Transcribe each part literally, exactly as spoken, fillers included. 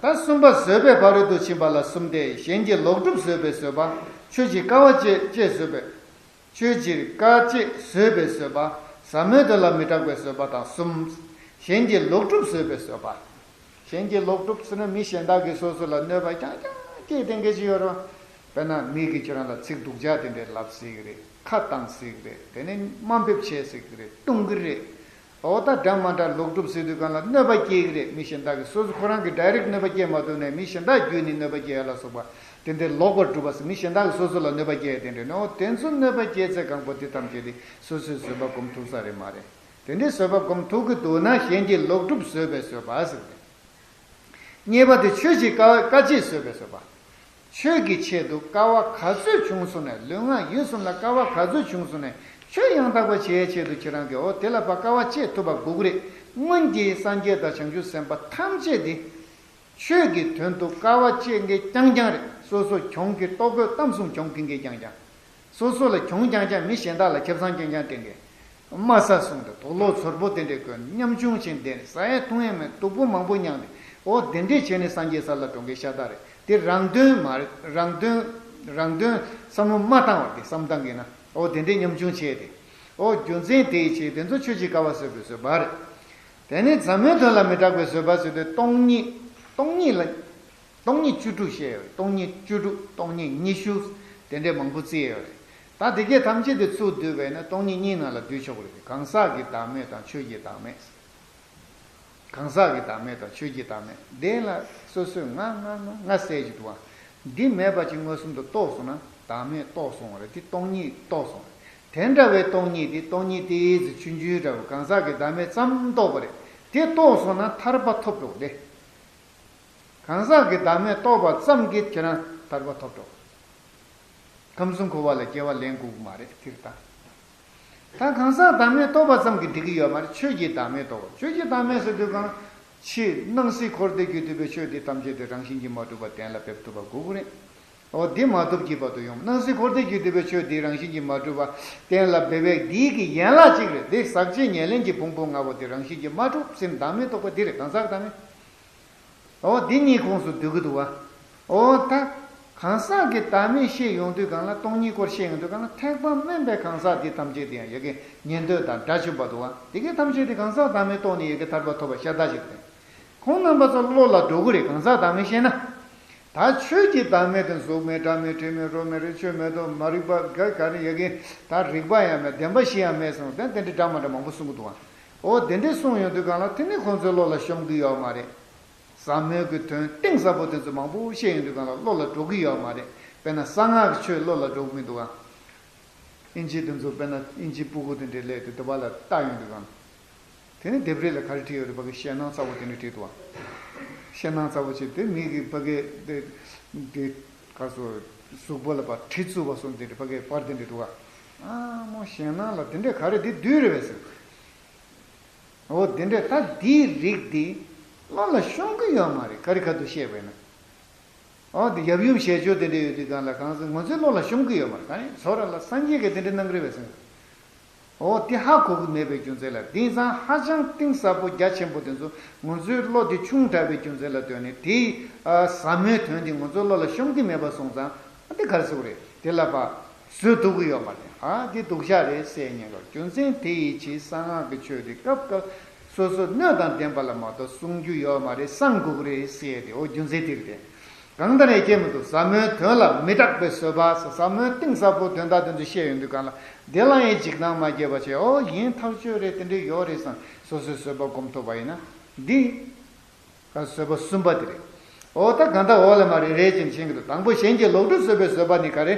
ད་གསུམ་པ་བཟོད་པའི་ཕ་རོལ་ཏུ་ཕྱིན་པ་ལ་གསུམ་སྟེ། གཞན་གྱི་ལོག་སྒྲུབ་བཟོད་པའི་བཟོད་པ། ཆོས་ཀྱི་དཀའ་བ་སྤྱད་སྤྱད་བཟོད་པའི། ཆོས་ཀྱི་དཀའ་སྤྱད་བཟོད་པའི་བཟོད་པ། ཟབ་མོའི་དོན་ལ་མི་སྐྲག་པའི་བཟོད་པ་དང་གསུམ། གཞན་གྱི་ལོག་སྒྲུབ་བཟོད་པའི་བཟོད་པ། གཞན་གྱི་ལོག་སྒྲུབ་ཟེར་ན་མི་གཞན་དག་གིས་སོ་སོ་ལ་གནོད་པ་རྐྱང་རྐྱང་སྐྱེལ་གཏན་འཁེལ་ཅིག་ཡོད་རེད་བ། དཔེར་ན་མི་གིས་ཁྱེད་རང་ལ་ཚིག་སྡུག་ཅག་དེ་འདྲས་ལབ་སྲིད་ཀྱི་རེད། ཁ་བཏང་སྲིད་ཀྱི་རེད། དེ་ནས་དམའ་འབེབས་བྱེད་སྲིད་ཀྱི་རེད། བརྡུང་གི་རེད། འོ་ད་འདྲ་མ་འདྲ་ལོག་སྒྲུབ་ཟེར་དུས་སྒང་ལ་གནོད་པ་སྐྱེལ་གྱི་རེད། མི་གཞན་དག་གིས་སོ་སོ་ཁོ་རང་གིས་ཌའི་རེག་གནོད་པ་སྐྱེལ་མ་ཐུབ་ནས་མི་གཞན་དག་བརྒྱུད་ནས་གནོད་པ་སྐྱེལ་ཡ་ལ་སོགས་པ། དེ་འདྲའི་ལོག་པར་སྒྲུབ་པ་ཟེར་མི་གཞན་དག་གིས་སོ་སོ་ལ་གནོད་པ་སྐྱེལ་ཡ་དེ་འདྲ་ནི། འོ་དེ་ཚོ་གནོད་པ་སྐྱེལ་ཚད་གང་པོ་དེ་ཐམས་ཅད་དེ་སོ་སོས་བཟོད་པ་སྒོམ་ཐུབ་ས་རེད་མ་རེད། དེ་འདྲའི་བཟོད་པ་སྒོམ་ཐུབ་ཀྱི་འདུག་ན་གཞན་གྱི་ལོག་སྒྲུབ་བཟོད་པའི་བཟོད་པ་ཟེར་ཏེ། གཉིས་པ་དེ་ཆོས་ཀྱི་དཀའ་དཀའ་སྤྱད་བཟོད་པའི་བཟོད་པ། ཆོས་ཀྱི་ཆེད་དུ་དཀའ་བ་ག་ཚོད་བྱུང་སོང་ནས། ལུས་ངག་ཡིད་གསུམ་ལ་དཀའ་བ་ག་ཚོད་བྱུང་སོང་ནས། ཆོས་ཡང་དག་པ་བྱེད་ཡའི་ཆེད་དུ་ཁྱེད་རང་གིས་འོ་དེ་ལ་ཕར་དཀའ་བ་སྤྱད་ཐུབ་པ་དགོས་ཀྱི་རེད། སྔོན་གྱི་སངས་རྒྱས་དང་བྱང་ཆུབ་སེམས་དཔའ་ཐམས་ཅད་དེ། ཆོས་ཀྱི་དོན་དུ་དཀའ་བ་སྤྱད་མཁན་རྐྱང་རྐྱང་རེད། སོ་སོ་གྱོང་གི་ལྟོ་གོས་གཏམ་གསུམ་གྱོང་གི་མཁན་རྐྱང་རྐྱང་། སོ་སོ་ལ་གྱོང་རྐྱང་རྐྱང་། མི་གཞན་དག་ལ་ཁེ་བཟང་རྐྱང་རྐྱང་སྤྲད་མཁན། དམའ་ས་བཟུང་སྟེ་དུག་ལོག་ཚོར་པོ་དེ་འདྲས་གོན། ཉམ་ཆུང་བྱས་བསྡད་ནས་ཟ་ཡས་འཐུང་ཡས་མེད། སྡུག་པོ་མང་པོ་མྱངས་ཏེ། འོ་དེ་འདྲས་བྱས་ནས་སངས་རྒྱས་ས་ལ་འགྲོ་མཁན་ཤ་སྟག་རེད། དེ་རང་དོན་མ་རེད། རང་དོན། རང་དོན་བསམ་བློ་མ་བཏང་བར་དེ་བསམ་བཏང་གིན་ན། འོ་དེ་འདྲས་ཉམ་ཆུང་བྱས་ཏེ། འོ་རྒྱུ་མཚན་དེའི་ཕྱིར་དེ་ཚོ་ཆོས་ཀྱི་དཀའ་བ་བཟོད་པའི་བཟོད་པ་རེད། དེ་ནས་ཟབ་མོའི་དོན་ལ་མི་སྐྲག་པའི་བཟོད་པ་ཟེར་དུས་སྟོང་ཉིད། སྟོང་ཉིད་ལ། སྟོང་ཉིད་བཅུ་དྲུག་བཤད་ཡོད་རེད། སྟོང་ཉིད་བཅུ་དྲུག་སྟོང་ཉིད་ཉི་ཤུ། དེ་འདྲས་མང་པོ་བརྩིས་ཡོད་རེད། ད་དེ་གས་ཐམས་ཅད་དེ་ཚུར་བསྡུས་པས་ན་སྟོང་ཉིད་གཉིས་ནང་ལ་བསྡུས་ཆོག་གི་རེད། གང་ཟག་གི་བདག་མེད་དང་ཆོས་ཀྱི་བདག་མེད། གང་ཟག་གི་བདག་མེད་དང་ཆོས་ཀྱི་བདག་མེད། དེ་ལ་སོ་སོས་ང་ང་ང་ང་ཟེར་གྱི་འདུག་བ། འདི་མེད་པ་ཅིག་མངོན་སུམ་དུ་རྟོགས་སོང་ན་བདག་མེད་རྟོགས་སོང་བ་རེད། དེ་སྟོང་ཉིད་རྟོགས་སོང་བ་རེད། དེ་འདྲ་བའི་སྟོང་ཉིད་དེ་སྟོང་ཉིད་དེ་ཡི་ཟེར་ཆུང་ཆུང་འདྲ་བོ་གང་ཟག་གི་བདག་མེད་ཙམ་རྟོགས་པ་རེད། དེ་རྟོགས་སོང་ན་ཐར་པ་ཐོབ་འགྲོ་གི་རེད། གང་ཟག་གི་བདག་མེད་རྟོགས་པ་ཙམ་གྱིས་ཁྱེད་རང་ཐར་པ་ཐོབ་འགྲོ། ཁམས་གསུམ་འཁོར་བ་ལ་སྐྱེ་བ་ལེན་དགོས་ཀྱི་མ་རེད། དེ་ལྟ། ད་གང་ཟག་བདག་མེད་རྟོགས་པ་ཙམ་གྱིས་འགྲིག་གི་ཡོད་མ་རེད། ཆོས་ཀྱི་བདག་མེད་རྟོགས་པ། ཆོས་ཀྱི་བདག་མེད་ཟེར་དུས་གང་། ཕྱི་སྣང་སྲིད་འཁོར་འདས་རྒྱུ་འབྲས་པའི་ཆོས་འདི་ཐམས་ཅད་དེ་རང་བཞིན་གྱིས་མ་གྲུབ་པ་གཏན་ལ་འབེབས་ཐུབ་པ་དགོས་ཀྱི་རེད། འོ་འདི་མ་ཐུབ་ཀྱི་བར་དུ་ཡོང་། སྣང་སྲིད་འཁོར་འདས་རྒྱུ་འབྲས་པའི་ཆོས་འདི་རང་བཞིན་གྱིས་མ་གྲུབ་པ་གཏན་ལ་འབེབས་པའི་འདི་གི་ཡན་ལག་གཅིག་རེད། འདི་ཟག་བཅས་ཉེར་ལེན་གྱི་ཕུང་པོ་ལྔ་པོ་དེ་རང་བཞིན་གྱིས་མ་གྲུབ་ཟེར་བདག་མེད་རྟོགས་པ་འདི་རེད། གང་ཟག་བདག་མེད། འོ་འདི་གཉིས་ཁོངས་སུ་འདུས་ཀྱི་འདུག་བ། འོ་ད། གང་ཟག་གི་བདག་མེད་བཤད་ཡོང་དུས་སྒང་ལ་སྟོང་ཉིད་སྐོར་བཤད་ཡོང་དུས་སྒང་ལ་ཐེག་པ་དམན་པའི་གང་ཟག་འདི་ཐམས་ཅད་དེ་ཡང་ཡ་གི་ཉན་ཐོས་དང་སྒྲ་ཆུང་བ་འདུག་བ། དེ་གའི་ཐམས་ཅད་དེ་གང་ཟག་བདག་མེད་རྟོགས་ནས་ཡ་གི་ཐར་པ་ཐོབ་པ་ཤ་སྟག་ཞིག་རེད། ཁོང་རྣམ་པ་ཚོ་བློ་ལ་འགྲོ་གི་རེད། གང་ཟག་བདག་མེད་བཤད་ན། ད་ཆོས་ཀྱི་བདག་མེད་དེ་གཟུགས་མེད་སྒྲ་མེད་དྲི་མེད་རོ་མེད་རེག་ཆོས་མེད་དོ་མ་རིག་པ་ག་ག་རེ་ཡ་གི་ད་རིག་པ་ཡང་མེད། བདེན་པ་བཞི་ཡང་མེད་གསུངས་ཏེ་དེ་འདྲའི་འདྲ་མ་འདྲ་མང་པོ་གསུང་གི་འདུག་བ། འོ་དེ་འདྲའི་གསུང་ཡོང་དུས་སྒང་ལ་དེ་ནི་ཁོང་ཚོའི་བློ་ལ་ཤོང་གི་ཡོད་མ་རེད། ཟབ་མོའི་གི་དོན་གཏིང་ཟབ་པོ་དེ་ཚོ་མང་པོ་བཤད་ཡོང་དུས་སྒང་ལ་བློ་ལ་འགྲོ་གི་ཡོད་མ་རེད། དཔེར་ན་གསང་སྔགས་ཀྱི་ཆོས་བློ་ལ་འགྲོ་གི་མི་འདུག་ག། ཨིན་ཇི་དེ་ཚོ་དཔེར་ན་ཨིན་ཇི་སྤུ་གུ་དེ་འདྲའི་སླེབས་ཏེ་དེ་བ་ལ་ལྟ་ཡོང་དུས་སྒང་། དེ་ནི་ལྡེབས་རིས་ལ་ག་རེ་བྲིས་ཡོད་རེད། ཕ་གི་ཞེད་སྣང་ཚ་བོ་དེ་འདྲ་བྲིས་འདུག་ག། ཞེད་སྣང་ཚ་བོ་བྱས་དེ་མི་གི་ཕ་གི་དེ་དེ་ག་སོ་གཟུགས་པོ་ལ་ཕར་གྲི་བཙུགས་པ་སོང་དེ་འདྲ་ཕ་གི་པར་དེ་འདྲ་འདུག་ག། ཨ་མོ་ཞེད་སྣང་ལ་དེ་འདྲ་ག་རེ་དེ་བདུད་རེད་པས་ཟེར། འོ་དེ་འདྲས་ད་འདིའི་རིགས་འདི་བློ་ལ་ཤོང་གི་ཡོད་མ་རེད། ག་རེ་ག་དུ་བཤད་པས་ན། འོ་དེ་ཡབ་ཡུམ་ཞལ་སྦྱོར་དེ་འདྲ་ཡོད་དུས་སྒང་ལ་གང་ཟེར་ང་ཚོའི་བློ་ལ་ཤོང་གི་ཡོད་མ་རེད། ག་རེ་ཚོ་ར་ལ་སངས་རྒྱས་ཀྱིས་དེ་འདྲ་གནང་གི་རེད་པས་ཟེར། འོ་དེ་ཧ་གོ་གི་མེད་པའི་རྒྱུ་མཚན་ལ། དེང་སང་ཧ་ཅང་གཏིང་ཟབ་པོ་རྒྱ་ཆེན་པོ་དེ་ཚོ་ང་ཚོའི་བློ་དེ་ཆུང་དྲགས་པའི་རྒྱུ་མཚན་ལ་ལྟོས་ནས་དེའི་ཨ་ཟབ་མོའི་དོན་དེ་ང་ཚོའི་བློ་ལ་ཤོང་གི་མེད་པ་སོང་ཙང་། ཨ་དེ་ག་རེ་ཟེར་དགོས་རེད། དེ་ལ་ཕར་བཟོད་ཐུབ་ཀྱི་ཡོད་མ་རེད། ཨ་དེ་སྡུག་ཅག་རེད་ཟེར་ཉན་དགོས། རྒྱུ་མཚན་དེ་ཡི་ཕྱིར་གསང་སྔགས་ཀྱི་ཆོས་དེ་སྐབས་སྐབས་སོ་སོ་གནོད་དང་ལྡན་པ་ལ་མ་གཏོགས་བསྲུང་རྒྱུ་ཡོད་མ་རེད། གསང་དགོས་ཀྱི་རེད་ཟེར་ཏེ། འོ་རྒྱུ་མཚན་དེ་རེད། གང་ལྟར་ཡང་སྐྱེ་མི་ཐུབ། ཟབ་མོའི་དོན་ལ་མི་སྐྲག་པའི་བཟོད་པ། ཟབ་མོའི་གཏིང་ཟབ་པོ་དོན་དག་དེ་ཚོ་བཤད་ཡོང་དུས་སྒང་ལ་དེ་ལ་ཡང་འཇིགས་སྣང་མ་སྐྱེས་པ་བྱས། འོ་ཡིན་ཐག་ཆོད་རེད། དེ་འདྲ་ཡོད་རེད་བསམ་སོ་སོའི་བཟོད་པ་སྒོམ་ཐུབ་པ་ཡིན་ན་འདི། ད་བཟོད་པ་གསུམ་པ་དེ་རེད། འོ་ད་གང་ལྟར་འོག་ལ་མར་རེ་རེ་བཞིན་མཁྱེན་གྱི་འདུག། དང་པོ་གཞན་གྱི་ལོག་སྒྲུབ་བཟོད་པའི་བཟོད་པ་ནི་ག་རེ།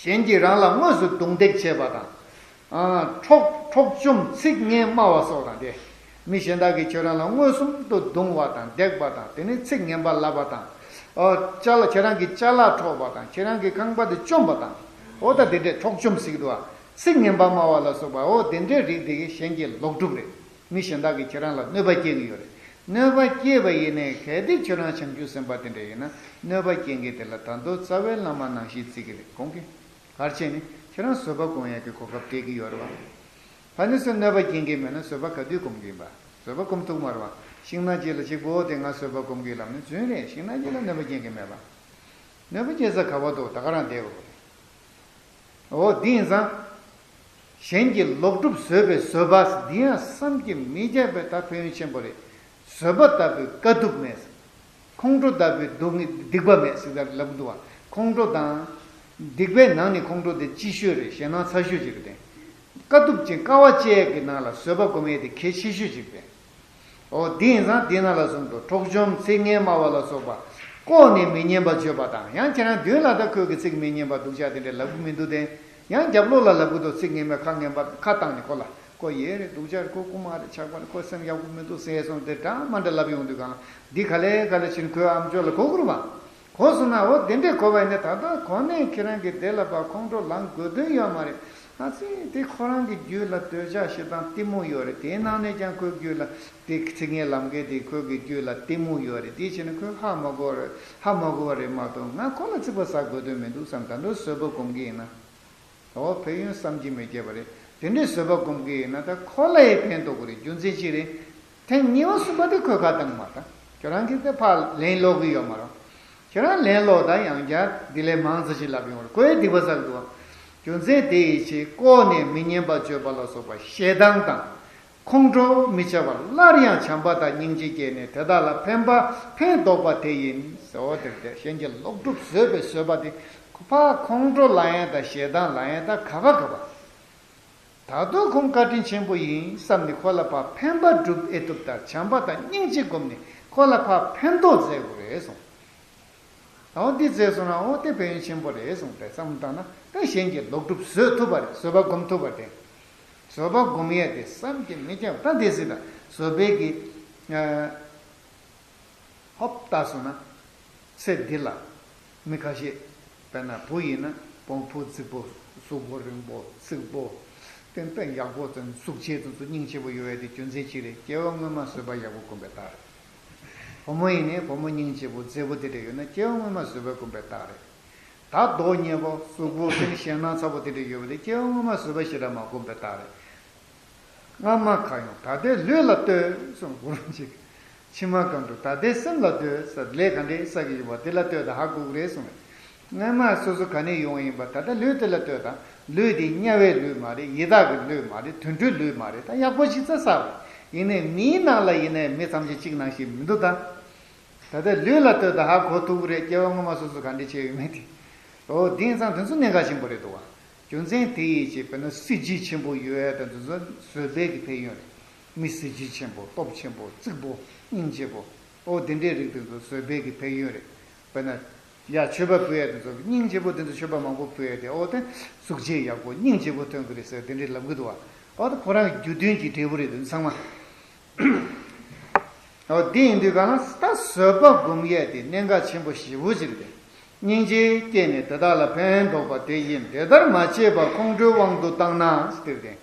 གཞན་གྱིས་རང་ལ་དངོས་སུ་རྡུང་རྡེག་བྱས་པ་དང་། ཨ་འཕྲོག་འཕྲོག་བཅོམ་ཚིག་ངན་སྨྲ་བ་སོགས་དང་སྟེ། མི་གཞན་དག་གིས་ཁྱོད་རང་ལ་མངོན་སུམ་དུ་རྡུང་བ་དང་རྡེག་པ་དང་དེ་ནས་ཚིག་ངན་པ་ལབ་པ་དང་། ཨ་ཅ་ལག་ཁྱེད་རང་གི་ཅ་ལག་འཕྲོག་པ་དང་ཁྱེད་རང་གི་ཁང་པ་དེ་བཅོམ་པ་དང་། འོ་ད་དེ་འདྲས་འཕྲོག་བཅོམ་ཟེར་གྱི་འདུག་ཨ། ཚིག་ངན་པ་སྨྲ་བ་ལ་སོགས་པ་འོ་དེ་འདྲའི་རིགས་དེ་གིས་གཞན་གྱི་ལོག་སྒྲུབ་རེད། མི་གཞན་དག་གིས་ཁྱེད་རང་ལ་གནོད་པ་སྐྱེལ་གྱི་ཡོད་རེད། གནོད་པ་སྐྱེལ་བ་ཡིན་ནའི་གལ་ཏེ་ཁྱོད་རང་བྱང་ཆུབ་སེམས་དཔའ་དེ་འདྲ་ཡིན་ན་གནོད་པ་སྐྱེལ་མཁན་དེ་ལ་ད་དུང་རྩ་བའི་བླ་མ་ནང་བཞིན་བརྩི་གི་རེད། དགོངས་ཀྱི། ག་རེ་བྱས་ནས་ཁྱེད་རང་བཟོད་པ་སྒོམ་ཡག་གི་གོ་སྐབས་སྤྲད་ཀྱི་ཡོད་རེད་བ། ཕ་ནི་སུ་གནོད་པ་སྐྱེལ་མཁན་མེད་ན་བཟོད་པ་ག་དུས་སྒོམ་གྱི་ཡིན་པ། བཟོད་པ་སྒོམ་ཐུབ་མ་རེད་བ། ཤིང་ནགས་ཅིག་ལ་གཅིག་པོ་དེ་ང་བཟོད་པ་སྒོམ་གྱི་ལམ་ནི་རྫུན་རེད། ཤིང་ནགས་ཅིག་ལ་གནོད་པ་སྐྱེལ་མཁན་མེད་པ། གནོད་པ་སྐྱེལ་ས་ག་པར་འདུག་ད་ག་རང་བསྡད་དགོས་པ་རེད། འོ་འདི་ཡིན་ཙང་། གཞན་གྱི་ལོག་སྒྲུབ་བཟོད་པའི་བཟོད་པ་འདི་ཡང་བསམ་གྱིས་མི་ཁྱབ་པའི་ད་ཕན་ཡོན་ཆེན་པོ་རེད། བཟོད་པ་ལྟ་བུའི་དཀའ་ཐུབ་མེད། ཁོང་ཁྲོ་ལྟ་བུའི་སྡུག་བསྔལ་སྡིག་པ་མེད་ཟེར་ལབ་འདུག་བ། ཁོང་ཁྲོ་དང་། སྡིག་པའི་ནང་ནས་ཁོང་ཁྲོ་དེ་ལྕི་ཤོས་རེད། ཞེད་སྣང་ཚ་ཤོས་ཅིག་རེད། དཀའ་ཐུབ་ཅིང་དཀའ་བ་སྤྱད་ཀྱི་ནང་ལ་བཟོད་པ་སྒོམ་ཡས་དེ་གལ་ཆེ་ཤོས་ཅིག་རེད། འོ་འདི་ཡིན་ཙང་འདི་ནང་ལ་གསུངས་འདུག་འཕྲོག་བཅོམ་ཚིག་ངན་སྨྲ་བ་ལ་སོགས་པ། ལྐོག་ནས་མི་སྙན་པ་བརྗོད་པ་དང་། ཡང་ཁྱེད་རང་མདུན་ལ་ད་ཁོས་ཀྱི་ཚིག་མི་སྙན་པ་སྡུག་ཅག་དེ་འདྲ་ལབ་གི་མི་འདུག་སྟེ། ཡང་རྒྱབ་ལོགས་ལ་ལབ་གི་འདུག་ཚིག་ངན་པས་ཁ་ངན་པ་ཁ་བཏང་ནས་ཁོ་ལ་ཁོ་ཡས་རེད། སྡུག་ཅག་རེད། ཁོ་རྐུ་མ་རེད། ཆག་པ་རེད། ཁོ་སེམས་ཡག་པོ་མི་འདུག་ཟེར་སོང་སྟེ་འདྲ་མ་འདྲ་ལབ་ཡོང་དུས་གང་ལ་འདི་ག་ལེ་ག་ལེ་བྱས་ནས་ཁོའི་ཨམ་ཅོག་ལ་གོ་གི་རེད་པ། གོ་སོང་ན་འོ་དེ་འདྲས་གོ་བ་ཡིན་ན་ད་ལྟ་གོང་ནས་ཁྱེད་རང་གིས་དེ་ལ་ཕར་ཁོང་ཁྲོ་ལངས་དགོས་དོན་ཡོད་མ་རེད། ཨ་ཙི་དེ་ཁོ་རང་གི་རྒྱུད་ལ་འདོད་ཆགས་ཞེ་སྡང་གཏི་མུག་ཡོད་རེད། དེའི་ནང་ནས་ཀྱང་ཁོའི་རྒྱུད་ལ་དེ་ཚིག་ངན་ལབ་མཁན་དེ་ཁོའི་གི་རྒྱུད་ལ་གཏི་མུག་ཡོད་རེད། དེ་བྱས་ན་ཁོས་ཧ་མ་གོ་བ་རེད། ཧ་མ་གོ་བ་རེད་མ་གཏོགས་ང་ཁོ་ལ་ཚིག་པ་ཟ་དགོས་དོན་མི་འདུག་བསམ། ད་དུང་བཟོད་པ་སྒོམ་གྱི་ཡིན་ན། འོ་ཕན་ཡོན་བསམ་གྱིས་མི་ཁྱབ་པ་རེད། དེ་འདྲའི་བཟོད་པ་སྒོམ་གྱི་ཡིན་ན་ད་ཁོ་ལ་ཡང་ཕན་ཐོགས་ཀྱི་རེད། རྒྱུ་མཚན་ཅི་རེད། ཐེངས་གཉིས་པ་གསུམ་པ་དེ་ཁོས་ཁ་བཏང་མ་ད། ཁྱོད་རང་གིས་དེ་ཕར་ལན་སློག་གི་ཡོད་མ་རེད། ཁྱོད་རང་ལན་སློག་ད་ཡང་བསྐྱར་འདི་ལས་མང་ཙམ་ཞིག་ལབ་ཡོང་རེད། ཁོས་སྡིག་པ་བསགས་འདུག་རྒྱུ་མཚན་དེ་ཡི་ཕྱིར་ལྐོག་ནས་མི་སྙན་པ་བརྗོད་པ་ལ་སོགས་པ་ཞེ་སྡང་དང་། ཁོང་ཁྲོ་མི་བྱ་བར་སླར་ཡང་བྱམས་པ་དང་སྙིང་རྗེ་སྐྱེས་ནས་དེ་དག་ལ་ཕན་པ་ཕན་འདོགས་པ་དེ་ཡིན་ཟེར། འོ་དེར་དེ་གཞན་གྱི་ལོག་སྒྲུབ་བཟོད་པའི་བཟོད་པ་དེ་ཁོ་ཕར་ཁོང་ཁྲོ་ལངས་ཡས་དང་ཞེ་སྡང་ལངས་ཡས་དང་ག་པ་ག་པ། ད་དུང་ཁོང་བཀའ་དྲིན་ཆེན་པོ་ཡིན་བསམ་ནས་ཁོ་ལ་ཕར་ཕན་པ་སྒྲུབ་ཨེ་ཐུབ་ལྟར་བྱམས་པ་དང་སྙིང་རྗེ་བསྒོམས་ནས་ཁོ་ལ་ཕར་ཕན་ཐོགས་མཛད་དགོས་རེད་གསུངས། འོ་འདི་མཛད་སོང་ན་འོ་དེ་ཕན་ཡོན་ཆེན་པོ་རེད་གསུངས་ཏེ་བསམ་བཏང་ན་ད་གཞན་གྱི་ལོག་སྒྲུབ་བཟོད་ཐུབ་པ་རེད། བཟོད་པ་སྒོམ་ཐུབ་པ་རེད། བཟོད་པ་སྒོམ་ཡས་དེ་བསམ་གྱིས་མི་ཁྱབ། ད་དེ་སྲིད་ད་བཟོད་པའི་གི། ཧོབ་ལྟ་སོང་ན། ཚེ་འདི་ལ་མི་ཁ་ཤས། དཔེར་ན་བུ་ཡིན་ན་བོང་བུ་རྫིག་པོ། གཟུགས་པོ་རིང་པོ། རྩིག་པོ། ཏན་ཏན་ཡག་པོ་དང་གཟུགས་བྱད་དེ་ཚོ་སྙིང་རྗེ་པོ་ཡོད་ཡས་དེ་རྒྱུ་མཚན་ཅི་རེད། སྐྱེ་བ་སྔོན་མ་བཟོད་པ་ཡག་པོ་བསྒོམས་པའི་རྟགས་རེད། བུ་མོ་ཡིན་ནའི་བུ་མོ་སྙིང་རྗེ་པོ་མཛེས་པོ་དེ་འདྲ་ཡོད་ན་སྐྱེ་བ་སྔོན་མ་བཟོད་པ་བསྒོམས་པའི་རྟགས་རེད། ད་མདོག་ཉེས་པོ་གཟུགས་པོ་དེ་ནི་ཞེད་སྣང་ཚ་པོ་དེ་འདྲ་ཡོད་པ་དེ་སྐྱེ་བ་སྔོན་མ་བཟོད་པ་ཞེ་དྲག་མ་བསྒོམས་པའི་རྟགས་རེད། སྔ་མ་ཁ་ཡོང་ད་ལྟའི་ལུས་ལ་ལྟོས་གསུངས། གུ་རུ་ཅིག་ཕྱི་མ་གང་དུ་ད་ལྟའི་སེམས་ལ་ལྟོས་ས། ལས་ག་འདྲས་བསགས་ཀྱི་ཡོད་པ་དེ་ལ་ལྟོས་དང་ཧ་གོ་གི་རེད་གསུངས། སྔ་མ་སོ་སོ་ག་ནས་ཡོང་བ་ཡིན་པ་ད་ལྟ་ལུས་དེ་ལ་ལྟོས་དང་། ལུས་དེ་དམྱལ་བའི་ལུས་མ་རེད། ཡི་དྭགས་ཀྱི་ལུས་མ་རེད། དུད་འགྲོའི་ལུས་མ་རེད། ད་ཡག་པོ་ཞིག་བཙལ་ས་རེད། ཡིན་ནའི་མིའི་ནང་ལ་ཡིན་ནའི་མི་ཐམས་ཅད་གཅིག་ནང་བཞིན་མི་འདུག་ད། ད་ལྟ་ལུས་ལ་ལྟོས་དང་ཧ་གོ་ཐུབ་ཀྱི་རེད། སྐྱེ་བ་སྔོན་མ་སོ་སོ་ག་འདྲས་བྱས་ཡོད་མེད་དེ། འོ་དེ་ཡིན་ཙང་དེ་ཚོ་གནད་འགག་ཆེན་པོ་རེད་འདུག་བ། རྒྱུ་མཚན་དེ་ཡིས་བྱས་དཔེར་ན་གཟི་བརྗིད་ཆེན་པོ་ཡོད་ཡ་དང་དེ་ཚོ་བཟོད་པའི་གི་ཕན་ཡོན་རེད། མི་གཟི་བརྗིད་ཆེན་པོ་སྟོབས་ཆེན་པོ་རྩིག་པོ་སྙིང་རྗེ་པོ། འོ་དེ་འདྲའི་རིགས་དེ་ཚོ་བཟོད་པའི་གི་ཕན་ཡོན་རེད། དཔེར་ན་ཡ་མཆོད་པ་ཕུལ་ཡ་དེ་ཚོ་སྙིང་རྗེ་པོ་དེ་ཚོ་མཆོད་པ་མང་པོ་ཕུལ་ཡ་དེ་འོ་དེ་གཟུགས་བྱད་ཡག་པོ་སྙིང་རྗེ་པོ་ཐོན་གི་རེད་ཟེར་དེ་འདྲའི་ལབ་གི་འདུག་བ། འོ་དེ་ཁོ་རང་གི་རྒྱུ་མཐུན་གྱི་འབྲས་བུ་རེད་དེ་ཚང་མ། འོ་དེ་ཡིན་དུས་གང་ལ་ད་བཟོད་པ་སྒོམ་ཡས་དེ་གནད་འགག་ཆེན་པོ་ཞེ་པོ་ཅིག་རེད། སྙིང་རྗེ་སྐྱེས་ནས་དེ་དག་ལ་ཕན་འདོགས་པ་དེ་ཡིན། དེ་ལྟར་མ་བྱས་པར་ཁོང་ཁྲོའི་དབང་དུ་བཏང་ན་ཟེར་ཏེ།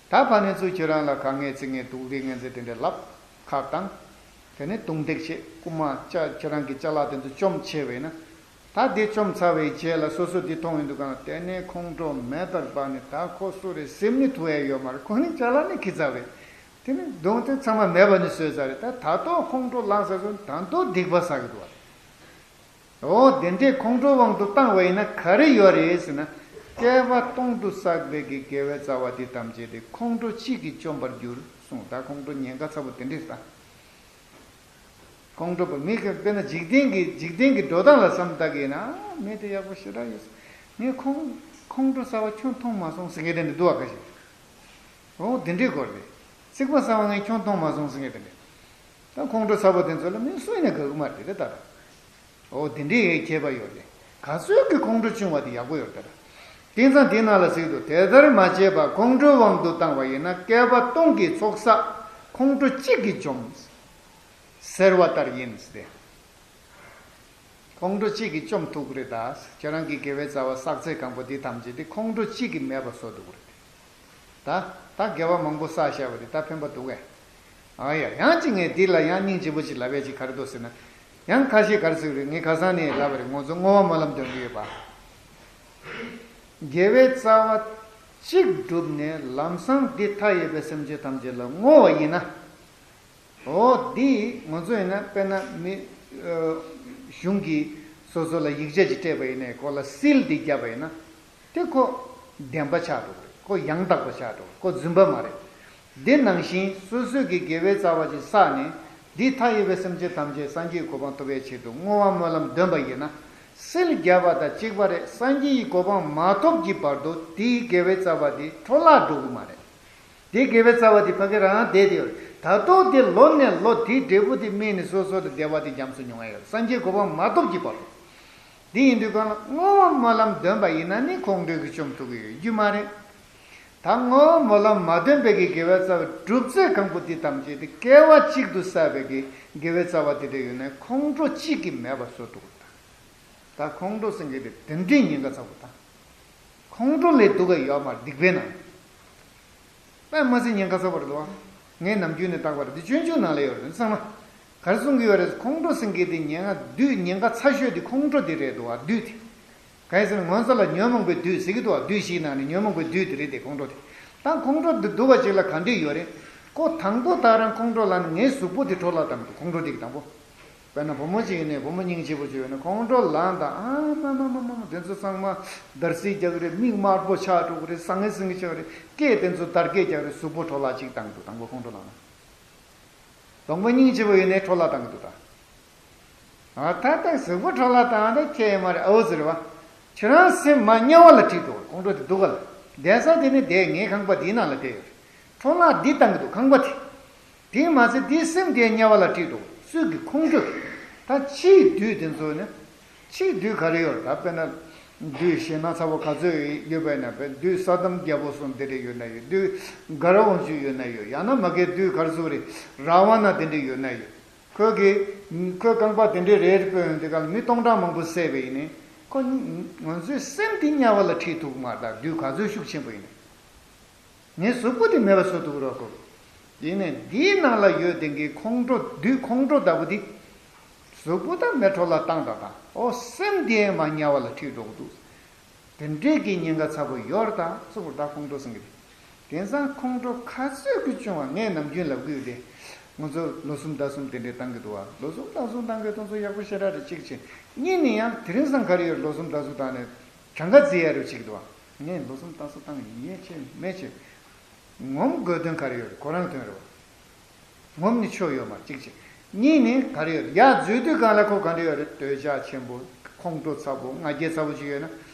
ད་ཕ་ནས་ཚུར་ཁྱེད་རང་ལ་ག་ངས་ཚིག་ངས་སྡུག་རིགས་ངན་ཚེ་དེ་འདྲ་ལབ་ཁ་བཏང་། དེ་ནས་རྡུང་རྡེག་བྱེད། རྐུ་མ་ཅ་ཁྱེད་རང་གི་ཅ་ལག་དེ་ཚོ་བཅོམ་བྱས་པས་ན། ད་དེ་བཅོམ་ཚར་བའི་རྗེས་ལ་སོ་སོ་དེ་མཐོང་ཡོང་དུས་གང་ལ་དེ་ནས་ཁོང་ཁྲོ་མེ་ལྟར་འབར་ནས་ད་ཁོ་སུ་རེད་ཟེར་ནི་ཐུབ་ཡ་ཡོད་མ་རེད། ཁོ་ནི་ཅ་ལག་ནི་ཁྱེར་ཚར་བས། དེ་ནི་རྡུང་དེ་ཚང་མ་མེད་པ་ནི་བཟོས་ཚར་རེད། ད་ད་དུང་ཁོང་ཁྲོ་ལངས་ཚར་སོང་ད་དུང་སྡིག་པ་བསགས་ཀྱི་འདུག་བ། འོ་དེ་འདྲའི་ཁོང་ཁྲོའི་དབང་དུ་བཏང་བ་ཡིན་ན་ག་རེ་ཡོད་རེད་ཟེར་ན། བསྐལ་པ་སྟོང་དུ་བསགས་པའི་གི་དགེ་བའི་རྩ་བ་འདི་ཐམས་ཅད་དེ་ཁོང་ཁྲོ་གཅིག་གིས་བཅོམ་པར་འགྱུར་གསུངས། ད་ཁོང་ཁྲོ་ཉེན་ཁ་ཚ་པོ་དེ་འདྲས་ད། ཁོང་ཁྲོ་པོ་མི་གི་དཔེར་ན་འཇིག་རྟེན་གྱི་འཇིག་རྟེན་གྱི་འགྲོ་སྟངས་ལ་བསམ་བཏང་གི་ཡིན་ན་མི་དེ་ཡག་པོ་ཞེ་དྲག་ཡོད། ངས་ཁོང་ཁོང་ཁྲོ་ཟ་བ་ཁྱོན་མཐོང་མ་སོང་ཟེར་མཁན་དེ་འདྲ་འདུག་བ་ཁ་ཤས། འོ་དེ་འདྲའི་སྐོར་རེད། རྩིག་པ་ཟ་བ་ངས་ཁྱོན་མཐོང་མ་སོང་ཟེར་མཁན་དེ་འདྲ། ད་ཁོང་ཁྲོ་ཟ་བ་དེ་ཚོ་ལ་མི་སུ་ཡིན་ན་དགའ་གི་མ་རེད་དེ་ད་ད། འོ་དེ་འདྲའི་ཡའི་ཁྱད་པར་ཡོད་རེད། ག་ཚོད་ཀྱི་ཁོང་ཁྲོ་བྱུང་བ་དེ་ཡག་པོ་ཡོད་རེད་ད། དེང་སང་དེའི་ནང་ལ་གཟིགས་འདུག་དེ་ལྟར་མ་བྱས་པར་ཁོང་ཁྲོའི་དབང་དུ་བཏང་བ་ཡིན་ན་བསྐལ་པ་སྟོང་གི་ཚོགས་བསགས་ཁོང་ཁྲོ་གཅིག་གིས་འཇོམས། ཟེར་བ་ལྟར་ཡིན་ཏེ། ཁོང་ཁྲོ་གཅིག་གིས་བཅོམ་ཐུབ་ཀྱི་རེད་ད། ཁྱེད་རང་གི་དགེ་བའི་རྩ་བ་བསགས་ཚད་གང་པོ་འདི་ཐམས་ཅད་དེ་ཁོང་ཁྲོ་གཅིག་གིས་མེད་པ་བཟོ་ཐུབ་ཀྱི་རེད། ད་ད་དགེ་བ་མང་པོ་བསགས་བཞག་པ་དེ་ད་ཕན་པ་འདུག་གས། ཨ་ཡ་ཡང་ཅིག་ངས་འདི་ལ་ཡང་སྙིང་རྗེ་པོ་ཅིག་ལབ་ཡས་ཅིག་ག་རེ་འདུག་ཟེར་ན། ཡང་ཁ་ཤས་ག་རེ་ཟེར་གི་རེད། ངས་ཁ་སང་ནས་ལབ་པ་རེད། ང་ཚོ་བསྔོ་བ་སྨོན་ལམ་འདོན་གི་ཡོད་པ། དགེ་བའི་རྩ་བ་གཅིག་བསྒྲུབས་ནས་ལམ་སང་འདི་མཐའ་ཡས་པའི་སེམས་ཅན་ཐམས་ཅད་ལ་བསྔོ་བ་ཡིན་ན། འོ་འདི་ང་ཚོ་ཡིན་ན་དཔེར་ན་མི་ཨ་གཞུང་གིས་སོ་སོ་ལ་ཡིག་ཆ་ཅིག་སྤྲད་པ་ཡིན་ནའི་ཁོ་ལ་སིལ་འདི་བརྒྱབ་པ་ཡིན་ན། དེ་ཁོ་བདེན་པ་ཆགས་འགྲོ་གི་རེད། ཁོ་ཡང་དག་པ་ཆགས་འགྲོ་གི་རེད། ཁོ་རྫུན་པ་མ་རེད། འདི་ནང་བཞིན་སོ་སོས་ཀྱི་དགེ་བའི་རྩ་བ་ཅིག་བསགས་ནས། འདིས་མཐའ་ཡས་པའི་སེམས་ཅན་ཐམས་ཅད་སངས་རྒྱས་གོ་འཕང་ཐོབ་པའི་ཆེད་དུ་བསྔོ་བ་སྨོན་ལམ་འདོན་པ་ཡིན་ན། སིལ་བརྒྱབ་པ་དང་གཅིག་པ་རེད། སངས་རྒྱས་ཀྱི་གོ་འཕང་མ་ཐོབ་ཀྱི་བར་དུ་དེའི་དགེ་བའི་རྩ་བ་དེ་འཕྲོ་བརླག་འགྲོ་གི་མ་རེད། དེའི་དགེ་བའི་རྩ་བ་དེ་ཕ་གི་རང་བསྡད་དེ་ཡོད་རེད། ད་དུང་དེ་ལོ་ནས་ལོ་དེའི་འབྲས་བུ་དེ་སྨིན་ནས་སོ་སོ་ལ་བདེ་བ་དེ་རྒྱ་མཚོ་མྱོང་ཡ་ཡོད། སངས་རྒྱས་གོ་འཕང་མ་ཐོབ་ཀྱི་བར་དུ། འདི་ཡིན་དུས་གང་ལ་བསྔོ་བ་སྨོན་ལམ་འདོན་པ་ཡིན་ན་ནི་ཁོང་ཁྲོ་གིས་བཅོམ་ཐུབ་ཀྱི་ཡོད་རྒྱུ་མ་རེད། ད་བསྔོ་བ་སྨོན་ལམ་མ་འདོན་པའི་གི་དགེ་བའི་རྩ་བའི་གྲུབ་ཚུལ་གང་པོ་འདི་ཐམས་ཅད་དེ་སྐལ་བ་གཅིག་ཏུ་བསགས་པའི་གི་དགེ་བའི་རྩ་བ་དེ་འདྲ་ཡོད་ན་ཁོང་ཁྲོ་གཅིག་གིས་མེད་པ་བཟོ་ཐུབ་ཀྱི་ད། ད་ཁོང་ཁྲོ་ཟེར་མཁན་དེ་དེ་འདྲའི་ཉེན་ཁ་ཚ་པོ་ད། ཁོང་ཁྲོ་ལས་སྡུག་ག་ཡོད་མ་རེད་སྡིག་པའི་ནང་། དཔེ་མ་སྲིད་ཉེན་ཁ་ཚ་པོ་རེད་དོ། ངས་ནམ་རྒྱུན་ནས་བཏང་བ་རེད། འདི་སྤྱོད་འཇུག་ནང་ལ་ཡོད་རེད་ཚང་མ། ག་རེ་གསུང་གི་ཡོད་རེད། ཁོང་ཁྲོ་ཟེར་མཁན་དེ་ཉེན་ཁ་བདུད་ཉེན་ཁ་ཚ་ཤོས་དེ་ཁོང་ཁྲོ་དེ་རེད་དོ་བ་བདུད་དེ། གང་ཡིན་ཟེར་ན་ངོ་ཚ་ལ་ཉོན་མོངས་པའི་བདུད་ཟེར་གི་འདུག་བ། བདུད་བཞིའི་ནང་ནས་ཉོན་མོངས་པའི་བདུད་དེ་རེད་དེ་ཁོང་ཁྲོ་དེ། ད་ཁོང་ཁྲོ་འདི་སྡུག་པ་ཅིག་ལ་ག་འདྲས་ཡོད་རེད། ཁོ་དང་པོ་ད་རང་ཁོང་ཁྲོ་ལངས་ནས་ངའི་གཟུགས་པོ་དེ་འཕྲོ་བརླག་བཏང་གི་འདུག་ཁོང་ཁྲོ་དེ་གི་དང་པོ། དཔེར་ན་བུ་མོ་ཅིག་ཡིན་ནའི་བུ་མོ་སྙིང་རྗེ་པོ་ཅིག་ཡོད་ན་ཁོང་ཁྲོ་ལངས་དང་ཨ་མ་མ་མ་མ་མ་དེ་ཚོ་ཚང་མ་འདར་སིག་རྒྱག་གི་རེད། མིག་དམར་པོ་ཆགས་འགྲོ་གི་རེད། ཟང་ངེ་ཟིང་ངེ་ཆགས་གི་རེད། སྐད་དེ་ཚོ་འདར་སྐད་རྒྱག་གི་རེད། གཟུགས་པོ་འཕྲོ་བརླག་ཅིག་བཏང་གི་འདུག་དང་པོ་ཁོང་ཁྲོ་ལངས་ན། གདོང་པ་སྙིང་རྗེ་པོ་ཡོད་ནའི་འཕྲོ་བརླག་བཏང་གི་འདུག་ད། ཨ་ད་ལྟ་གཟུགས་པོ་འཕྲོ་བརླག་བཏང་ད་ཁྱད་མ་རེད་ཨོ་ཟེར་བ། ཁྱོད་རང་སེམས་མ་དམྱལ་བ་ལ་ཁྲིད་འགྲོ་ཁོང་ཁྲོ་དེ་སྡུག་ག་ལ། བསྡད་ས་དེ་ནི་བསྡད་ངའི་ཁང་པ་འདིའི་ནང་ལ་བསྡད་ཡོད་རེད། འཕྲོ་བརླག་འདི་བཏང་གི་འདུག་ཁང་པ་དེ། དེས་མ་ཚད་དེའི་སེམས་དེ་དམྱལ་བ་ལ་ཁྲིད་འགྲོ་སུས་ཀྱི་ཁོང་ཁྲོ་དེ། ད་ཕྱིའི་བདུད་དེ་ཚོ་ནི། ཕྱིའི་བདུད་ག་རེ་ཡོད་རེད། ད་དཔེར་ན། བདུད་ཞེ་སྣང་ཚ་པོ་ག་ཚོད་ཡོད་པ་ཡིན་ན་དཔེར་བདུད་ས་དམ་རྒྱལ་པོ་གསུམ་དེ་འདྲ་ཡོད་ན་ཡོད། བདུད་དགའ་རབ་དབང་ཕྱུག་ཡོད་ན་ཡོད། ཡང་ན་མ་གའི་བདུད་ག་རེ་ཟེར་རེད། ར་བ་ན་དེ་འདྲ་ཡོད་ན་ཡོད། ཁོས་ཀྱི། ཁོའི་རྐང་པ་དེ་འདྲའི་རེ་རེ་སྤོས་ཡོང་དུས་ག་ལ་མི་སྟོང་ཕྲག་མང་པོ་བསད་པ་ཡིན་ནའི། ཁོ། ང་ཚོའི་སེམས་དེ་དམྱལ་བ་ལ་ཁྲིད་ཐུབ་ཀྱི་མ་རེད་ད་བདུད་ག་ཚོད་ཤུགས་ཆེན་པོ་ཡིན་ནའི། ངའི་གཟུགས་པོ་དེ་མེད་པ་བཟོ་ཐུབ་ཀྱི་རེད་ཁོ། ཡིན་ནའི་འདིའི་ནང་ལ་ཡོད་དེ་གི་ཁོང་ཁྲོ་བདུད་ཁོང་ཁྲོ་ལྟ་བུ་དེ། གཟུགས་པོ་དང་མེ་འཕྲོ་ལ་བཏང་དང་དང་ཨོ་སེམས་དེ་མ་དམྱལ་བ་ལ་ཁྲིད་འགྲོ་གི་འདུག་དེ་འདྲས་ཀྱི་ཉེན་ཁ་ཚ་པོ་ཡོད་རེད་ད་གཙུག་པུར་ད་ཁོང་ཁྲོ་ཟེར་གི་རེད། དེང་སང་ཁོང་ཁྲོ་ག་ཚོད་ཀྱི་བྱུང་བ་ངས་ནམ་རྒྱུན་ལབ་གི་ཡོད་དེ། ང་ཚོ་ལོ་གསུམ་ཟླ་གསུམ་དེ་འདྲས་བཏང་གི་འདུག་བ། ལོ་གསུམ་ཟླ་གསུམ་བཏང་གི་དེ་ཚོ་ཡག་པོ་ཞེ་དྲག་རེད་གཅིག་བྱས། གཉིས་ནས་ཡང་དེ་རིང་སང་ག་རེ་ཡོད་ལོ་གསུམ་ཟླ་གསུམ་བཏང་ནས་གྲངས་ཀ་རྩི་ཡ་རེད་གཅིག་འདུག་བ། ངས་ལོ་གསུམ་ཟླ་གསུམ་བཏང་གི་ཡིན་ཡས་ཆེ་མེད་ཆེ། ངོམ་དགོས་དོན་ག་རེ་ཡོད་རེད། ཁོ་རང་དོན་རེད་བ། ངོམ་ནི་ཆོ་ཡོད་མ་གཅིག་བྱས། གཉིས་ནི་ག་རེ་ཡོད་རེད། ཡར་འཛུལ་དུས་སྒང་ལ་ཁོ་ག་འདྲ་ཡོད་རེད། འདོད་ཆགས་ཆེན་པོ། ཁོང་ཁྲོ་ཚ་པོ་ང་རྒྱལ་ཚ་པོ་ཅིག་ཡོད་ན།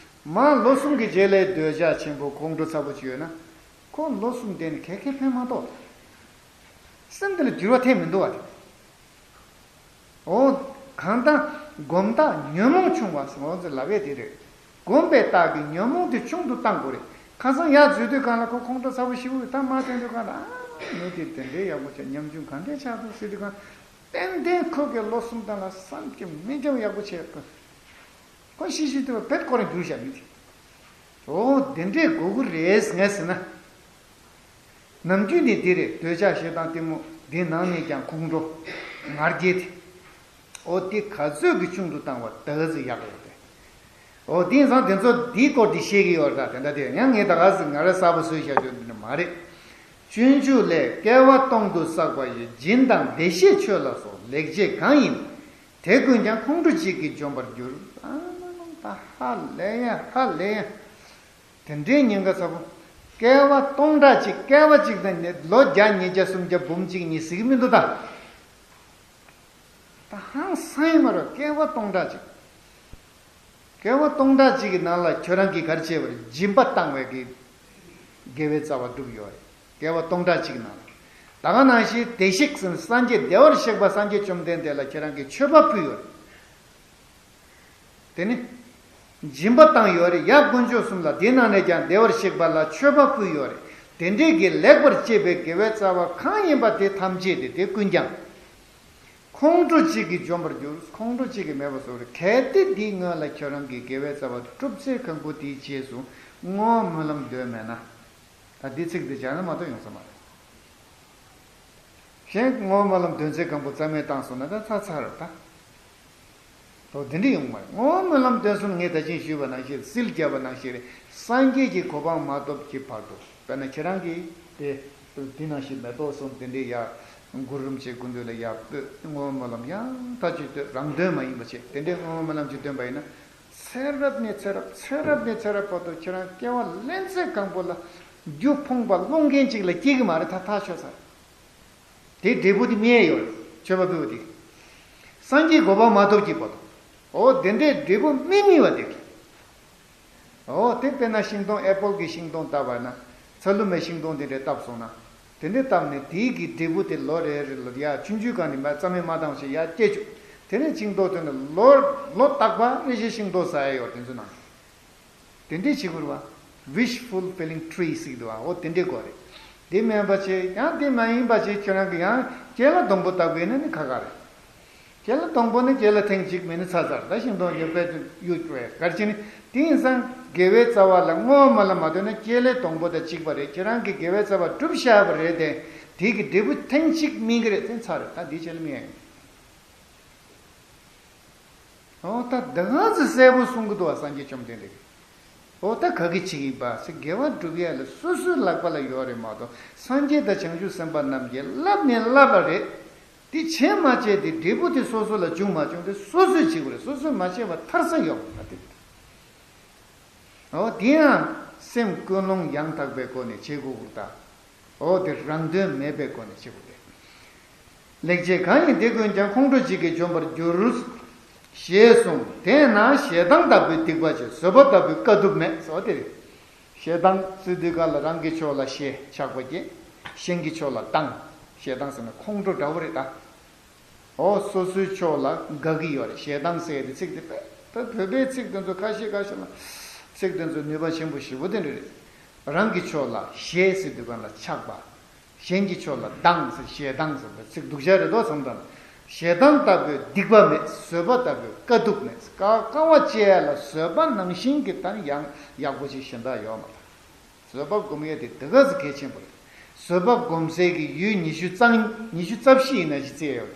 མར་ལོ་གསུམ་གྱི་རྗེས་ལ་འདོད་ཆགས་ཆེན་པོ་ཁོང་ཁྲོ་ཚ་པོ་ཅིག་ཡོད་ན། ཁོ་ལོ་གསུམ་བསྡད་ནས་ག་གེ་ཕན་མ་ཐོགས། སེམས་འདི་ལ་འགྱུར་བ་ཐེབས་མི་འདུག་བ་དེ། འོ། གང་ལྟར་སྒོམ་རྟགས་ཉོན་མོངས་ཆུང་བ་ཟེར་འོ་ཟེར་ལབ་ཡས་དེ་རེད། སྒོམ་པའི་རྟགས་ཀྱིས་ཉོན་མོངས་དེ་ཆུང་དུ་བཏང་དགོས་རེད། ཁ་སང་ཡར་འཛུལ་དུས་སྒང་ལ་ཁོ་ཁོང་ཁྲོ་ཚ་པོ་ཞེ་པོ་ད་མར་ཐོན་དུས་སྒང་ལ་ཨ་མི་དེ་དེ་འདྲའི་ཡག་པོ་བྱས་ཉམ་ཆུང་ག་འདྲའི་ཆགས་འདུག་ཟེར་དུས་སྒང་ཏན་ཏན་ཁོ་གི་ལོ་གསུམ་ཙམ་ལ་བསམ་གྱིས་མི་ཁྱབ་ཡག་པོ་བྱས་ཁོ། ཁོ་ཤི་ཤི་དུས་བེད་ཁོ་རང་འགྱུར་བཞག་མི་དེ། འོ་དེ་འདྲས་དགོས་ཀྱི་རེད་ངས་ཟེར་ན། ནམ་རྒྱུན་ནས་འདི་རེད། འདོད་ཆགས་ཞེ་སྡང་གཏི་མུག་འདི་ནང་ནས་ཀྱང་ཁོང་ཁྲོ། ང་རྒྱལ་དེ། འོ་འདི་ག་ཚོད་ཀྱི་ཆུང་དུ་བཏང་བ་ད་ག་ཚོད་ཡག་ཡོད་རེད། འོ་དེང་སང་དེ་ཚོ་འདིའི་སྐོར་འདི་བཤད་ཀྱི་ཡོད་རེད་ད་དེ་འདྲ་དེ་ཡང་ངས་ད་ག་ཚོད་ང་རང་གསར་པ་བཟོས་བཞག་རྒྱུ་འདི་འདྲ་མ་རེད། སྤྱོད་འཇུག་ལས། སྐལ་བ་སྟོང་དུ་བསགས་པ་ཡི། སྦྱིན་དང་བདེ་གཤེགས་མཆོད་ལ་སོགས། ལེགས་སྤྱད་གང་ཡིན། དེ་ཀུན་ཀྱང་ཁོང་ཁྲོ་གཅིག་གིས་འཇོམས་པར་འགྱུར། ཨ་མ་མ་ད་ཧ་ལས་ཡ་ཧ་ལས་ཡ། དེ་འདྲའི་ཉེན་ཁ་ཚ་པོ། སྐལ་བ་སྟོང་ཕྲག་གཅིག་སྐལ་བ་གཅིག་དང་ནི་ལོ་བརྒྱ་ཉིས་བརྒྱ་སུམ་བརྒྱ་འབུམ་གཅིག་གཉིས་ཟེར་གི་མི་འདུག་ད། ད་ཧང་སང་ཡིན་མ་རེད་སྐལ་བ་སྟོང་ཕྲག་གཅིག་སྐལ་བ་སྟོང་ཕྲག་གཅིག་གི་ནང་ལ་ཁྱོད་རང་གིས་ག་རེ་བྱས་པ་རེད། སྦྱིན་པ་བཏང་བའི་གི་དགེ་བའི་རྩ་བ་བསྒྲུབས་ཡོད་རེད། སྐལ་བ་སྟོང་ཕྲག་གཅིག་ནང་ལ། ད་ག་ནང་བཞིན་བདེ་གཤེགས་ཟེར་སངས་རྒྱས་བདེ་བར་གཤེགས་པ་སངས་རྒྱས་བཅོམ་ལྡན་འདས་ལ་ཁྱེད་རང་གིས་མཆོད་པ་ཕུལ་ཡོད་རེད། དེ་ནི། སྦྱིན་པ་བཏང་ཡོད་རེད། ཡབ་དཀོན་མཆོག་གསུམ་ལ་དེ་ནང་ནས་ཀྱང་བདེ་བར་གཤེགས་པ་ལ་མཆོད་པ་ཕུལ་ཡོད་རེད། དེ་འདྲས་ཀྱི་ལེགས་པར་སྤྱད་པའི་དགེ་བའི་རྩ་བ་གང་ཡིན་པ་དེ་ཐམས་ཅད་དེ་དེ་ཀུན་ཀྱང་། ཁོང་ཁྲོ་གཅིག་གིས་འཇོམས་པར་འགྱུར། ཁོང་ཁྲོ་གཅིག་གིས་མེད་པར་བཟོ་རེད། གལ་ཏེ་འདིའི་སྔོན་ལ་ཁྱོད་རང་གིས་དགེ་བའི་རྩ་བ་བསྒྲུབས་ཚེ་གང་པོ་དེའི་རྗེས་སུ་བསྔོ་བ་སྨོན་ལམ་འདོན་མེད་ན། ད་འདི་ཚིག་འདི་སྦྱར་ན་མ་གཏོགས་ཡོང་ས་མ་རེད། གཞན་བསྔོ་བ་སྨོན་ལམ་འདོན་ཚེ་གང་པོ་རྩ་མེད་བཏང་སོང་ན་ད་ཚར་ཚར་རེད་ད། དོ་དེ་འདྲ་ཡོང་མ་རེད། བསྔོ་བ་སྨོན་ལམ་འདོན་སོང་ངས་ད་ཅིང་ཞུས་པ་ནང་བཞིན་སིལ་བརྒྱབ་པ་ནང་བཞིན་རེད། སངས་རྒྱས་ཀྱི་གོ་འཕང་མ་ཐོབ་ཀྱི་བར་དུ་དཔེར་ན་ཁྱེད་རང་གིས་དེ་འདི་ནང་བཞིན་མེ་ཏོག་གསུམ་དེ་འདྲའི་ཡར་ གུ་རུ་རིན་པོ་ཆེའི་སྐུ་མདུན་ལ་ཡར་བོས། བསྔོ་བ་སྨོན་ལམ་ཡང་དག་ཅིག་བཏོན། རང་དོན་མ་ཡིན་པ་བྱས། དེ་འདྲའི་བསྔོ་བ་སྨོན་ལམ་ཅིག་བཏོན་པ་ཡིན་ན། ཚེ་རབས་ནས་ཚེ་རབས། ཚེ་རབས་ནས་ཚེ་རབས་བར་དུ་ཁྱེད་རང་སྐྱེ་བ་ལེན་ཚད་གང་པོ་ལ་རྒྱུ་ཕོངས་པ་སློང་མཁན་ཅིག་ལ་སྐྱེ་གི་མ་རེད། ད་ཐག་ཆོད་ཚར། དེ་འབྲས་བུ་དེ་སྨིན་ཡ་ཡོད་རེད། མཆོད་པ་ཕུལ་བ་དེ། སངས་རྒྱས་གོ་འཕང་མ་ཐོབ་ཀྱི་བར་དུ། འོ་དེ་འདྲའི་འབྲས་བུ་སྨིན་སྨིན་བ་དེ། འོ་དེ་དཔེར་ན་ཤིང་སྡོང་། ཨེ་པལ་གྱི་ཤིང་སྡོང་བཏབ་པ་ན། ཚ་ལུ་མའི་ཤིང་སྡོང་དེ་འདྲ་བཏབ་སོང་ན། དེ་འདྲ་བཏབ་ནས་དེའི་གི་འབྲས་བུ་དེ་ལོ་རེ་རེ་ལ་ཡར་ཆུང་ཆུང་སྒང་ནས་མར་རྩ་མེད་མ་བཏང་བྱས་ཡར་སྐྱེ་བཅུག་དེ་ནས་ཤིང་སྡོང་དེ་ནས་ལོ་ལོ་རྟག་པར་རེ་བཞིན་ཤིང་སྡོང་ཟ་ཡ་ཡོད། དེ་ཚོ་ནང་དེ་འདྲའི་བྱེད་དགོས་རེད་བ། Wish fulfilling tree ཟེར་གྱི་འདུག་བ། འོ་དེ་འདྲའི་སྐོར་རེད། དེ་མིན་པ་བྱས། ཡང་དེ་མ་ཡིན་པ་བྱས། ཁྱེད་རང་གིས་ཡང་ཀེ་ལ་སྡོང་པོ་བཏབ་དགོས་ན་ནི་ཁག་ཁག་རེད། ཀེ་ལ་སྡོང་པོ་ནི་ཀེ་ལ་ཐེངས་གཅིག་མིན་ན་ཚར་ཚར། ད་ཤིང་སྡོང་ཡོད་པའི་གཡུ་བྱུ་བས་གར་བྱས་ནི། དེ་ཡིན་ཙང་དགེ་བའི་རྩ་བ་ལ་བསྔོ་བ་སྨོན་ལམ་མ་བཏོན་ན་ཀེ་ལའི་སྡོང་པོ་དང་གཅིག་པ་རེད། ཁྱེད་རང་གིས་དགེ་བའི་རྩ་བ་བསྒྲུབས་བཞག་པ་རེད་དེ། དེ་གི་འབྲས་བུ་ཐེངས་གཅིག་སྨིན་གི་རེད། དེ་ཚར་རེད། ད་འདི་ཆེད་ལ་སྨིན་ཡ་ཡིན། འོ་ད་འདི་ག་ཚོད་གསལ་པོ་གསུང་གི་འདུག་བ། སངས་རྒྱས་བཅོམ་ལྡན་འདས་ཀྱིས། འོ་ད་ག་གི་ཅིག་ཡིན་པ་ཟེར། དགེ་བ་སྒྲུབ་ཡ་ལ་སོ་སོའི་ལག་པ་ལ་ཡོད་རེད་མ་གཏོགས། སངས་རྒྱས་དང་བྱང་ཆུབ་སེམས་དཔའ་རྣམས་ཀྱིས་བསླབས་ནས་བསླབས་པ་རེད། དེ་བྱས་མ་བྱས་དེ་འབྲས་བུ་དེ་སོ་སོ་ལ་བྱུང་མ་བྱུང་དེ་སོ་སོས་བྱེད་དགོས་རེད། སོ་སོས་མ་བྱས་པ་ཐར་ས་ཡོད་མ་རེད། འོ་དེ་ཡང་སེམས་ཀུན་སློང་ཡང་དག་པའི་སྒོ་ནས་བྱེད་དགོས་ཀྱི་རེད་ད། འོ་དེ་རང་དོན་མེད་པའི་སྒོ་ནས་བྱེད་དགོས་རེད། ལེགས་བྱས་གང་ཡིན་དེ་ཀུན་ཀྱང་། ཁོང་ཁྲོ་བྱེད་ཀྱིས་འཇོམས་པར་འགྱུར། ཞེས་གསུངས། དེས་ན་ཞེ་སྡང་ལྟ་བུའི་སྡིག་པ་བྱས། བཟོད་པ་ལྟ་བུའི་དཀའ་ཐུབ་མེད། ཟེར་བ་དེ་རེད། ཞེ་སྡང་ཟེར་དུས་ག་ལ་རང་གི་ཕྱོགས་ལ་ཞེ་ཆགས་པ་སྐྱེ། གཞན་གྱི་ཕྱོགས་ལ་སྡང་། ཞེ་སྡང་ཟེར་ན་ཁོང་ཁྲོ་འདྲ་བོ་རེད་ད། འོ་སོ་སོའི་ཕྱོགས་ལ་དགའ་གི་ཡོད་རེད། ཞེ་སྡང་ཟེར་དེ་ཚིག་དེ་དཔེ་ད་བོད་པའི་ཚིག་དེ་ཚོ་ཁ་ཤས་ཁ་ཤས་ལ་ཚིག་དེ་ཚོ་ནུས་པ་ཆེན་པོ་ཞེ་པོ་དེ་འདྲ་རེད། རང་གི་ཕྱོགས་ལ་ཞེ་ཟེར་དུས་ག་ལ་ཆགས་པ། གཞན་གྱི་ཕྱོགས་ལ་སྡང་ཟེར། ཞེ་སྡང་ཟེར་བའི་ཚིག་སྡུག་ཅག་རེད་དོ་བསམ་དང་། ཞེ་སྡང་ལྟ་བུའི་སྡིག་པ་མེད། བཟོད་པ་ལྟ་བུའི་དཀའ་ཐུབ་མེད། དཀའ་དཀའ་བ་སྤྱད་ཡ་ལ་བཟོད་པ་ནང་བཞིན་གྱི་ད་ཡང་ཡག་པོ་ཞིག་གཞན་དག་ཡོད་མ་རེད། བཟོད་པ་སྒོམ་ཡས་དེ་དེ་ག་ཚོད་གལ་ཆེན་པོ་རེད། བཟོད་པ་སྒོམ་སའི་གི་ཡུལ་ཉི་ཤུ་རྩ་ཉི་ཤུ་རྩ་བཞི་ཡིན་ན་ཞིག་བརྩི་ཡས་ཡོད་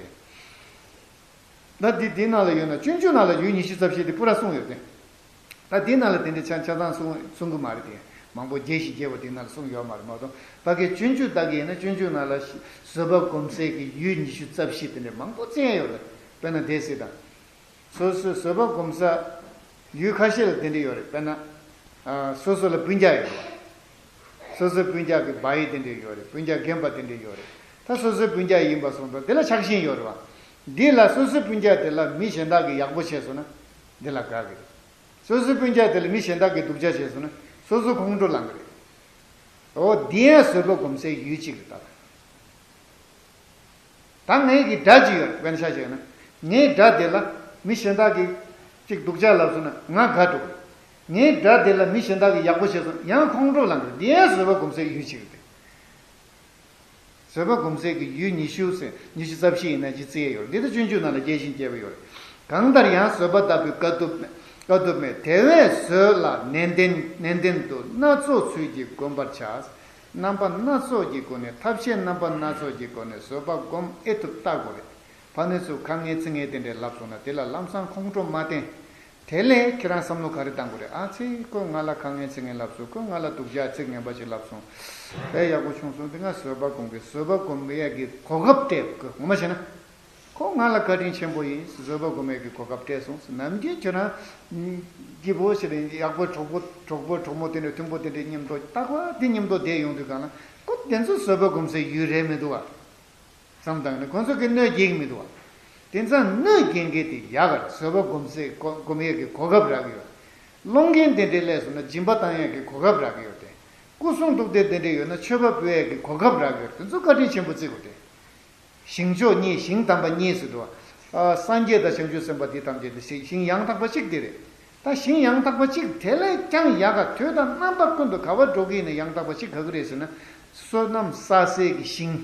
དེ། ད་འདི་འདི་ནང་ལ་ཡོད་ན། སྤྱོད་འཇུག་ནང་ལ་ཡུལ་ཉི་ཤུ་རྩ་བཞི་དེ་པུ་ར་གསུངས་ཡོད་དེ། ད་འདི་ནང་ལ་དེ་འདྲའི་ཆ་ཆ་ཚང་གསུང་གསུང་གི་མ་རེད་དེ། མང་པོ་རྒྱས་ཤིང་རྒྱས་པ་འདི་ནང་ལ་གསུངས་ཡོད་མ་རེད་མ་གཏོགས། ཕ་གི་སྤྱོད་འཇུག་ལྟ་གི་ཡིན་ན། སྤྱོད་འཇུག་ནང་ལ་བཟོད་པ་སྒོམ་སའི་གི་ཡུལ་ཉི་ཤུ་རྩ་བཞི་དེ་འདྲ་མང་པོ་བརྩི་ཡས་ཡོད་རེད། དཔེར་ན་སྡེ་སྲིད་དང་། སོ་སོའི་བཟོད་པ་སྒོམ་ས་ཡུལ་ཁ་ཤས་ལ་དེ་འདྲ་ཡོད་རེད། དཔེར་ན། ཨ། སོ་སོ་ལ་སྤུན་ཀྱག་ཡོད་རེད་བ། སོ་སོའི་སྤུན་ཀྱག་གི་བ་ཡི་དེ་འདྲ་ཡོད་རེད། སྤུན་ཀྱག་རྒན་པ་དེ་འདྲ་ཡོད་རེད། ད་སོ་སོའི་སྤུན་ཀྱག་ཡིན་པ་སོང་ཙང་དེ་ལ་ཆགས་ཞེན་ཡོད་རེད་བ། འདི་ལ་སོ་སོའི་སྤུན་ཀྱག་དེ་ལ་མི་གཞན་དག་གིས་ཡག་པོ་བྱས་སོང་ན་འདི་ལ་དགའ་གི་རེད། སོ་སོའི་སྤུན་ཀྱག་དེ་ལ་མི་གཞན་དག་གིས་སྡུག་ཅག་བྱས་སོང་ན་སོ་སོ་ཁོང་ཁྲོ་ལངས་གི་རེད། འོ་འདི་ཡང་བཟོད་པ་སྒོམ་སའི་ཡུལ་གཅིག་རེད་ད། ད་ངའི་གི་དགྲ་ཅིག་ཡོད་རེད། དཔེར་ན་ཆ་བཞག་ན། ངའི་དགྲ་དེ་ལ་མི་གཞན་དག་གིས་ཅིག་སྡུག་ཅག་ལབ་སོང་ན་ང་དགའ་འགྲོ་གི་རེད། ངའི་དགྲ་དེ་ལ་མི་གཞན་དག་གིས་ཡག་པོ་བྱས་སོང་ན་ཡང་ཁོང་ཁྲོ་ལངས་གི་རེད། འདི་ཡང་བཟོད་པ་སྒོམ་སའི་ཡུལ་གཅིག་རེད། བཟོད་པ་སྒོམ་སའི་གི་ཡུལ་ཉི་ཤུ་ཟེར། ཉི་ཤུ་རྩ་བཞི་ཡིན་ན་ཅིག་བརྩི་ཡས་ཡོད་རེད། འདི་ལྟར་སྤྱོད་འཇུག་ནང་ལ་རྒྱས་ཤིང་རྒྱས་པ་ཡོད་རེད། གང་ལྟར་ཡང་བཟོད་པ་ལྟ་བུའི་དཀའ་ཐུབ་མེད། དཀའ་ཐུབ་མེད། དེ་བས་བཟོད་ལ་ནན་ཏན་ནན་ཏན་དུ་སྣ་ཚོགས་ཚུལ་གྱིས་བསྒོམ་པར་བྱ། རྣམ་པ་སྣ་ཚོགས་ཀྱི་སྒོ་ནས། ཐབས་ཤེས་རྣམ་པ་སྣ་ཚོགས་ཀྱི་སྒོ་ནས་བཟོད་པ་སྒོམ་ཨེ་ཐུབ་བལྟ་དགོས་རེད། ཕ་ནས་ཚུར་ཁ་ངན་ཚིག་ངན་དེ་འདྲས་ལབ་སོང་ན་དེ་ལ་ལམ་སང་ཁོང་ཁྲོ་མ་བསྟེན། དེ་ལས་ཁྱེད་རང་བསམ་བློ་ག་རེ་བཏང་དགོས་རེད། ཨ་ཙི། ཁོས་ང་ལ་ཁ་ངན་ཚིག་ངན་ལབ་སོང་། ཁོས་ང་ལ་སྡུག་ཅག་ཚིག་ངན་པ་ཅིག་ལབ་སོང་། དཔེ་ཡག་པོ་བྱུང་སོང་། དེ་ང་བཟོད་པ་སྒོམ་གི། བཟོད་པ་སྒོམ་གི་ཡ་གི་གོ་སྐབས་སྤྲད་དགོས། ངོ་མ་བྱས་ན། ཁོ་ང་ལ་བཀའ་དྲིན་ཆེན་པོ་ཡིན། བཟོད་པ་སྒོམ་ཡས་ཀྱི་གོ་སྐབས་སྤྲད་སོང་། ནམ་རྒྱུན་ཁྱོད་རང་སྐྱིད་པོ་ཞིག་རེད། ཡག་པོ། གྲོགས་པོ་གྲོགས་པོ་གྲོགས་མོ་དེ་འདྲ་མཐུན་པོ་དེ་འདྲའི་མཉམ་དུ་རྟག་པར་དེ་མཉམ་དུ་བསྡད་ཡོང་དུས་གང་ལ་ཁོ་དེ་ཚོ་བཟོད་པ་སྒོམ་སའི་ཡུལ་རེད་མི་འདུག་བ་བསམ་བཏང་ནས་ཁོ་ཚོ་གི་གནོད་སྐྱེལ་གི་མི་འདུག་བ། དེང་སང་གནོད་སྐྱེལ་མཁན་དེ་ཡག་ག་རེད། བཟོད་པ་སྒོམ་སའི་སྒོམ་ཡས་ཀྱི་གོ་སྐབས་རག་གི་ཡོད། སློང་མཁན་དེ་འདྲའི་སླེབས་སོང་ན་སྦྱིན་པ་བཏང་ཡས་ཀྱི་གོ་སྐབས་རག་གི་ཡོད་དེ། སྐུ་གསུང་ཐུགས་རྟེན་དེ་འདྲ་ཡོད་ན་མཆོད་པ་ཕུལ་ཡས་ཀྱི་གོ་སྐབས་རག་གི་ཡོད། དེ་ཚོ་བཀའ་དྲིན་ཆེན་པོ་བརྩི་དགོས་ཏེ། ཞིང་མཆོག་གཉིས། ཞིང་དམ་པ་གཉིས་ཟེར་འདུག་བ། ཨ། སངས་རྒྱས་དང་བྱང་ཆུབ་སེམས་དཔའ་འདི་ཐམས་ཅད་དེ་ཞིང་ཡང་དག་པ་གཅིག་དེ་རེད། ད་ཞིང་ཡང་དག་པ་གཅིག་དེ་ལས་ཀྱང་ཡག་ག་དུས་དང་རྣམ་པ་ཀུན་ཏུ་ག་པར་འགྲོ་གི་ཡིན་ན་ཡང་དག་པ་གཅིག་ག་གི་རེད་ཟེར་ན། བསོད་ནམས་བསགས་སའི་གི་ཞིང་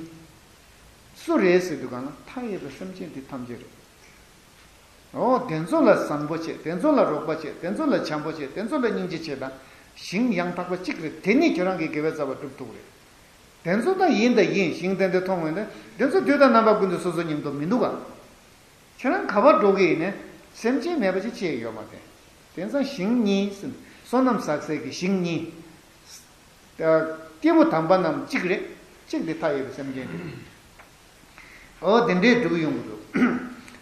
སུ་རེད་ཟེར་དུས་གང་ལ་མཐའ་ཡས་པའི་སེམས་ཅན་དེ་ཐམས་ཅད་རེད། འོ་དེ་ཚོ་ལ་བཟང་པོ་བྱེད། དེ་ཚོ་ལ་རོགས་པ་བྱེད། དེ་ཚོ་ལ་བྱམས་པོ་བྱེད། དེ་ཚོ་ལ་སྙིང་རྗེ་བྱེད་དང་། ཞིང་ཡང་དག་པ་གཅིག་རེད། དེ་ནི་ཁྱོད་རང་གི་དགེ་བའི་རྩ་བ་སྒྲུབ་ཐུབ་རེད། དེ་ཚོ་ད་ཡིན་ད་ཡིན། ཞིང་དེ་འདྲ་མཐོང་བས་ན་དེ་ཚོ་དུས་དང་རྣམ་པ་ཀུན་ཏུ་སོ་སོ་མཉམ་དུ་མི་འདུག་ག་ཁྱེད་རང་ག་པར་འགྲོ་གི་ཡིན་ནའི་སེམས་ཅན་མེད་པ་ཅིག་ཅི་ཡང་ཡོད་མ་རེད། དེང་སང་ཞིང་གཉིས་ཟེར། བསོད་ནམས་བསགས་སའི་གི་ཞིང་གཉིས། ད་སྐྱེས་བུ་དམ་པ་རྣམས་གཅིག་རེད། གཅིག་དེ་མཐའ་ཡས་པའི་སེམས་ཅན་རེད། འོ་དེ་འདྲའི་སྒྲུབ་ཡོང་གི་འདུག་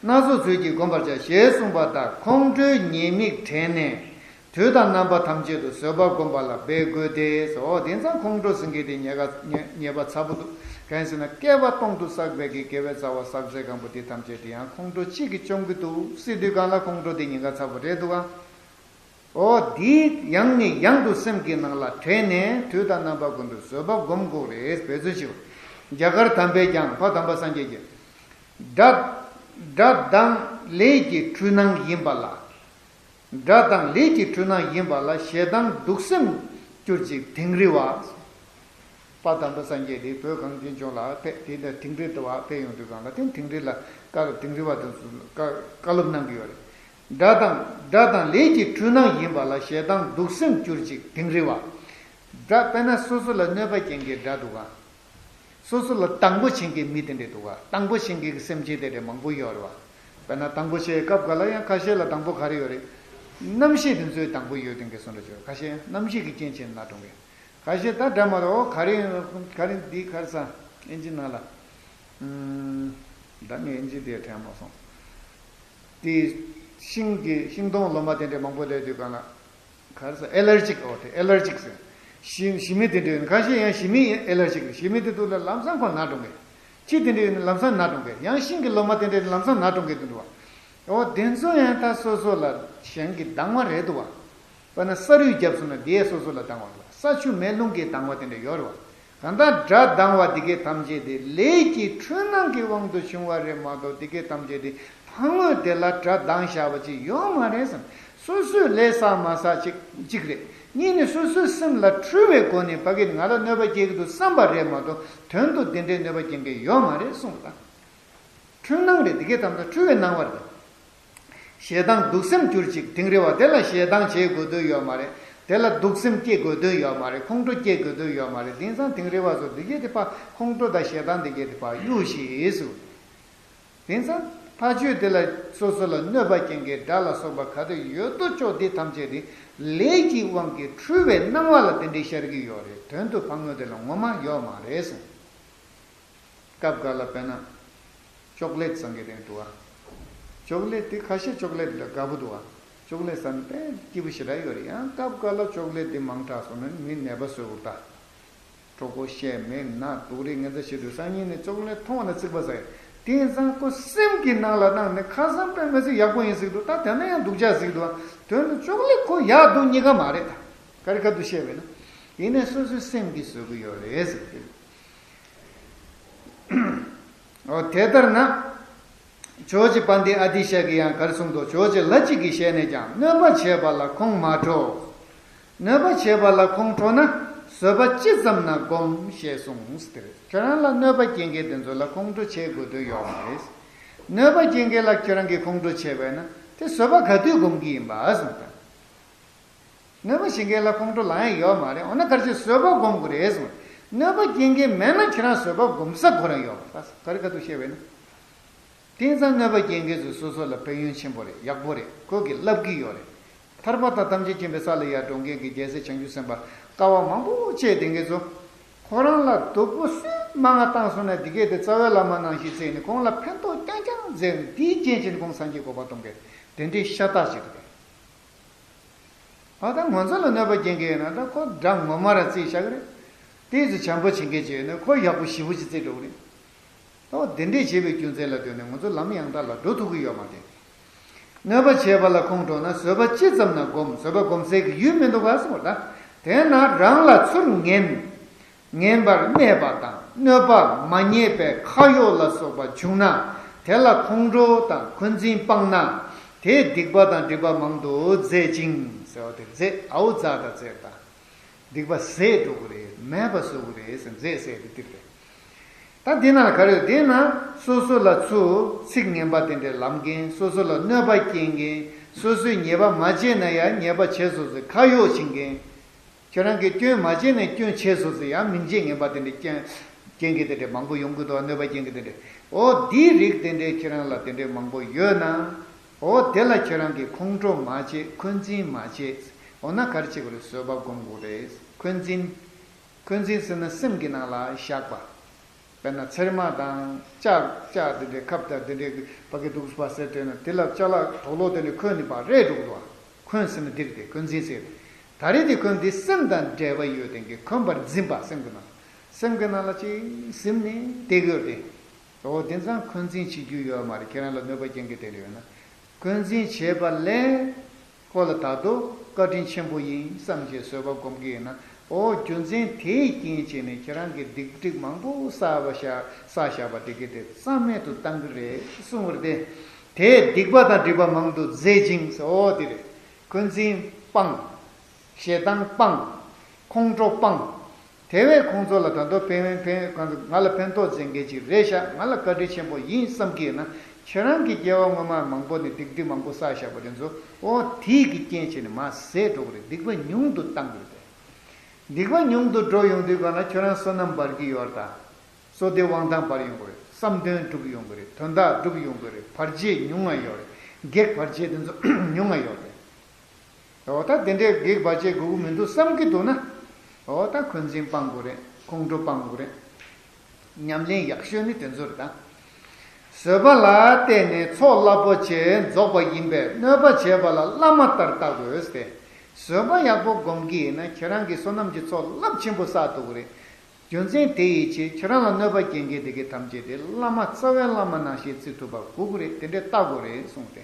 སྣ་ཚོགས་ཚུལ་གྱིས་བསྒོམ་པར་བྱ་ཞེས་གསུངས་པ་ལྟར་ཁོང་ཁྲོའི་ཉེས་དམིགས་དྲན་ནས། དུས་དང་རྣམ་པ་ཐམས་ཅད་དུ་བཟོད་པ་བསྒོམ་པ་ལ་འབད་དགོས་ཏེ། འོ་དེང་སང་ཁོང་ཁྲོ་ཟེར་མཁན་དེ་ཉེས་ཀ་ཉེས་ཉེས་པ་ཚ་པོ་འདུག་གང་ཟེར་ན་བསྐལ་པ་སྟོང་དུ་བསགས་པའི་གི་དགེ་བའི་རྩ་བ་བསགས་ཚད་སྒམ་པོ་དེ་ཐམས་ཅད་དེ་ཡང་ཁོང་ཁྲོ་གཅིག་གིས་བཅོམ་གྱི་འདུག་སྲིད་དུས་གང་ལ་ཁོང་ཁྲོ་དེ་ཉེན་ཁ་ཚ་པོ་རེད་འདུག་ག་འོ་དེ་ཡང་ནས་ཡང་དུ་སེམས་ཀྱི་ནང་ལ་དྲན་ནས་དུས་དང་རྣམ་པ་ཀུན་ཏུ་བཟོད་པ་བསྒོམ་དགོས་རེད། འབད་རྩོལ་ཞིག་རྒྱ་གར་དམ་པས་ཀྱང་། ཕ་དམ་པ་སངས་རྒྱས་ཀྱིས། དགྲ་དགྲ་དང་ལས་ཀྱི་འཁྲུལ་སྣང་ཡིན་པ་ལ། དགྲ་དང་ལས་ཀྱི་འཁྲུལ་སྣང་ཡིན་པ་ལ་ཞེ་སྡང་གདུག་སེམས་གྱུར་ཅིག་དིང་རི་བ། ཕ་དམ་པ་སངས་རྒྱས་དེ་བོད་གངས་ཅན་ལྗོངས་ལ་ཕེབས་དེ་འདྲ་དིང་རི་དུ་བ་ཕེབས་ཡོང་དུས་གང་ལ་དེ་དིང་རི་ལ་བཀའ་སློབ་དིང་རི་བ་དེ་ཚོ་བཀའ་བཀའ་སློབ་གནང་གི་ཡོད་རེད། དགྲ་དང་དགྲ་དང་ལས་ཀྱི་འཁྲུལ་སྣང་ཡིན་པ་ལ་ཞེ་སྡང་གདུག་སེམས་གྱུར་ཅིག་དིང་རི་བ། དགྲ་དཔེར་ན་སོ་སོ་ལ་གནོད་པ་སྐྱེལ་མཁན་དགྲ་འདུག་ག་སོ་སོ་ལ་དང་པོ་བྱེད་མཁན་མི་དེ་འདྲས་འདུག་ག་དང་པོ་བྱེད་མཁན་གྱི་སེམས་ཅན་དེ་འདྲས་མང་པོ་ཡོད་རེད་བ། དཔེར་ན་དང་པོ་བྱེད་སྐབས་འགའ་ལ་ཡང་ཁ་ཤས་ལ་དང་པོ་ག་རེ་ཡོད་རེད། རྣམ་ཤེས་དེ་ཚོའི་དང་པོ་ཡོད་དེ་འདྲས་སོང་འདྲ་བྱོས། ཁ་ཤས་རྣམ་ཤེས་ཀྱི་རྐྱེན་བྱས་ན་གྲོངས་གི་ཁ་ཤས་ད་འདྲ་མ་རེད། འོ་ག་རེ་ག་རེ་འདི་ག་རེ་ཟ་ཨིན་ཇི་ནང་ལ། ཨུམ། ད་ངས་ཨིན་ཇི་དེ་དྲན་མ་སོང་། དེ་ཤིང་གི་ཤིང་སྡོང་ལོ་མ་དེ་འདྲས་མང་པོ་སླེབས་དུས་གང་ལ། ག་རེ་ཟ་ཨེ་ལར་ཇིག་འོ་དེ་ཨེ་ལར་ཇིག་ཟེར། ཞི་ཞི་མི་དེ་འདྲས་ཡོད་ན་ཁ་ཤས་ཡང་ཞི་མི་ཨེ་ལར་ཇིག་རེད། ཞི་མི་དེ་དུས་ལ་ལམ་སང་ཁོ་ན་གྲོངས་གི་ཁྱི་དེ་འདྲས་ཡོད་ན་ལམ་སང་ན་གྲོངས་གི་ཡང་ཤིང་གི་ལོ་མ་དེ་འདྲས་ལམ་སང་ན་གྲོངས་གི་དེ་འདྲ་བ། འོ་དེ་ཚོ་ཡང་ད་སོ་སོ་ལ་གཞན་གྱིས་སྡང་བ་རེད་འདུག་བ། དཔེར་ན་ས་རུད་བརྒྱབ་སོང་ན་དེས་སོ་སོ་ལ་སྡང་བ་རེད། ས་ཆུ་མེ་རླུང་གིས་སྡང་བ་དེ་འདྲ་ཡོད་རེད་བ། གང་ལྟར་དགྲ་སྡང་བ་དེ་གའི་ཐམས་ཅད་དེ་ལས་ཀྱི་འཁྲུལ་སྣང་གི་དབང་དུ་བྱུང་བ་རེད་མ་གཏོགས་དེ་གའི་ཐམས་ཅད་དེ་ཕ་ངོས་དེ་ལ་དགྲ་སྡང་བཞག་པ་ཅིག་ཡོད་མ་རེད་བསམ། སོ་སོས་ལས་བསགས་མ་བསགས་ཅིག་ཅིག་རེད། གཉིས་ནི་སོ་སོའི་སེམས་ལ་འཁྲུལ་བའི་སྒོ་ནས་ཕ་གིར་ང་ལ་གནོད་པ་སྐྱེལ་གྱི་འདུག་བསམ་པ་རེད་མ་གཏོགས་དོན་དུ་དེ་འདྲའི་གནོད་པ་སྐྱེལ་མཁན་ཡོད་མ་རེད་གསུངས་པ་དང་། འཁྲུལ་སྣང་རེད། དེ་གའི་ཐམས་ཅད་འཁྲུལ་བའི་སྣང་བ་རེད། ཞེ་སྡང་གདུག་སེམས་གྱུར་ཅིག་དིང་རི་བ། དེ་ལ་ཞེ་སྡང་བྱེད་དགོས་དོན་ཡོད་མ་རེད། དེ་ལ་གདུག་སེམས་སྐྱེ་དགོས་དོན་ཡོད་མ་རེད། ཁོང་ཁྲོ་སྐྱེ་དགོས་དོན་ཡོད་མ་རེད། དེང་སང་དིང་རི་བ་ཚོ་འདི་གས་དེ་ཕ་ཁོང་ཁྲོ་དང་ཞེ་སྡང་འདི་གས་དེ་ཕ་གཡུག་ཤིག་ཟེར། དེང་སང་ཕ་ཆོས་དེ་ལ་སོ་སོ་ལ་གནོད་པ་སྐྱེལ་མཁན་དགྲ་ལ་སོགས་པ་ག་དུས་ཡོད་དོ་ཅོག་འདི་ཐམས་ཅད་དེ་ལས་ཀྱི་དབང་གིས་འཁྲུལ་བའི་སྣང་བ་ལ་དེ་འདྲའི་ཤར་གྱི་ཡོད་རེད། དོན་དུ་ཕ་ངོས་དེ་ལ་ངོ་མ་ཡོད་མ་རེད་གསུངས། སྐབས་འགའ་ལ་དཔེར་ན། ཅོག་ལེད་ཟེར་མཁན་དེ་འདུག་བ། ཅོག་ལེད་དེ་ཁ་ཤས་ཅོག་ལེད་ལ་དགའ་པོ་འདུག་བ། ཅོག་ལེད་ཟ་ན་དཔེ་སྐྱིད་པོ་ཞེ་དྲག་ཡོད་རེད། ཡང་སྐབས་འགའ་ལ་ཅོག་ལེད་དེ་མང་དྲགས་སོང་ན་མི་ནད་པ་བཟོ་གི་འདུག་ད། གྲོད་ཁོག་བཤལ་མེད་ན་སྡུག་རུས་ངན་ཚ་བྱེད་དུས་སང་ཉིན་ནས་ཅོག་ལེད་མཐོང་བ་ན་རྩིག་པ་ཟ་ཡི། དེང་སང་ཁོ་སེམས་ཀྱི་ནང་ལ་བཏང་ནས་ཁ་སང་དཔེ་མི་སྲིད་ཡག་པོ་ཡིན་ཟེར་གི་འདུག་ད་དེ་ན་ཡང་སྡུག་ཅག་ཟེར་གི་འདུག་བ། དོན་དུ་ཅོག་ལེད་ཁོ་ཡག་སྡུག་གཉིས་ཀ་མ་རེད་ད། ག་རེ་ག་དུ་བཤད་པས་ན། ཡིན་ནའི་སོ་སོའི་སེམས་ཀྱིས་བཟོ་གི་ཡོད་རེད་ཟེར་གི། འོ་དེ་ལྟར་ན། ཇོ་བོ་རྗེ་དཔལ་ལྡན་ཨ་ཏི་ཤ་གིས་ཡང་ག་རེ་གསུངས་འདུག་ཇོ་བོ་རྗེ་ལྷ་གཅིག་གི་ཞལ་ནས་ཀྱང་གནོད་པ་བྱེད་པ་ལ་ཁོང་མ་ཁྲོ། གནོད་པ་བྱེད་པ་ལ་ཁོང་ཁྲོ་ན་བཟོད་པ་ཅི་ཙམ་ན་སྒོམ་ཞེས་གསུངས་ཏེ། ཁྱོད་རང་ལ་གནོད་པ་སྐྱེལ་མཁན་དེ་ཚོ་ལ་ཁོང་ཁྲོ་བྱེད་དགོས་དོན་ཡོད་མ་རེད། གནོད་པ་སྐྱེལ་མཁན་ལ་ཁྱོད་རང་གིས་ཁོང་ཁྲོ་བྱས་པས་ན་དེ་བཟོད་པ་ག་དུས་སྒོམ་གྱི་ཡིན་པ་གསུངས་དང་། གནོད་པ་བྱེད་མཁན་ལ་ཁོང་ཁྲོ་ལངས་ཡ་ཡོད་མ་རེད། འོ་ན་ག་རེ་བྱས་བཟོད་པ་སྒོམ་དགོས་རེད་གསུངས། གནོད་པ་སྐྱེལ་མཁན་མེད་ན་ཁྱེད་རང་བཟོད་པ་སྒོམ་ས་ཁོ་རང་ཡོད་མ་རེད། ག་རེ་ག་དུས་བཤད་པས་ན། དེང་སང་གནོད་པ་སྐྱེལ་མཁན་ཚོ་སོ་སོ་ལ་ཕན་ཡོན་ཆེན་པོ་རེད། ཡག་པོ་རེད། ཁོ་གིས་བསླབ་ཀྱི་ཡོད་རེད། ཐར་པ་དང་ཐམས་ཅད་མཁྱེན་པའི་ས་ལ་ཡར་འགྲོ་མཁན་གྱི་རྒྱལ་སྲས་བྱང་ཆུབ་སེམས་དཔའ་དཀའ་བ་མང་པོ་སྤྱད་བསྡད་མཁན་ཚོ། ཁོ་རང་ལ་སྡུག་པོ་སུས་མང་ང་བཏང་སོང་ན་འདི་གས་དེ་རྩ་བའི་བླ་མ་ནང་བཞིན་བརྩིས་ནས་ཁོང་ལ་ཕན་ཐོགས་རྐྱང་རྐྱང་མཛད་ནས་དེའི་རྐྱེན་བྱས་ནས་ཁོང་སངས་རྒྱས་གོ་འཕང་ཐོབ་མཁན་དེ་འདྲའི་ཤ་སྟག་ཅིག་རེད། ཨ་ད་ང་ཚོ་ལ་གནོད་པ་སྐྱེལ་མཁན་ཡོད་ན་ད་ཁོ་དགྲ་ངོ་མ་ར་བརྩིས་བཞག་གི་རེད། དེའི་ཚེ་བྱམས་པོ་བྱེད་མཁན་ཅིག་ཡོད་ན་ཁོ་ཡག་པོ་ཞེ་པོ་ཅིག་བརྩི་འགྲོ་གི་རེད། ཨོ་དེ་འདྲས་བྱེད་པའི་རྒྱུ་མཚན་ལ་ལྟོས་ནས་ང་ཚོ་ལམ་ཡང་དག་ལ་འགྲོ་ཐུབ་ཀྱི་ཡོད་མ་རེད། གནོད་པ་བྱས་པ་ལ་ཁོང་ཁྲོ་ན་བཟོད་པ་ཅི་ཙམ་ན་སྒོམ། བཟོད་པ་སྒོམ་སའི་གི་ཡུལ་མི་འདུག་ག་གསུངས་པ་ད། དེས་ན་རང་ལ་ཚུར་ངན། ངན་པར་སྨྲས་པ་དང་གནོད་པ་མ་ཉེས་པའི་ཁ་གཡོག་ལ་སོགས་པ་བྱུང་ན། དེ་ལ་ཁོང་ཁྲོ་དང་འཁོན་འཛིན་སྤངས་ན། དེས་སྡིག་པ་དང་སྒྲིབ་པ་མང་དུ་ཟད་ཅིང་ཟེར་བ་དེ་ཟད་ཨའུ་ཛ་ད་ཟད་ད། སྡིག་པ་ཟད་འགྲོ་གི་རེད། མེད་པ་བཟོ་གི་རེད་ཟེར་ཟད་ཟད་དེ་དེ་རེད། ད་འདི་ན་ག་རེ་ཡོད། དེས་ན་སོ་སོ་ལ་ཚུར་ཚིག་ངན་པ་དེ་འདྲའི་ལབ་མཁན། སོ་སོ་ལ་གནོད་པ་སྐྱེལ་མཁན། སོ་སོས་ཉེས་པ་མ་བྱས་ན་ཡང་ཉེས་པ་བྱས་སོང་ཟེར་ཁ་གཡོག་བྱེད་མཁན། ཁྱོད་རང་གིས་སྐྱོན་མ་བྱས་ནས་སྐྱོན་བྱས་སོང་ཟེར་ཡང་མིང་རྗེས་ངན་པ་དེ་འདྲའི་སྐྱོན་སྐྱེལ་མཁན་དེ་འདྲའི་མང་པོ་ཡོང་གི་འདུག་གནོད་པ་སྐྱེལ་མཁན་དེ་འདྲའི། འོ་འདིའི་རིགས་དེ་འདྲའི་ཁྱེད་རང་ལ་དེ་འདྲའི་མང་པོ་ཡོད་ན། འོ་དེ་ལ་ཁྱེད་རང་གིས་ཁོང་ཁྲོ་མ་བྱེད། འཁོན་འཛིན་མ་བྱེད། འོ་ན་ག་རེ་བྱེད་དགོས་རེད། བཟོད་པ་སྒོམ་དགོས་རེད། འཁོན་འཛིན། འཁོན་འཛིན་ཟེར་ན་སེམས་ཀྱི་ནང་ལ་བཞག་པ། དཔེར་ན་ཚེར་མ་དང་ལྕགས་ལྕགས་དེ་འདྲའི་ཁབ་དང་དེ་འདྲའི་ཕ་གི་འདུག་པ་ཟེར་དུས་ན་དེ་ལ་ཅ་ལག་དོག་ལོག་དེ་ལས་འཁོན་ནི་པ་རེད་འགྲོ་གི་འདུག་བ། འཁོན་ཟེར་ན་འདིར་དེ་འཁོན་འཛིན་ཟེར། ད་རེས་དེ་འཁོན་འདི་སེམས་དང་འབྲེལ་བ་ཡོད་དེ་གི་འཁོན་པར་འཛིན་པ་སེམས་ཀྱི་ནང་། སེམས་ཀྱི་ནང་ལ་ཅིག་ཟིན་ནས་བསྡད་ཡོད་དེ། འོ་དེ་ཙང་འཁོན་འཛིན་བྱེད་རྒྱུ་ཡོད་མ་རེད། ཁྱེད་རང་ལ་གནོད་པ་སྐྱེལ་མཁན་དེ་འདྲ་ཡོད་ན། འཁོན་འཛིན་བྱས་པ་ལས། ཁོ་ལ་ད་དུང་བཀའ་དྲིན་ཆེན་པོ་ཡིན་བསམ་བྱས་བཟོད་པ་སྒོམ་གྱི་ཡིན་ན། འོ་རྒྱུ་མཚན་དེའི་རྐྱེན་བྱས་ནས་ཁྱེད་རང་གི་སྡིག་སྒྲིབ་མང་པོ་བསགས་པ་བཞག་བསགས་བཞག་པ་དེ་གི་དེ་རྩ་མེད་དུ་བཏང་གི་རེད་གསུངས་པ་རེད་དེ། དེས་སྡིག་པ་དང་སྒྲིབ་པ་མང་དུ་འཛད་ཅིང་། འོ་དེ་རེད། འཁོན་འཛིན་སྤངས། ཞེ་སྡང་སྤངས། ཁོང་ཁྲོ་སྤངས། དེ་བས་ཁོང་ཚོ་ལ་ད་དུང་ཕན་ཕན་ང་ལ་ཕན་ཐོགས་མཛད་མཁན་ཅིག་རེད་ཤག་ང་ལ་བཀའ་དྲིན་ཆེན་པོ་ཡིན་བསམ་གྱི་ཡོད་ན། ཁྱེད་རང་གི་སྐྱེ་བ་སྔོན་མ་མང་པོ་ནས་སྡིག་སྒྲིབ་མང་པོ་བསགས་བཞག་པ་དེ་ཚོ། འོ་དེའི་གི་རྐྱེན་བྱས་ནས་མར་ཟད་འགྲོ་གི་རེད། སྡིག་པ་ཉུང་དུ་བཏང་གི་རེད་དེ། སྡིག་པ་ཉུང་དུ་འགྲོ་ཡོང་དུས་ག་ན་ཁྱོད་རང་བསོད་ནམས་འབར་གྱི་ཡོད་རེད་ད། བསོད་བདེ་དབང་ཐང་འབར་ཡོང་གི་རེད། བསམ་དོན་འགྲུབ་ཡོང་གི་རེད། དོན་དག་འགྲུབ་ཡོང་གི་རེད། བར་ཆད་ཉུང་ང་ཡོད་རེད། གེགས་བར་ཆད་དེ་ཚོ་ཉུང་ང་ཡོད་རེད། འོ་ད་དེ་འདྲའི་གེགས་བར་ཆད་དགོས་ཀྱི་མི་འདུག་བསམ་གྱི་འདུག་ན། འོ་ད་འཁོན་འཛིན་སྤང་དགོས་རེད། ཁོང་ཁྲོ་སྤང་དགོས་རེད། ཉམས་ལེན་ཡག་ཤོས་ནི་དེ་ཚོ་རེད་ད། བཟོད་པ་ལ་བརྟེན་ནས་ཚོགས་རླབས་པོ་ཆེ་རྫོགས་པ་ཡིན་པས་གནོད་པ་བྱས་པ་ལ་བླ་མ་ལྟར་བལྟ་དགོས་ཏེ། བཟོད་པ་ཡག་པོ་སྒོམ་གྱི་ཡིན་ན་ཁྱེད་རང་གི་བསོད་ནམས་ཀྱི་ཚོགས་རླབས་ཆེན་པོ་བསགས་ཐུབ་ཀྱི་རེད། རྒྱུ་མཚན་དེ་ཡི་ཕྱིར་ཁྱེད་རང་ལ་གནོད་པ་སྐྱེལ་མཁན་དེ་གའི་ཐམས་ཅད་དེ་བླ་མ་རྩ་བའི་བླ་མ་ནང་བཞིན་བརྩི་ཐུབ་པ་དགོས་ཀྱི་རེད། དེ་འདྲའི་ལྟ་དགོས་རེད་གསུངས་ཏེ།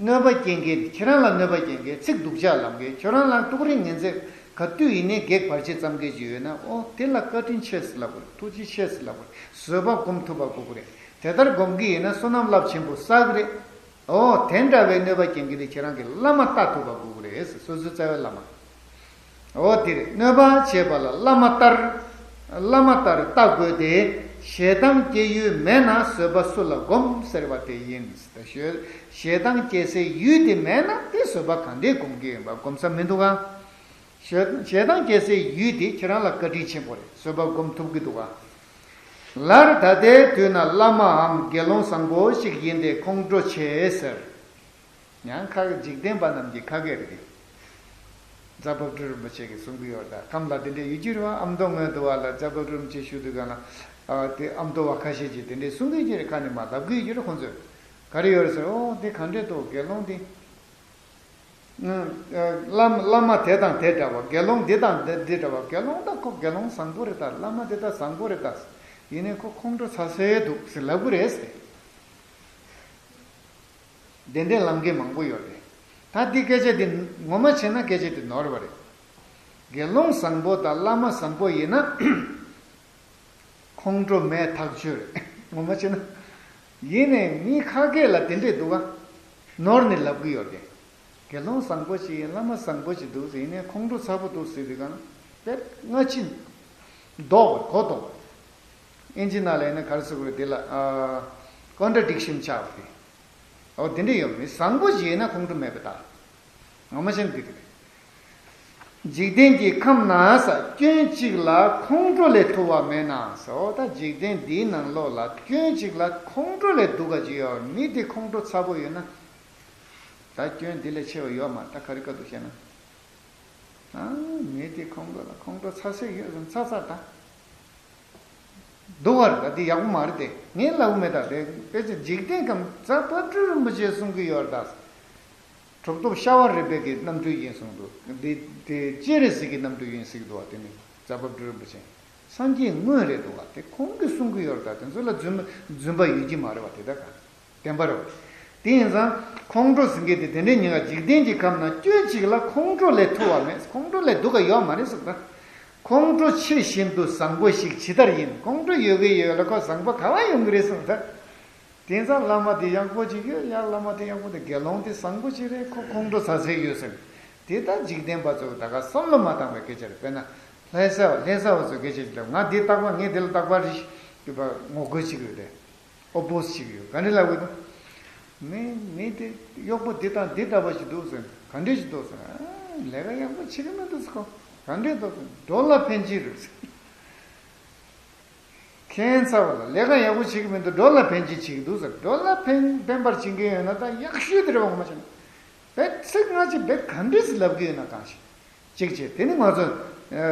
གནོད་པ་སྐྱེལ་མཁན་དེ་ཁྱེད་རང་ལ་གནོད་པ་སྐྱེལ་མཁན་ཚིག་སྡུག་ཅག་ལབ་མཁན་ཁྱོད་རང་ལ་ཏོག་རེ་ངན་ཚད་ག་དུས་ཡིན་ནའི་གེགས་བར་ཆད་ཙམ་གྱི་ཅིག་ཡོད་ན། ཨོ་དེ་ལ་བཀའ་དྲིན་ཆེ་ཟེར་ལབ་དགོས་རེད། ཐུགས་རྗེ་ཆེ་ཟེར་ལབ་དགོས་རེད། བཟོད་པ་སྒོམ་ཐུབ་པ་དགོས་ཀྱི་རེད། དེ་ལྟར་སྒོམ་གྱི་ཡིན་ན་བསོད་ནམས་རླབས་ཆེན་པོ་བསགས་ཀྱི་རེད། ཨོ་དེ་འདྲ་བའི་གནོད་པ་སྐྱེལ་མཁན་དེ་ཁྱེད་རང་གི་བླ་མ་ལྟ་ཐུབ་པ་དགོས་ཀྱི་རེད། སོ་སོའི་རྩ་བའི་བླ་མ། འོ་དེར་གནོད་པ་བྱེད་པ་ལ་བླ་མ་ལྟར། བླ་མ་ལྟར་ལྟ་དགོས་ཏེ། ཞེ་སྡང་སྐྱེ་ཡུལ་མེད་ན་བཟོད་པ་སུ་ལ་སྒོམ་ཟེར་བ་དེ་ཡིན། ཞེ་སྡང་སྐྱེ་སའི་ཡུལ་དེ་མེད་ན་དེ་བཟོད་པ་གང་འདྲས་སྒོམ་གྱི་ཡིན་པ་སྒོམ་ས་མི་འདུག་ག་ཞེ་ཞེ་སྡང་སྐྱེ་སའི་ཡུལ་དེ་ཁྱེད་རང་ལ་བཀའ་དྲིན་ཆེན་པོ་རེད། བཟོད་པ་སྒོམ་ཐུབ་ཀྱི་འདུག་ག་ལར་ད་ལྟའི་དུས་ན་བླ་མའམ་དགེ་སློང་བཟང་པོ་ཞིག་ཡིན་ཏེ་ཁོང་ཁྲོ་ཆེ་ཟེར། ཡང་ཁ་འཇིག་རྟེན་པ་རྣམས་ཀྱི་ཁ་སྐད་རེད། རྫ་བབ་སྤྲུལ་རིན་པོ་ཆེ་གིས་གསུང་གི་ཡོད། ད་ཁམས་ལ་དེ་འདྲའི་ཡོད་ཀྱི་རེད་བ། ཨ་མདོ་སྔོན་དུ་བ་ལ་རྫ་བབ་སྤྲུལ་རིན་པོ་ཆེ་བཞུགས་དུས་ག་ལ། ཨ་དེ་ཨ་མདོ་བ་ཁ་ཤས་ཀྱིས་དེ་འདྲའི་གསུང་གི་ཡོད་ཀྱི་རེད། ཁ་ནས་མར་ལབ་གི་ཡོད་ཀྱི་རེད། ཁོང་ཚོས་ག་རེ་ཡོད་རེད་ཟེར། ཨོ་དེ་ག་འདྲས་འདུག་དགེ་སློང་དེ། ཨ་བླ་བླ་མ་དེ་དང་དེ་འདྲ་བ། དགེ་སློང་འདི་དང་འདི་འདི་འདྲ་བ། དགེ་སློང་ད་ཁོ་དགེ་སློང་བཟང་པོ་རེད་ད། བླ་མ་འདི་ད་བཟང་པོ་རེད་ད། ཡིན་ནའི་ཁོ་ཁོང་ཁྲོ་ཚ་ས་འདུག་ཟེར་ལབ་གི་རེད་ཟེར། བདེན་བདེན་ལམ་འགལ་མང་པོ་ཡོད་རེད། ད་འདི་སྐད་ཆ་འདི་ངོ་མ་བྱས་ན་སྐད་ཆ་འདི་ནོར་བ་རེད། དགེ་སློང་བཟང་པོ་དང་བླ་མ་བཟང་པོ་ཡིན་ན། ཁོང་ཁྲོ་མེད་ཐག་ཆོད་རེད། ངོ་མ་བྱས་ན། ཡིན་ནའི་མི་ཁ་སྐད་ལ་དེ་འདྲས་འདུག་ག་ནོར་ནས་ལབ་གི་ཡོད་རེད། དགེ་སློང་བཟང་པོ་ཅིག་ཡིན། བླ་མ་བཟང་པོ་ཅིག་འདུག་ཟེར། ཡིན་ནའི་ཁོང་ཁྲོ་ཚ་པོ་འདུག་ཟེར་དུས་ག་ན་དཔེ་སྔ་ཕྱི་ལྡོག་པ་གོ་ལྡོག་པ། ཨིན་ཇི་ནང་ལ་ཡིན་ན་ག་རེ་ཟེར་དགོས་རེད། དེ་ལ་ཨ་ཀོན་ཊྲ་ཌིག་ཤན་ཆགས་པ་དེ། འོ་དེ་འདྲ་ཡོད་མི་བཟང་པོ་ཞིག་ཡིན་ན་ཁོང་ཁྲོ་མེད་པ་ད། ངོ་མ་བྱས་ན་འདི་རེད། འཇིག་རྟེན་གྱི་ཁམས་ན་ས་སྐྱོན་གཅིག་ལ་ཁོང་ཁྲོ་ལས་ཐུ་བ་མེད་ན་ཟེར། འོ་ད་འཇིག་རྟེན་འདིའི་ནང་ལོགས་ལ་སྐྱོན་གཅིག་ལ་ཁོང་ཁྲོ་ལས་སྡུག་ག་ཅིག་ཡོད། མི་དེ་ཁོང་ཁྲོ་ཚ་པོ་ཡོད་ན། ད་སྐྱོན་འདི་ལས་ཆེ་བ་ཡོད་མ་རེད། ད་ག་རེ་བཀའ་འདུག་བཤད་ན། ཨ་མི་དེ་ཁོང་ཁྲོ་ལ་ཁོང་ཁྲོ་ཚ་ས་ཡོད་ཟེར་ཚ་ཚ་ད། སྡུག་པ་རེད་ད། དེ་ཡག་པོ་མ་རེད་དེ། ངས་ལབ་གི་མེད་ད། དེ་དཔེ་ཆ་འཇིག་རྟེན་ཁམས་རྫ་བབ་སྤྲུལ་རིན་པོ་ཆེས་གསུང་གི་ཡོད་རེད་ད། གྲུབ་ཐོབ་ཤ་བ་རི་པའི་གི་རྣམ་སྤྲུལ་ཡིན་གསུངས་འདུག་འདི་དེ་སྤྱན་རས་གཟིགས་ཀྱི་རྣམ་སྤྲུལ་ཡིན་ཟེར་གི་འདུག་བ། དེ་ནི་རྫ་བབ་སྤྲུལ་རིན་པོ་ཆེ་སངས་རྒྱས་དངོས་རེད་འདུག་བ། དེ་ཁོང་གིས་གསུང་གི་ཡོད་རེད་ད། དེ་ཚོ་ལ་རྫུན་རྫུན་པ་ཡོད་ཀྱི་མ་རེད་བ། དེ་ད་ག་བདེན་པ་རེད། དེ་ཡིན་ཙང་ཁོང་ཁྲོ་ཟེར་མཁན་དེ་དེ་འདྲའི་ཉེན་ཁ། འཇིག་རྟེན་གྱི་ཁམས་ན་སྐྱོན་གཅིག་ལ་ཁོང་ཁྲོ་ལས་ཐུ་བ་མེད། ཁོང་ཁྲོ་ལས་སྡུག་ག་ཡོད་མ་རེད་གསུངས་ད། ཁོང་ཁྲོ་ཆེ་བཞིན་དུ་བཟང་པོ་ཞིག་ཇི་ལྟར་ཡིན། ཁོང་ཁྲོ་ཡོད་གི་ཡོད་ལ་ཁོ་བཟང་པོ་ག་བ་ཡོང་གི་རེད་གསུངས་ད། དེ་ཡིན་ཙང་བླ་མ་དེ་ཡག་པོ་ཅིག་ཡོད། ཡ་བླ་མ་དེ་ཡག་པོ་དེ་དགེ་སློང་དེ་བཟང་པོ་ཅིག་རེད། ཁོ་ཁོང་ཁྲོ་ཚ་ས་ཡོད་ཟེར། དེ་ད་འཇིག་རྟེན་པ་ཚོ་ད་ག་བསམ་བློ་མ་བཏང་བའི་སྐད་ཆ་རེད། དཔེར་ན་ལྷ་ས་བ་ལྷ་ས་བ་ཚོའི་སྐད་ཆ་ཅིག་ལབ། ང་དེ་རྟག་པར་ངས་དེ་ལ་རྟག་པར་རེ་ཞིག་ངོ་རྒོལ་བྱེད་ཀྱི་ཡོད་དེ། ཨོ་པོ་སི་བྱེད་ཀྱི་ཡོད། ག་འདྲ་ལབ་དགོས་དང་། མི་མི་དེ་གཡོག་པོ་འདི་དང་འདི་འདྲ་བ་ཞིག་འདུག་ཟེར། ག་འདྲ་ཞིག་འདུག་ཟེར། ཨ་ལས་ཀ་ཡག་པོ་བྱེད་ཀྱི་མི་འདུག་ཟེར། ཁོ་ག་འདྲ་འདུག་ཟེར། འགྲོ་ལ་ཕན་གྱི་རེད་ཟེར། ཁྱད་མཚར་བ་ལ་ལས་ཀ་ཡག་པོ་བྱེད་ཀྱི་མི་འདུག་འགྲོ་ལ་ཕན་གྱི་བྱེད་ཀྱི་འདུག་ཟེར། འགྲོ་ལ་ཕན་ཕན་པར་བྱེད་ཀྱི་ཡོད་ན་ད་ཡག་ཤོས་དེ་རེད་བ། ངོ་མ་བྱས་ན་བེད་ཚིག་སྔ་ཕྱི་བེད་ག་འདྲ་ཞིག་ལབ་ཀྱི་ཡོད་ན་གང་ཞིག་གཅིག་བྱས། དེ་ནི་ང་ཚོ་ཨ་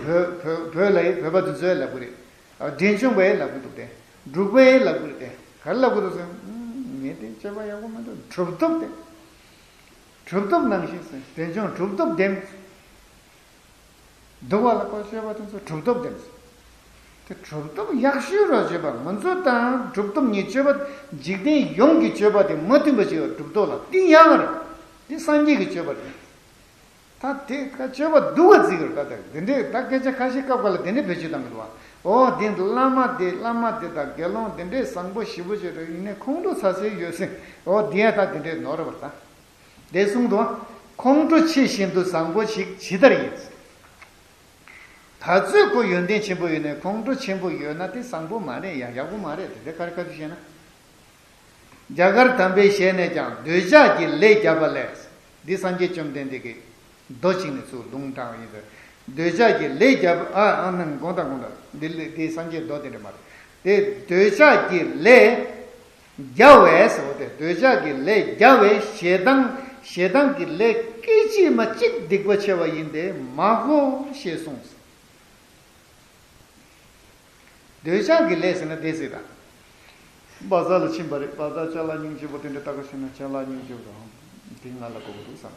བོད་བོད་བོད་ལ་ཡི་བོད་པ་དེ་ཚོས་ལབ་ཀྱི་རེད། འབྲས་ལྗོངས་པས་ལབ་གི་འདུག་སྟེ། འབྲུག་པས་ལབ་གི་རེད་དེ། ག་རེ་ལབ་གི་འདུག་ཟེར། ཨུམ། ངས་དེ་སྤྱོད་པ་ཡག་པོ་མི་འདུག་གྲུབ་ཐོབ་དེ། གྲུབ་ཐོབ་ནང་བཞིན་ཟེར། འབྲས་ལྗོངས་གྲུབ་ཐོབ་ལྡན། འདུག་པ་ལ་ཁོ་སྤྱོད་པ་དེ་ཚོ་གྲུབ་ཐོབ་ལྡན་ཟེར། དེ་གྲུབ་ཐོབ་ཡག་ཤོས་ར་སྤྱོད་པ། ང་ཚོ་དང་གྲུབ་ཐོབ་གཉིས་སྤྱོད་པ། འཇིག་རྟེན་ཡོངས་ཀྱི་སྤྱོད་པ་དེ་མ་མཐུན་པ་ཞིག་ཡོད། གྲུབ་ཐོབ་ལ་དེ་ཡག་རེད། དེ་སངས་རྒྱས་ཀྱི་སྤྱོད་པ་རེད། ད་དེ་ཁ་སྤྱོད་པ་སྡུག་ག་བརྩི་གི་རེད། ད་དེ་འདྲས་ད་སྐད་ཆ་ཁ་ཤས་སྐབས་འགའ་ལ་དེ་འདྲས་བེད་སྤྱོད་བཏང་གི་འདུག་བ། ཨོ་དེ་བླ་མ་དེ་བླ་མ་དེ་དང་དགེ་སློང་དེ་འདྲས་བཟང་པོ་ཞེ་པོ་ཅིག་རེད། ཡིན་ནའི་ཁོང་ཁྲོ་ཟ་སའི་ཡོད་སྲིད། ཨོ་དེ་ཡང་ད་དེ་འདྲས་ནོར་བ་ད། དེ་གསུངས་འདུག་ཁོང་ཁྲོ་ཆེ་བཞིན་དུ་བཟང་པོ་ཞིག་ཇི་ལྟར་ཡིན། ད་ཚོད་ཁོ་ཡོན་ཏན་ཆེན་པོ་ཡོད་ནའི་ཁོང་ཁྲོ་ཆེན་པོ་ཡོད་ན་དེ་བཟང་པོ་མ་རེད་ཡ། ཡག་པོ་མ་རེད། དེ་འདྲས་ག་རེ་ག་རེ་བཤད་ན། རྒྱ་གར་དམ་པའི་ཞལ་ནས་ཀྱང་འདོད་ཆགས་ཀྱི་ལས་བརྒྱབ་པ་ལས། འདི་སངས་རྒྱས་བཅོམ་ལྡན་འདས་ཀྱིས་མདོ་གཅིག་ནས་ཚུར་ལུང་དྲངས་པ་ཡིན་ཟེར། འདོད་ཆགས་ཀྱི་ལས་བརྒྱབ་པ། ཨ་ཨ་ནི་དགོངས་དག་དགོངས་དག་འདི་ལས་འདི་སངས་རྒྱས་མདོ་དེ་འདྲ་མ་རེད། དེ་འདོད་ཆགས་ཀྱི་ལས་བརྒྱབ་པས་ཟེར་བ་དེ། འདོད་ཆགས་ཀྱི་ལས་བརྒྱབ་པས་ཞེ་སྡང་ཞེ་སྡང་གི་ལས་སྐད་ཅིག་མ་གཅིག་སྡིག་པ་ཆེ་བ་ཡིན་ཏེ་མ་གོ་ཞེས་གསུངས། འདོད་ཆགས་ཀྱི་ལས་ཟེར་ན་དེ་ཟེར་ད། བ་ཛར་ལ་ཕྱིན་པ་རེད། བ་ཛར་ཅ་ལག་སྙིང་རྗེ་པོ་དེ་འདྲ་ལྟ་ག་ཕྱིན་ན་ཅ་ལག་སྙིང་རྗེ་པོ་དང་དེ་ང་ལ་དགོས་ཀྱི་འདུག་བསམ།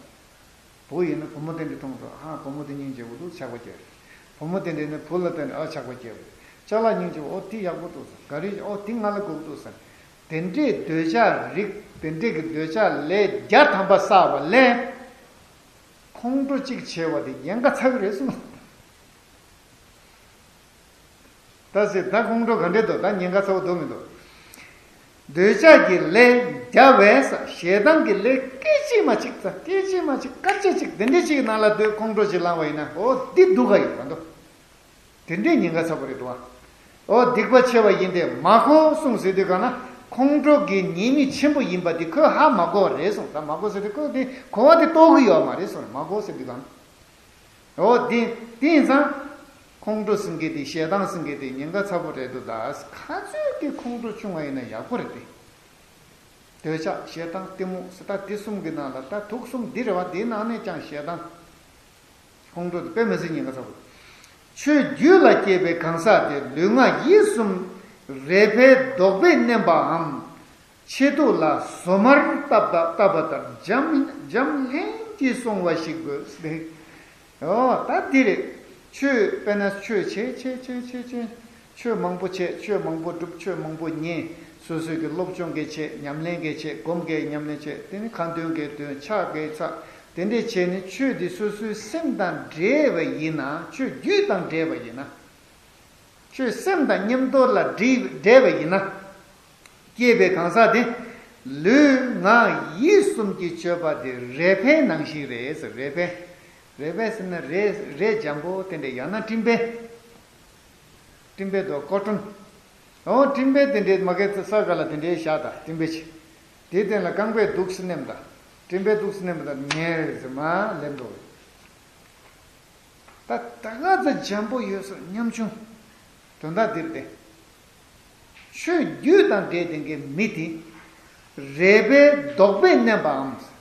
བུ་ཡིན་ན་བུ་མོ་དེ་འདྲ་མཐོང་དུས་ཧ་བུ་མོ་དེ་སྙིང་རྗེ་པོ་འདུག་ཆགས་པ་སྐྱེ། བུ་མོ་དེ་འདྲ་ནི་བུ་ལ་བརྟེན་ནས་ཨ་ཆགས་པ་སྐྱེ། ཅ་ལག་སྙིང་རྗེ་པོ་ཨོ་དེ་ཡག་པོ་འདུག་བསམ། ག་རེ་ཨོ་དེ་ང་ལ་དགོས་ཀྱི་འདུག་བསམ། དེ་འདྲའི་འདོད་ཆགས་རིགས་དེ་འདྲའི་གི་འདོད་ཆགས་ལས་བརྒྱ་ཐམ་པ་བསགས་པ་ལས། ཁོང་ཁྲོ་གཅིག་ཆེ་བ་དེ་ཉེན་ཁ་ཚ་གི་རེད་གསུངས། ད་ཟེར་ད་ཁོང་ཁྲོ་ག་འདྲས་འདུག་ད་ཉེན་ཁ་ཚ་བོ་འདུག་མི་འདུག་འདོད་ཆགས་ཀྱི་ལས་བརྒྱ་བས་ཞེ་སྡང་གི་ལས་སྐད་ཅིག་མ་གཅིག་ཙམ། སྐད་ཅིག་མ་གཅིག་སྐར་ཆ་གཅིག་དེ་འདྲས་ཅིག་ནང་ལ་སྡོད་ཁོང་ཁྲོ་ཅིག་ལངས་པ་ཡིན་ན་ཨོ་འདི་སྡུག་ག་ཡོད་མ་འདུག་དེ་འདྲས་ཉེན་ཁ་ཚ་པོ་རེད་འདུག་ཨ། ཨོ་སྡིག་པ་ཆེ་བ་ཡིན་ཏེ་མ་གོ་གསུངས་ཟེར་དུས་གང་ན་ཁོང་ཁྲོ་གི་ཉེས་དམིགས་ཆེན་པོ་ཡིན་པ་འདི་ཁོས་ཧ་མ་གོ་བ་རེད་གསུངས། ད་མ་གོ་ཟེར་དུས་ཁོས་འདི་གོ་བ་དེ་རྟོགས་ཀྱི་ཡོད་མ་རེད་གསུངས། མ་གོ་ཟེར་དུས་གང་ན། འོ་དེ་དེ་ཡིན་ཙང་། ཁོང་ཁྲོ་ཟེར་མཁན་དེ་ཞེ་སྡང་ཟེར་མཁན་དེ་ཉེན་ཁ་ཚ་པོ་རེད་འདུག་ད་ག་ཚོད་ཀྱི་ཁོང་ཁྲོ་ཆུང་བ་ཡིན་ན་ཡག་པོ་རེད་དེ། འདོད་ཆགས་ཞེ་སྡང་གཏི་མུག་ཟེར་ད་དེ་གསུམ་གྱི་ནང་ལ་ད་དུག་གསུམ་འདི་རེད་བ། དེའི་ནང་ནས་ཀྱང་ཞེ་སྡང་། ཁོང་ཁྲོ་དེ་དཔེ་མི་སྲིད་ཉེན་ཁ་ཚ་པོ། ཆོས་རྒྱུད་ལ་སྐྱེས་པའི་གང་ཟག་དེ་ལུས་ངག་ཡིད་གསུམ་རེ་ཕའི་རྡོག་པས་མནན་པའམ། མཆེ་གདུགས་ལ་སོ་མར་བཏབ་པ་བཏབ་པ་ལྟར་འཇམ་འཇམ་ལྷན་གྱིས་སོང་བ་ཞིག་དགོས། ཨོ་ད་འདི་རེད། ཆོས་དཔེར་ན་ཆོས་བྱེད་བྱེད་བྱེད་བྱེད་བྱེད། ཆོས་མང་པོ་བྱེད། ཆོས་མང་པོ་སྒྲུབ། ཆོས་མང་པོ་ཉན། སོ་སོའི་གི་སློབ་སྦྱོང་གི་བྱེད། ཉམས་ལེན་གི་བྱེད། སྒོམ་གི་ཉམས་ལེན་བྱེད། དེ་ནི་ཁ་འདོན་གི་འདོན། ཕྱག་གི་འཚལ། དེ་འདྲས་བྱས་ནས་ཆོས་འདི་སོ་སོའི་སེམས་དང་འབྲེལ་བ་ཡིན་ན། ཆོས་རྒྱུད་དང་འབྲེལ་བ་ཡིན་ན། ཆོས་སེམས་དང་མཉམ་དུ་ལ་འདྲེས་འབྲེལ་བ་ཡིན་ན། སྐྱེས་པའི་གང་ཟག་དེ། ལུས་ངག་ཡིད་གསུམ་གྱི་སྤྱོད་པ་དེ་རེ་ཕའི་ནང་བཞིན་རེད་ཟེར། རེ་ཕའི། རེ་ཕའི་ཟེར་ན་རས་རས་འཇམ་པོ་དེ་འདྲས། ཡང་ན་སྤྲིན་པའི། སྤྲིན་པའི་མདོག་ཀོ་ཀྲོན། འོ་སྤྲིན་པའི་དེ་འདྲས་མ་གི་ས་ག་ལ་དེ་འདྲས་བཞག་ད་སྤྲིན་པའི་ཆེ། དེའི་སྟེང་ལ་རྐང་པས་འདུག་སེ་མནན་ད། སྤྲིན་པས་འདུག་སེ་མནན་པ་དང་ཉེར་ཟེར་མ་ལེན་འགྲོ། ད་ད་ག་ཚོད་འཇམ་པོ་ཡོད་ས་ཉམ་ཆུང་། དོན་དག་འདིར་ཏེ། ཆོས་རྒྱུད་དང་འབྲེལ་ལྡན་གྱི་མི་དེ། རས་པའི་རྡོག་པས་མནན་པའམ།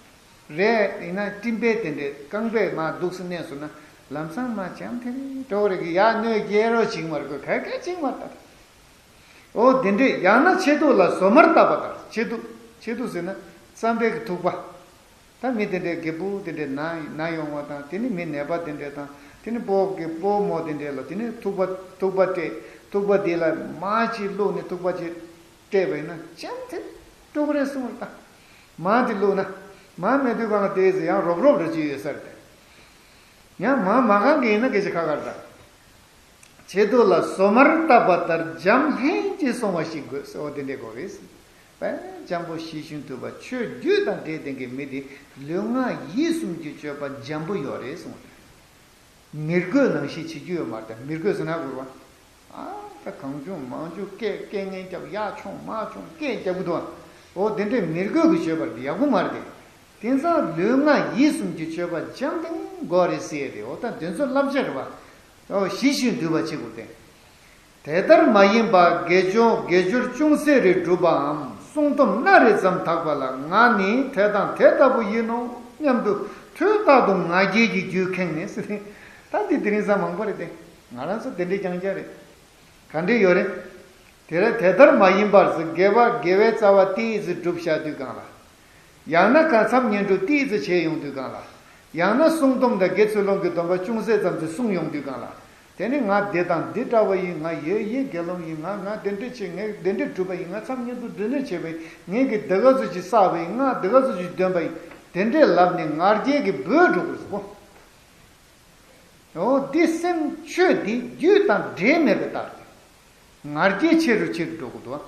རས་ཡིན་ན་སྤྲིན་པས་དེ་འདྲའི་རྐང་པས་མར་འདུག་སེ་མནན་སོང་ན་ལམ་སང་མར་འཇམ་ཐིང་ཐིང་འགྲོ་གི་རེད་ཀི། ཡར་གནོན་རྒྱས་རོགས་བྱེད་མ་རེད་ཀི། ག་ག་བྱེད་མ་རེད་ད། འོ་དེ་འདྲས། ཡང་ན་མཆེ་གདུགས་ལ་སོ་མར་བཏབ་པ་ལྟར། མཆེ་གདུགས། མཆེ་གདུགས་ཟེར་ན་རྩམ་པའི་གི་ཐུག་པ། ད་མི་དེ་འདྲས་རྒད་པོ་དེ་འདྲས་ན་ན་ཡོང་བ་དང་། དེ་ནི་མི་ནད་པ་དེ་འདྲས་དང་། དེ་ནི་སྤོ་གི་སྤོ་རྨོ་དེ་འདྲས་ལ་དེ་ནི་ཐུག་པ་ཐུག་པ་སྤྲད། ཐུག་པ་དེ་ལ་མར་ཅིག་བླུགས་ནས་ཐུག་པ་ཅིག་སྤྲད་པ་ཡིན་ན་འཇམ་ཐིང་འགྲོ་གི་རེད་གསུངས་པ་རེད་ད། མར་དེ་བླུགས་ན། མར་མེད་དུས་གང་ལ་དེ་ཟེར་ཡང་རོབ་རོབ་རེ་ཅིག་ཡོད་ས་རེད་དེ། ཡང་མར་མ་གང་གི་ཡིན་ན་སྐད་ཆ་ཁ་ཁ་རེད་ད། མཆེ་གདུགས་ལ་སོ་མར་བཏབ་པ་ལྟར་འཇམ་ལྷན་གྱིས་སོང་བ་ཞིག་དགོས་ཟེར། འོ་དེ་འདྲས་དགོས་རེད་ཟེར། དཔེ་འཇམ་པོ་ཞི་ཞིང་དུལ་བ། ཆོས་རྒྱུད་དང་འབྲེལ་ལྡན་གྱི་མི་དེ་ལུས་ངག་ཡིད་གསུམ་གྱི་སྤྱོད་པ་འཇམ་པོ་ཡོད་རེད་གསུངས། མི་རྒོད་ནང་བཞིན་བྱེད་རྒྱུ་ཡོད་མ་རེད། མི་རྒོད་ཟེར་ན་དགོས་པ། ཨ་ད་གང་བྱུང་མང་བྱུང་སྐད་སྐད་ངན་རྒྱབ། ཡར་མཆོང་མར་མཆོང་སྐད་རྒྱབ་གི་འདུག་ཨ། འོ་དེ་འདྲས་མི་རྒོད་ཀྱི་སྤྱོད་པ་རེད། ཡག་པོ་མ་རེད་དེ། དེང་སང་ལུས་ངག་ཡིད་གསུམ་གྱི་སྤྱོད་པ་འཇམ་ཐིང་དགོས་རེད་ཟེར་ཡས་རེད། འོ་ད་དེ་ཚོ་བསླབ་བྱ་རེད་པ། འོ་ཞི་ཞིང་དུལ་བ་བྱེད་དགོས་ཏེ། དེ་ལྟར་མ་ཡིན་པ་དགེ་སྦྱོར་དགེ་སྦྱོར་ཅུང་ཟད་རེ་བསྒྲུབས་པའམ་སྲུང་སྡོམ་སྣ་རེ་ཙམ་དག་པ་ལ་ང་ནི་དེ་དང་དེ་ལྟ་བུ་ཡིན་ནོ་སྙམ་དུ་དུས་རྟག་ཏུ་ང་རྒྱལ་གྱི་རྒྱུད་ཁེངས་ནས་ཟེར། ད་འདི་དེ་རིང་སང་མང་པོ་རེད་དེ། ང་རང་ཚོ་དེ་འདྲའི་རྐྱང་རྐྱང་རེད། ག་འདྲ་ཡོད་རེད། དེ་ར་དེ་ལྟར་མ་ཡིན་པར་ཟེར། དགེ་བ་དགེ་བའི་རྩ་བ་ཏོག་ཙམ་བསྒྲུབས་བཞག་དུས་གང་ལ། ཡང་ན་གང་འཚམ་བསྙེན་སྒྲུབ་ཏོག་ཙམ་བྱས་ཡོང་དུས་གང་ལ། ཡང་ན་བསྲུང་སྡོམ་དང་དགེ་ཚུལ་སློང་གི་སྡོམ་པ་ཅུང་ཟད་ཙམ་ཞིག་བསྲུང་ཡོང་དུས་གང་ལ། དེ་ནི་ང་འདི་དང་འདི་འདྲ་བ་ཡིན། ང་ཡེ་ཡེ་དགེ་སློང་ཡིན། ང་ང་འདི་འདྲ་བྱས། ངས་འདི་འདྲ་བསྒྲུབས་པ་ཡིན། ང་མཚམས་བསྙེན་སྒྲུབ་འདི་འདྲ་བྱས་པ་ཡིན། ངས་ཀྱི་འདི་ག་ཚོད་ཅིག་བསགས་པ་ཡིན། ང་འདི་ག་ཚོད་ཅིག་འདོན་པ་ཡིན། དེ་འདྲས་ལབ་ནས་ང་རྒྱལ་གྱིས་སྦོས་འགྲོ་དགོས་སོ། འོ་འདི་སེམས་ཆོས་འདི་རྒྱུ་དང་འབྲེལ་མེད་པའི་རྟགས་ཏེ། ང་རྒྱལ་ཆེ་རུ་ཆེ་རུ་འགྲོ་གི་འདུག།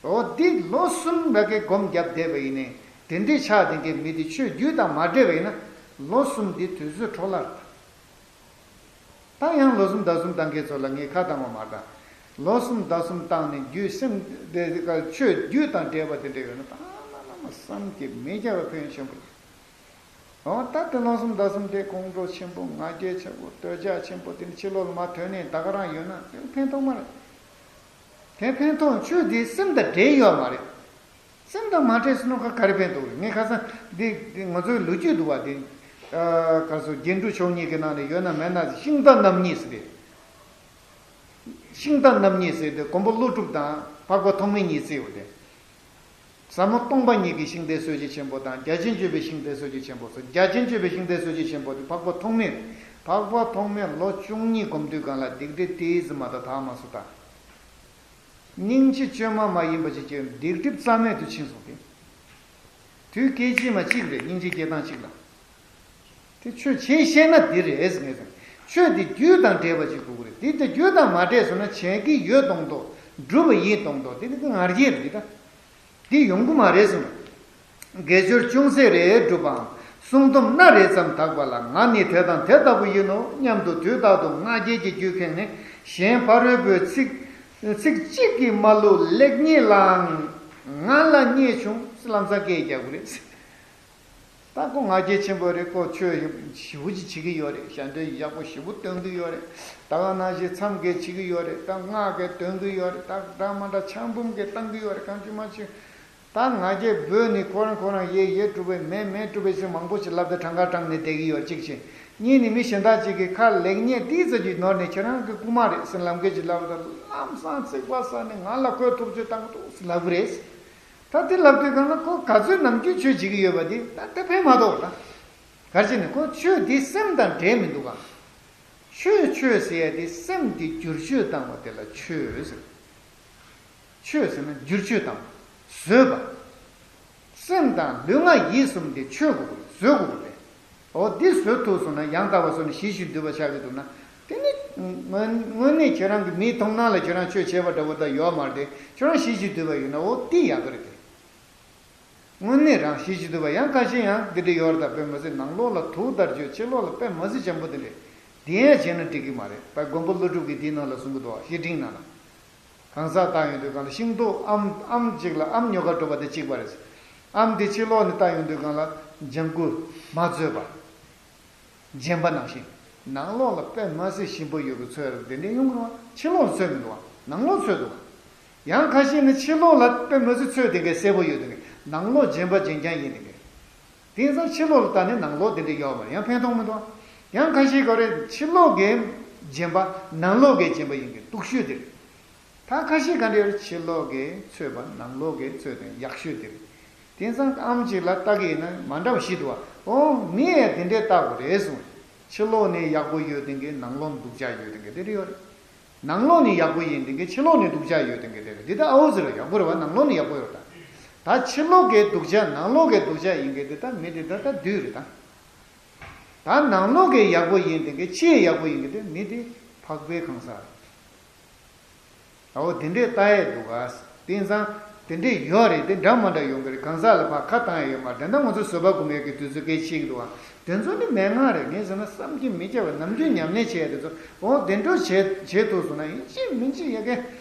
འོ་འདི་ལོ་གསུམ་ལ་གི་སྒོམ་བརྒྱབ་བསྡད་པ་ཡིན་ནའི་དེ་འདྲའི་ཆགས་ལྡན་གྱི་མི་དེ་ཆོས་རྒྱུ་དང་མ་འབྲེལ་བ་ཡིན་ན། ལོ་གསུམ་འདི་དུས་ཚོད་འཕྲོ་བརླག་རེད། ད་ཡང་ལོ་གསུམ་ཟླ་གསུམ་བཏང་མཁན་ཚོ་ལ་ངས་ཁ་བཏང་བ་མ་རེད། ལོ་གསུམ་ཟླ་གསུམ་བཏང་ནས་རྒྱུ་སེམས་དེ་ཆོས་རྒྱུ་དང་འབྲེལ་བ་དེ་འདྲ་ཡོད་ན་ད་ལ་ལ་མ་བསམ་གྱིས་མི་ཁྱབ་པ་ཕན་ཆེན་པོ་རེད། འོ་ད་དེ་ལོ་གསུམ་ཟླ་གསུམ་དེ་ཁོང་ཁྲོ་ཆེན་པོ། ང་རྒྱལ་ཆེན་པོ། འདོད་ཆགས་ཆེན་པོ། དེ་ནི་ཕྱི་ལོགས་ལ་མར་ཐོན་ནས་ད་ག་རང་ཡོད་ན་དེ་ཕན་ཐོགས་མ་རེད། དེ་ཕན་ཐོགས་ཆོས་དེ་སེམས་དང་འབྲེལ་ཡོད་མ་རེད། སེམས་དང་མ་འབྲེལ་སོང་ན་ག་རེ་ཕན་ཐོགས་རེད། ངས་ཁ་སང་འདི་འདི་ང་ཚོའི་ལོ་རྒྱུས་འདུག་བ། འདི་ག་ཚོ་རྒྱན་དྲུག་མཆོག་གཉིས་ཀྱི་ནང་ནས་ཡོད་ན་མེད་ན། ཤིང་རྟ་རྣམ་གཉིས་ཟེར་ཏེ། ཤིང་རྟ་རྣམ་གཉིས་ཟེར་ཏེ་མགོན་པོ་ཀླུ་སྒྲུབ་དང་འཕགས་པ་ཐོགས་མེད་གཉིས་ཟེར་ཡོད་དེ། ཟབ་མོ་སྟོང་པ་ཉིད་ཀྱི་ཤིང་རྟའི་སྲོལ་འབྱེད་ཆེན་པོ་དང་རྒྱ་ཆེན་སྤྱོད་པའི་ཤིང་རྟའི་སྲོལ་འབྱེད་ཆེན་པོ་སོགས། རྒྱ་ཆེན་སྤྱོད་པའི་ཤིང་རྟའི་སྲོལ་འབྱེད་ཆེན་པོ་དེ་འཕགས་པ་ཐོགས་མེད། འཕགས་པ་ཐོགས་མེད་ལོ་བཅུ་གཉིས་སྒོམ་དུས་གང་ལ་སྡིག་སྒྲིབ་ཏོག་ཙམ་མ་གཏོགས་དག་མ་སོང་། ད་སྙིང་རྗེ་བཅོས་མ་མ་ཡིན་པ་ཅིག་སྐྱེས། སྡིག་སྒྲིབ་རྩ་མེད་དུ་ཕྱིན་སོང་སྟེ། དུས་སྐད་ཅིག་མ་གཅིག་རེད། སྙིང་རྗེ་སྐྱེ་སྟངས་གཅིག་ལ། དེ་ཆོས་བྱས་ཤེས་ན་འདི་རེད་ཟེར་ངེས་ཟེར། ཆོས་འདི་རྒྱུ་དང་འབྲེལ་བ་ཅིག་དགོས་ཀྱི་རེད། འདི་དེ་རྒྱུ་དང་མ་འབྲེལ་སོང་ན་བྱེད་ཀྱི་ཡོད་མདོག་མདོག། སྒྲུབ་པ་ཡིན་མདོག་མདོག། འདི་ནི་ང་རྒྱལ་རེད། འདི་ད་འདི་ཡོང་གི་མ་རེད་གསུངས། དགེ་སྦྱོར་ཅུང་ཟད་རེ་བསྒྲུབས་པའམ་བསྲུང་སྡོམ་སྣ་རེ་ཙམ་དག་པ་ལ། ང་ནི་དེ་དང་དེ་ལྟ་བུ་ཡིན་ནོ་སྙམ་དུ་དུས་རྟག་ཏུ་ང་རྒྱལ་གྱི་རྒྱུད་ཁེངས་ནས། གཞན་ཕ་རོལ་པོའི་ཚིག་ཚིག་གཅིག་གིས་མ་བསླུ་ལེགས་ཉེས་ལའང་ང་ལ་རྙེད་བྱུང་། ལམ་སང་སྐད་རྒྱག་གི་རེད། ད་ཁོ་ང་རྒྱལ་ཆེན་པོ་རེད། ཁོ་ཆོས་ཞེ་པོ་ཅིག་བྱེད་ཀྱི་ཡོད་རེད། ཞལ་འདོན་ཡག་པོ་ཞེ་པོ་འདོན་གྱི་ཡོད་རེད། ད་ག་ནང་བཞིན་མཚམས་བརྒྱད་བྱེད་ཀྱི་ཡོད་རེད། ད་སྔགས་ཀྱི་འདོན་གྱི་ཡོད་རེད། ད་འདྲ་མ་འདྲ་ཆང་འབུམ་གྱི་བཏང་གི་ཡོད་རེད། གང་བྱུང་མ་བྱུང་། ད་ང་རྒྱལ་སྦོས་ནས་ཁོ་རང་ཁོ་རང་ཡེ་ཡེ་སྒྲུབ་པའི་མེ་མེ་སྒྲུབ་པའི་ཟེར་མང་པོ་ཞིག་ལབ་སྟེ་བྲང་ཁ་བྲང་ནས་བསྡད་ཀྱི་ཡོད། གཅིག་བྱས། གཉིས་ནས་མི་གཞན་དག་ཅིག་གིས་ཁ་ལེགས་ཉེས་ཏོག་ཙམ་ཅིག་ནོར་ནས་ཁྱེད་རང་གི་རྐུ་མ་རེད་ཟེར་ལབ་མཁན་ཅིག་ལབ་ད་ལམ་སང་ཚིག་པ་ཟ་ནས་ང་ལ་ཁོས་ཐུབ་ཚོད་བཏང་འདུག་ཟེར་ལབ་གི་རེད། ད་དེ་ལབ་དུས་གང་ན་ཁོ་ག་ཚོད་ནམ་རྒྱུན་ཆོས་བྱེད་ཀྱི་ཡོད་པ་དེ་ད་དེ་ཕན་མ་ཐོགས་ད། ག་རེ་བྱས་ནས་ཁོ་ཆོས་དེ་སེམས་དང་འབྲེལ་མི་འདུག་ག། ཆོས་ཆོས་ཟེར་ཡ་དེ་སེམས་དེ་བསྒྱུར་བཅོས་བཏང་བ་དེ་ལ་ཆོས་ཟེར། ཆོས་ཟེར་ན་བསྒྱུར་བཅོས་བཏང་བ། བཟོས་པ། སེམས་དང་ལུས་ངག་ཡིད་གསུམ་དེ་ཆོས་དགོས་ཀྱི་རེད། བཟོས་དགོས་ཀྱི་རེད། འོ་འདི་བཟོས་ཐུབ་སོང་ན་ཡང་དག་པར་བཟོས་ནས་ཞི་ཞིང་དུལ་བ་ཆགས་ཀྱི་འདུག་ན། དེ་ནི་དངོས་དངོས་གནས་ཁྱེད་རང་གི་མིའི་མཐོང་སྣང་ལ་ཁྱེད་རང་ཆོས་བྱས་པ་འདྲ་བོ་ད་ཡོད་མ་རེད་དེ། ཁྱེད་རང་ཞི་ཞིང་དུལ་བ་ཡོད་ན་འོ་འདི་ཡག་གི་རེད་དེ། དངོས་གནས་རང་ཞི་ཞིང་དུལ་བ། ཡང་ཁ་ཤས་ཡང་འདི་འདྲ་ཡོད་རེད། ད་དཔེ་མ་སྲིད་ནང་ལོགས་ལ་དུག་ལྟར་བརྗོད། ཕྱི་ལོགས་ལ་དཔེ་མ་སྲིད་འཇམ་པོ་དེ་འདྲས། འདི་ཡང་བྱས་ན་འགྲིག་གི་མ་རེད། ད་མགོན་པོ་ཀླུ་སྒྲུབ་ཀྱིས་འདིའི་ནང་ལ་གསུང་གི་འདུག་བ། བཤེས་སྤྲིང་ནང་ལ། གང་ཟག་བཏང་ཡོང་དུས་གང་ལ་ཤིང་ཏོག་ཨམ་ཨམ་གཅིག་ལ་ཨམ་ཉོ་གར་འགྲོ་བ་དེ་གཅིག་པ་རེད། ཨམ་དེ་ཕྱི་ལོགས་ནས་བཏང་ཡོང་དུས་གང་ལ་ལྗང་ཁུ་མ་བཙོས་པ། རྗེན་པ་ནང་བཞིན། ནང་ལོགས་ལ་དཔེ་མ་སྲིད་ཞིམ་པོ་ཡོད་པའི་ཚོད་རེད། དེ་འདྲའི་ཡོང་གི་རེད་བ། ཕྱི་ལོགས་ལ་ཚོད་མི་འདུག་བ། ནང་ལོགས་ཚོད་འདུག་བ། ཡང་ཁ་ཤས་ནི་ཕྱི་ལོགས་ལ་དཔེ་མ་སྲིད་ཚོད་དེ་འདྲའི་གསལ་པོ་ཡོད་དེ་འདྲའི། ནང་ལོགས་རྗེན་པ་རྗེན་རྐྱང་ཡིན་དེ་འདྲའི། དེང་སང་ཕྱི་ལོགས་ལ་ལྟ་ནས་ནང་ལོགས་དེ་འདྲའི་ཡོད་མ་རེད། ཡང་ཕན་ཐོགས་མི་འདུག་བ། ཡང་ཁ་ཤས་ག་རེ་ཕྱི་ལོགས་ཀྱི་རྗེན་པ་ནང་ལོགས་ཀྱི་རྗེན་པ་ཡིན་གྱི་སྡུག་ཤོས་དེ་རེད། ད་ཁ་ཤས་ག་འདྲ་ཡོད་རེད། ཕྱི་ལོགས་ཀྱི་ཚོད་པ་ནང་ལོགས་ཀྱི་ཚོད་དེ་ཡག་ཤོས་དེ་རེད། དེང་སང་ཨམ་གཅིག་ལ་ལྟ་གི་ཡིན་ན་མ་འདྲ་བ་ཞིག་འདུག་བ། ཨོ་མི་ཡས་དེ་འདྲས་ལྟ་དགོས་རེད་གསུངས། ཕྱི་ལོགས་ནས་ཡག་པོ་ཡོད་དེ་གི་ནང་ལོགས་ནས་སྡུག་ཅག་ཡོད་དེ་གི་དེ་འདྲ་ཡོད་རེད། ནང་ལོགས་ནས་ཡག་པོ་ཡིན་དེ་གི་ཕྱི་ལོགས་ནས་སྡུག་ཅག་ཡོད་དེ་གི་དེ་རེད། འདི་ད་ཨའོ་ཟེར་བ་ཡག་པོ་རེད་བ། ནང་ལོགས་ནས་ཡག་པོ་ཡོད་ད། ད་ཕྱི་ལོགས་ཀྱི་སྡུག་ཅག་ནང་ལོགས་ཀྱི་སྡུག་ཅག་ཡིན་གི་འདི་ད་མི་དེ་ད་ད་བདུད་རེད་ད། ད་ནང་ལོགས་ཀྱི་ཡག་པོ་ཡིན་དེ་གི་ཕྱིའི་ཡག་པོ་ཡིན་གི་དེ་མི་དེ་འཕགས་པའི་གང་ཟག་རེད། ཨའོ་དེ་འདྲས་ལྟ་ཡས་འདུག་ག། དེང་སང་དེ་འདྲས་ཡོད་རེད། དེ་འདྲ་མ་འདྲ་ཡོང་གི་རེད། གང་ཟག་ལ་ཕར་ཁ་བཏང་ཡས་ཡོད་མ་རེད། དེ་འདྲ་ང་ཚོ་བཟོད་པ་སྒོམ་ཡས་ཀྱི་དུས་ཚོད་སྐད་ཆིག་འདུག་ག། དེ་ཚོ་ནི་མན་ངག་རེད། ངས་ཟེར་ན་བསམ་གྱིས་མི་ཁྱབ་པ་ནམ་རྒྱུན་ཉམས་ལེན་བྱས་ཡས་དེ་ཚོ། ཨོ་དེ་འདྲ་བྱས་བྱས་ཐུབ་སོང་ན་ཡིན་གཅིག་མིན་གཅིག་ཡ་གི་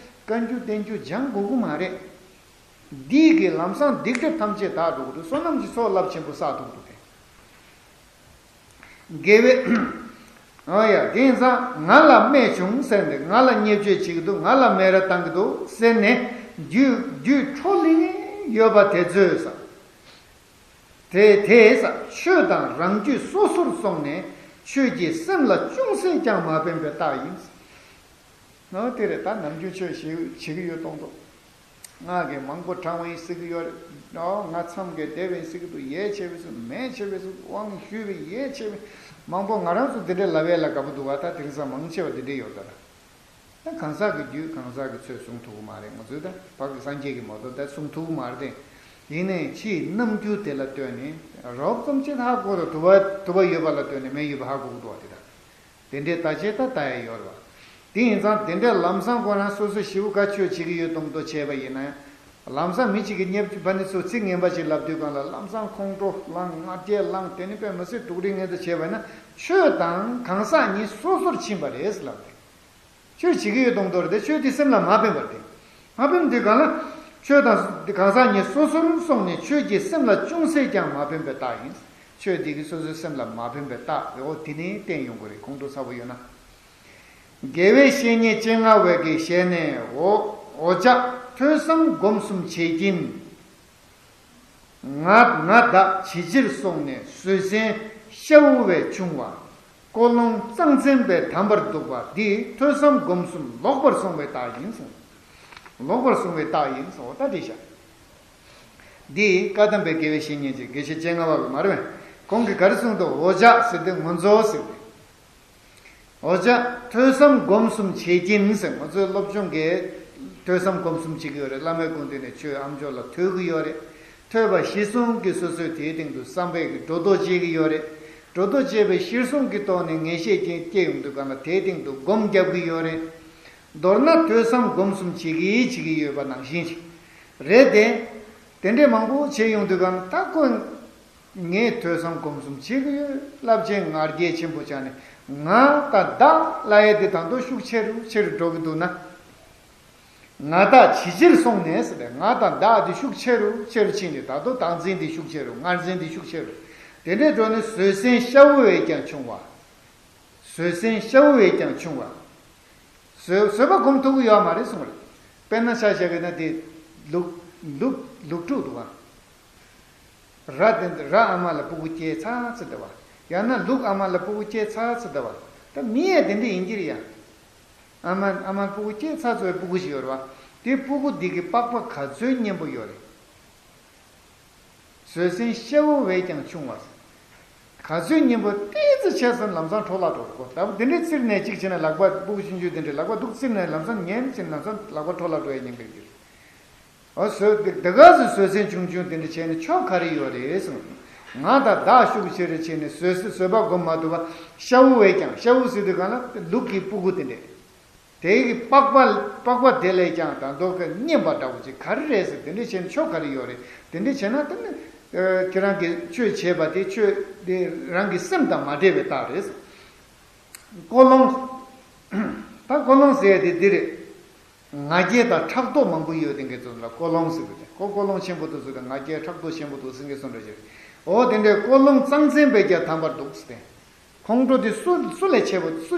བཀའ་འགྱུར་བསྟན་འགྱུར་སྦྱང་དགོས་ཀྱི་མ་རེད། འདིས་ཀྱི་ལམ་སང་སྡིག་སྒྲིབ་ཐམས་ཅད་དག་འགྲོ་གི་འདུག། བསོད་ནམས་ཀྱི་ཚོགས་རླབས་ཆེན་པོ་བསགས་ཐུབ་འདུག་གས། དགེ་བའི། ཨོ་ཡ། དེང་སང་ང་ལ་རྨས་བྱུང་ཟེར་ནས་ང་ལ་བརྙས་བཅོས་བྱེད་ཀྱི་འདུག། ང་ལ་མེ་ར་བཏང་གི་འདུག་ཟེར་ནས་རྒྱུད་རྒྱུད་འཕྲོ་ལེན་ཡོད་པ་དེ་ཚོས་ས། དེ་དེས་ས་ཆོས་དང་རང་རྒྱུད་སོ་སོར་སོང་ནས་ཆོས་ཀྱིས་སེམས་ལ་ཅུང་ཟད་ཀྱང་མ་ཕན་པའི་རྟགས་ཡིན། ནོ་དེ་རེད། ད་ནམ་རྒྱུན་ཆོས་བྱེད་བྱེད་ཀྱི་ཡོད་གཏོང་དོ། ང་གིས་མང་པོ་དྲང་བ་ཡིན་ཟེར་གྱི་ཡོད་རེད། ཨོ་ང་མཚམས་ཀྱི་དེ་བས་ཟེར་གྱི་འདུག་ཡས་ཆེ་བས་སུ་མེད་ཆེ་བས་སུ་དབང་ཞུས་པས་ཡས་ཆེ་བས། མང་པོ་ང་རང་ཚོ་འདི་འདྲ་ལབ་ཡས་ལ་དགའ་པོ་འདུག་བ། ད་དེང་སང་མང་ཆེ་བ་འདི་འདྲ་ཡོད་ད། ད་གང་ཟག་གི་རྒྱུད་གང་ཟག་གི་ཚོད་གསུང་ཐུབ་ཀྱི་མ་རེད། ང་ཚོས་ད་བག་གི་སངས་རྒྱས་ཀྱི་མ་གཏོགས་ད་གསུང་ཐུབ་ཀྱི་མ་རེད་དེ། ཡིན་ནའི་ཕྱིའི་རྣམ་འགྱུར་དེ་ལ་ལྟོས་ནས་རོབ་ཙམ་ཅིག་ཧ་གོ་དང་དུ་བ་དུ་བ་ཡོད་པ་ལ་ལྟོས་ནས་མེད་ཡོད་པ་ཧ་གོ་གི་འདུག་བ་དེ་ད། དེ་འདྲའི་ལྟ་བྱེད་ད་ལྟ་ཡ་ཡོད་རེད་བ། དེ་ཡིན་ཙང་དེ་འདྲའི་ལམ་སང་ཁོ་རང་སོ་སོ་ཞིབ་ག་ཆོས་བྱེད་ཀྱི་ཡོད་མདོག་མདོག་བྱས་པ་ཡིན་ན་ཡང་། ལམ་སང་མི་གཅིག་གིས་བརྙས་བཅོས་ཕ་ནི་ཚོ་ཚིག་ངན་པ་ཞིག་ལབ་དུས་སྒང་ལ་ལམ་སང་ཁོང་ཁྲོ་ལངས་ང་རྒྱལ་ལངས་དེ་ནི་དཔེ་མི་སྲིད་སྡུག་རུས་ངན་དུ་བྱས་པ་ན་ཆོས་དང་གང་ཟག་གཉིས་སོ་སོར་ཕྱིན་པ་རེད་ལབ་སྟེ། ཆོས་བྱེད་ཀྱི་ཡོད་མདོག་མདོག་རེད་དེ་ཆོས་དེ་སེམས་ལ་མ་ཕན་པ་རེད། མ་ཕན་དུས་སྒང་ལ་ཆོས་དང་གང་ཟག་གཉིས་སོ་སོར་སོང་ནས་ཆོས་ཀྱིས་སེམས་ལ་ཅུང་ཟད་ཀྱང་མ་ཕན་པའི་རྟགས་ཡིན། ཆོས་དེ་གིས་སོ་སོའི་སེམས་ལ་མ་ཕན་པའི་རྟགས་རེད། འོ་དེ་ནི་བསྟན་ཡོང་གི་རེད། ཁོང་ཁྲོ་ཚ་པོ་ཡོད་ན། དགེ་བའི་བཤེས་གཉེན་སྤྱན་སྔ་བས་ཀྱི་ཞལ་ནས། འོ་འོ་ཅག་ཐོས་བསམ་སྒོམ་གསུམ་བྱེད་ཀྱིན། ང་ང་བདག་ཇེ་ཆེར་སོང་ནས་བཟོད་བསྲན་ཤ་བོ་བས་ཕྱུང་བ། ཀོ་ལོང་གཙང་བཙན་པས་དམ་པར་འདུག་པ་འདི་ཐོས་བསམ་སྒོམ་གསུམ་ལོག་པར་སོང་བའི་རྟགས་ཡིན་གསུངས། ལོག་པར་སོང་བའི་རྟགས་ཡིན་གསུངས། འོ་ད་འདི་བཞག་འདི་བཀའ་གདམས་པའི་དགེ་བའི་བཤེས་གཉེན་ཅིག་དགེ་བཤེས་སྤྱན་སྔ་བ་གི་མ་རེད་པས། ཁོང་གིས་ག་རེ་གསུངས་འདུག་འོ་ཅག་ཟེར་དུས་ང་ཚོ་ཟེར་ཏེ། འོ་ཅག་ཐོས་བསམ་སྒོམ་གསུམ་བྱེད་ཀྱིན་ཟེར། ང་ཚོའི་སློབ་སྦྱོང་གིས་ཐོས་བསམ་སྒོམ་གསུམ་བྱེད་ཀྱི་ཡོད་རེད། བླ་མའི་སྐུ་མདུན་ནས་ཆོས་ཨ་མཆོག་ལ་ཐོས་ཀྱི་ཡོད་རེད། ཐོས་པ་གཞི་བཟུང་གིས་སོ་སོས་དེའི་སྟེང་དུ་བསམ་པའི་གི་སྒྲོ་འདོགས་བཅད་ཀྱི་ཡོད་རེད། སྒྲོ་འདོགས་བཅད་པའི་གཞིར་བཟུང་གི་ཐོག་ནས་ངེས་ཤེས་ཀྱི་སྐྱེ་ཡོང་དུས་སྒང་ལ་དེའི་སྟེང་དུ་སྒོམ་རྒྱབ་ཀྱི་ཡོད་རེད། མདོར་ན་ཐོས་བསམ་སྒོམ་གསུམ་བྱེད་ཀྱི་བྱེད་ཀྱི་ཡོད་པ་ནང་བཞིན་ཞིག་རེད་དེ། དེ་འདྲས་མང་པོ་བྱས་ཡོང་དུས་སྒང་ད་ཁོ། ངས་ཐོས་བསམ་སྒོམ་གསུམ་བྱེད་ཀྱི་ཡོད། རླབས་ཆེན་ང་རྒྱལ་ཆེན་པོ་ཆགས་ནས་ང་དང་བདག་ལབ་ཡས་དེ་ད་དུང་ཤུགས་ཆེ་རུ་ཆེ་རུ་འགྲོ་གི་འདུག་ན། ང་བདག་ཇེ་ཆེར་སོང་ནས་ཟེར་ཏེ་ང་དང་བདག་དེ་ཤུགས་ཆེ་རུ་ཆེ་རུ་ཕྱིན་ཏེ་ད་དུང་བདག་འཛིན་དེ་ཤུགས་ཆེ་རུ་ངར་འཛིན་དེ་ཤུགས་ཆེ་རུ། དེ་འདྲའི་འགྲོ་ནས་བཟོད་བསྲན་ཤ་བོ་བས་ཀྱང་ཕྱུང་བ། བཟོད་བསྲན་ཤ་བོ་བས་ཀྱང་ཕྱུང་བ། བཟོད་བཟོད་པ་སྒོམ་ཐུབ་ཀྱི་ཡོད་མ་རེད་གསུངས་པ་རེད། དཔེར་ན་ཆ་བཞག་གི་ན་དེ་ལུག་ལུག་ལུག་ཕྲུག་འདུག་ག་ར་དེ་འདི་ར་ཨ་མ་ལ་སྤུ་གུ་སྐྱེས་ཚར་ཚར་བསྡད་པ། ཡང་ན་ལུག་ཨ་མ་ལ་སྤུ་གུ་སྐྱེས་ཚར་ཚར་བསྡད་པ། ད་མི་ཡང་དེ་འདྲ་ཡིན་གྱི་རེད་ཡ། ཨ་མ་ཨ་མ་སྤུ་གུ་སྐྱེས་ཚར་ཚར་བའི་སྤུ་གུ་ཞིག་ཡོད་རེད་བ། དེ་སྤུ་གུ་འདི་གི་པགས་པ་ག་ཚོད་མཉེན་པོ་ཡོད་རེད། བཟོད་བསྲན་ཤ་བོ་བས་ཀྱང་ཕྱུང་བ། ག་ཚོད་མཉེན་པོ་ཏོག་ཙམ་ཆེ་ཙམ་ལམ་སང་འཕྲོ་བརླག་འགྲོ་གི་རེད་གོ། ད་དེ་འདྲའི་ཚིག་ནས་གཅིག་བྱས་ན་ལག་པ་སྤུ་གུ་ཆུང་ཆུང་དེ་འདྲའི་ལག་པ་འདུག་ཚིག་ནས་ལམ་སང་ཉན་བྱས་ན་ལམ་སང་ལག་པ་འཕྲོ་བརླག་འགྲོ་ཡ་ཉེན་ཁ་ཡོད་ཀྱི་རེད། འོ་བཟོད་དེ་དེ་ག་ཚོད་བཟོད་བསྲན་ཆུང་ཆུང་དེ་འདྲ་བྱས་ནས་ཆོ་ག་རེ་ཡོད་རེད་གསུངས། ང་དང་བདག་ཤུགས་ཆེ་རེ་བྱས་ནས་བཟོད་བཟོད་པ་སྒོམ་མ་ཐུབ་པ། ཤ་བོ་བས་ཀྱང་ཤ་བོ་ཟེར་དུས་གང་ལ་ལུག་གི་སྤུ་གུ་དེ་འདྲས། དེ་གི་པགས་པ་པགས་པ་དེ་ལས་ཀྱང་ད་མདོ་གི་མཉེན་པ་འདྲ་བོ་ཅིག་ག་རེ་རེད་ཟེར་དེ་འདྲས་བྱས་ནས་ཆོ་ག་རེ་ཡོད་རེད། དེ་འདྲས་བྱས་ན་དེ་ནི་ཁྱེད་རང་གིས་ཆོས་བྱས་པ་དེ་ཆོས་དེ་རང་གི་སེམས་དང་མ་འབྲེལ་བའི་རྟགས་རེད། ཀོ་ལོང་། ད་ཀོ་ལོང་ཟེར་ཡ་དེ་འདི་རེད། ང་རྒྱལ་དང་ཕྲག་དོག་མང་པོ་ཡོད་དེ་འགའ་ཚོ་ལ་ཀོ་ལོང་ཟེར་གི་རེད། ཀོ་ཀོ་ལོང་ཆེན་པོ་དེ་ཚོ་དང་ང་རྒྱལ་ཕྲག་དོག་ཆེན་པོ་འདུག་ཟེར་མཁན་སུ་འདྲ་ཞིག་རེད། འོ་དེ་འདྲའི་ཀོ་ལོང་གཙང་བཙན་པས་ཀྱང་དམ་པར་འདུག་ཟེར་ཏེ། ཁོང་ཁྲོ་དེ་སུ་སུ་ལས་ཆེ་བོ་སུ་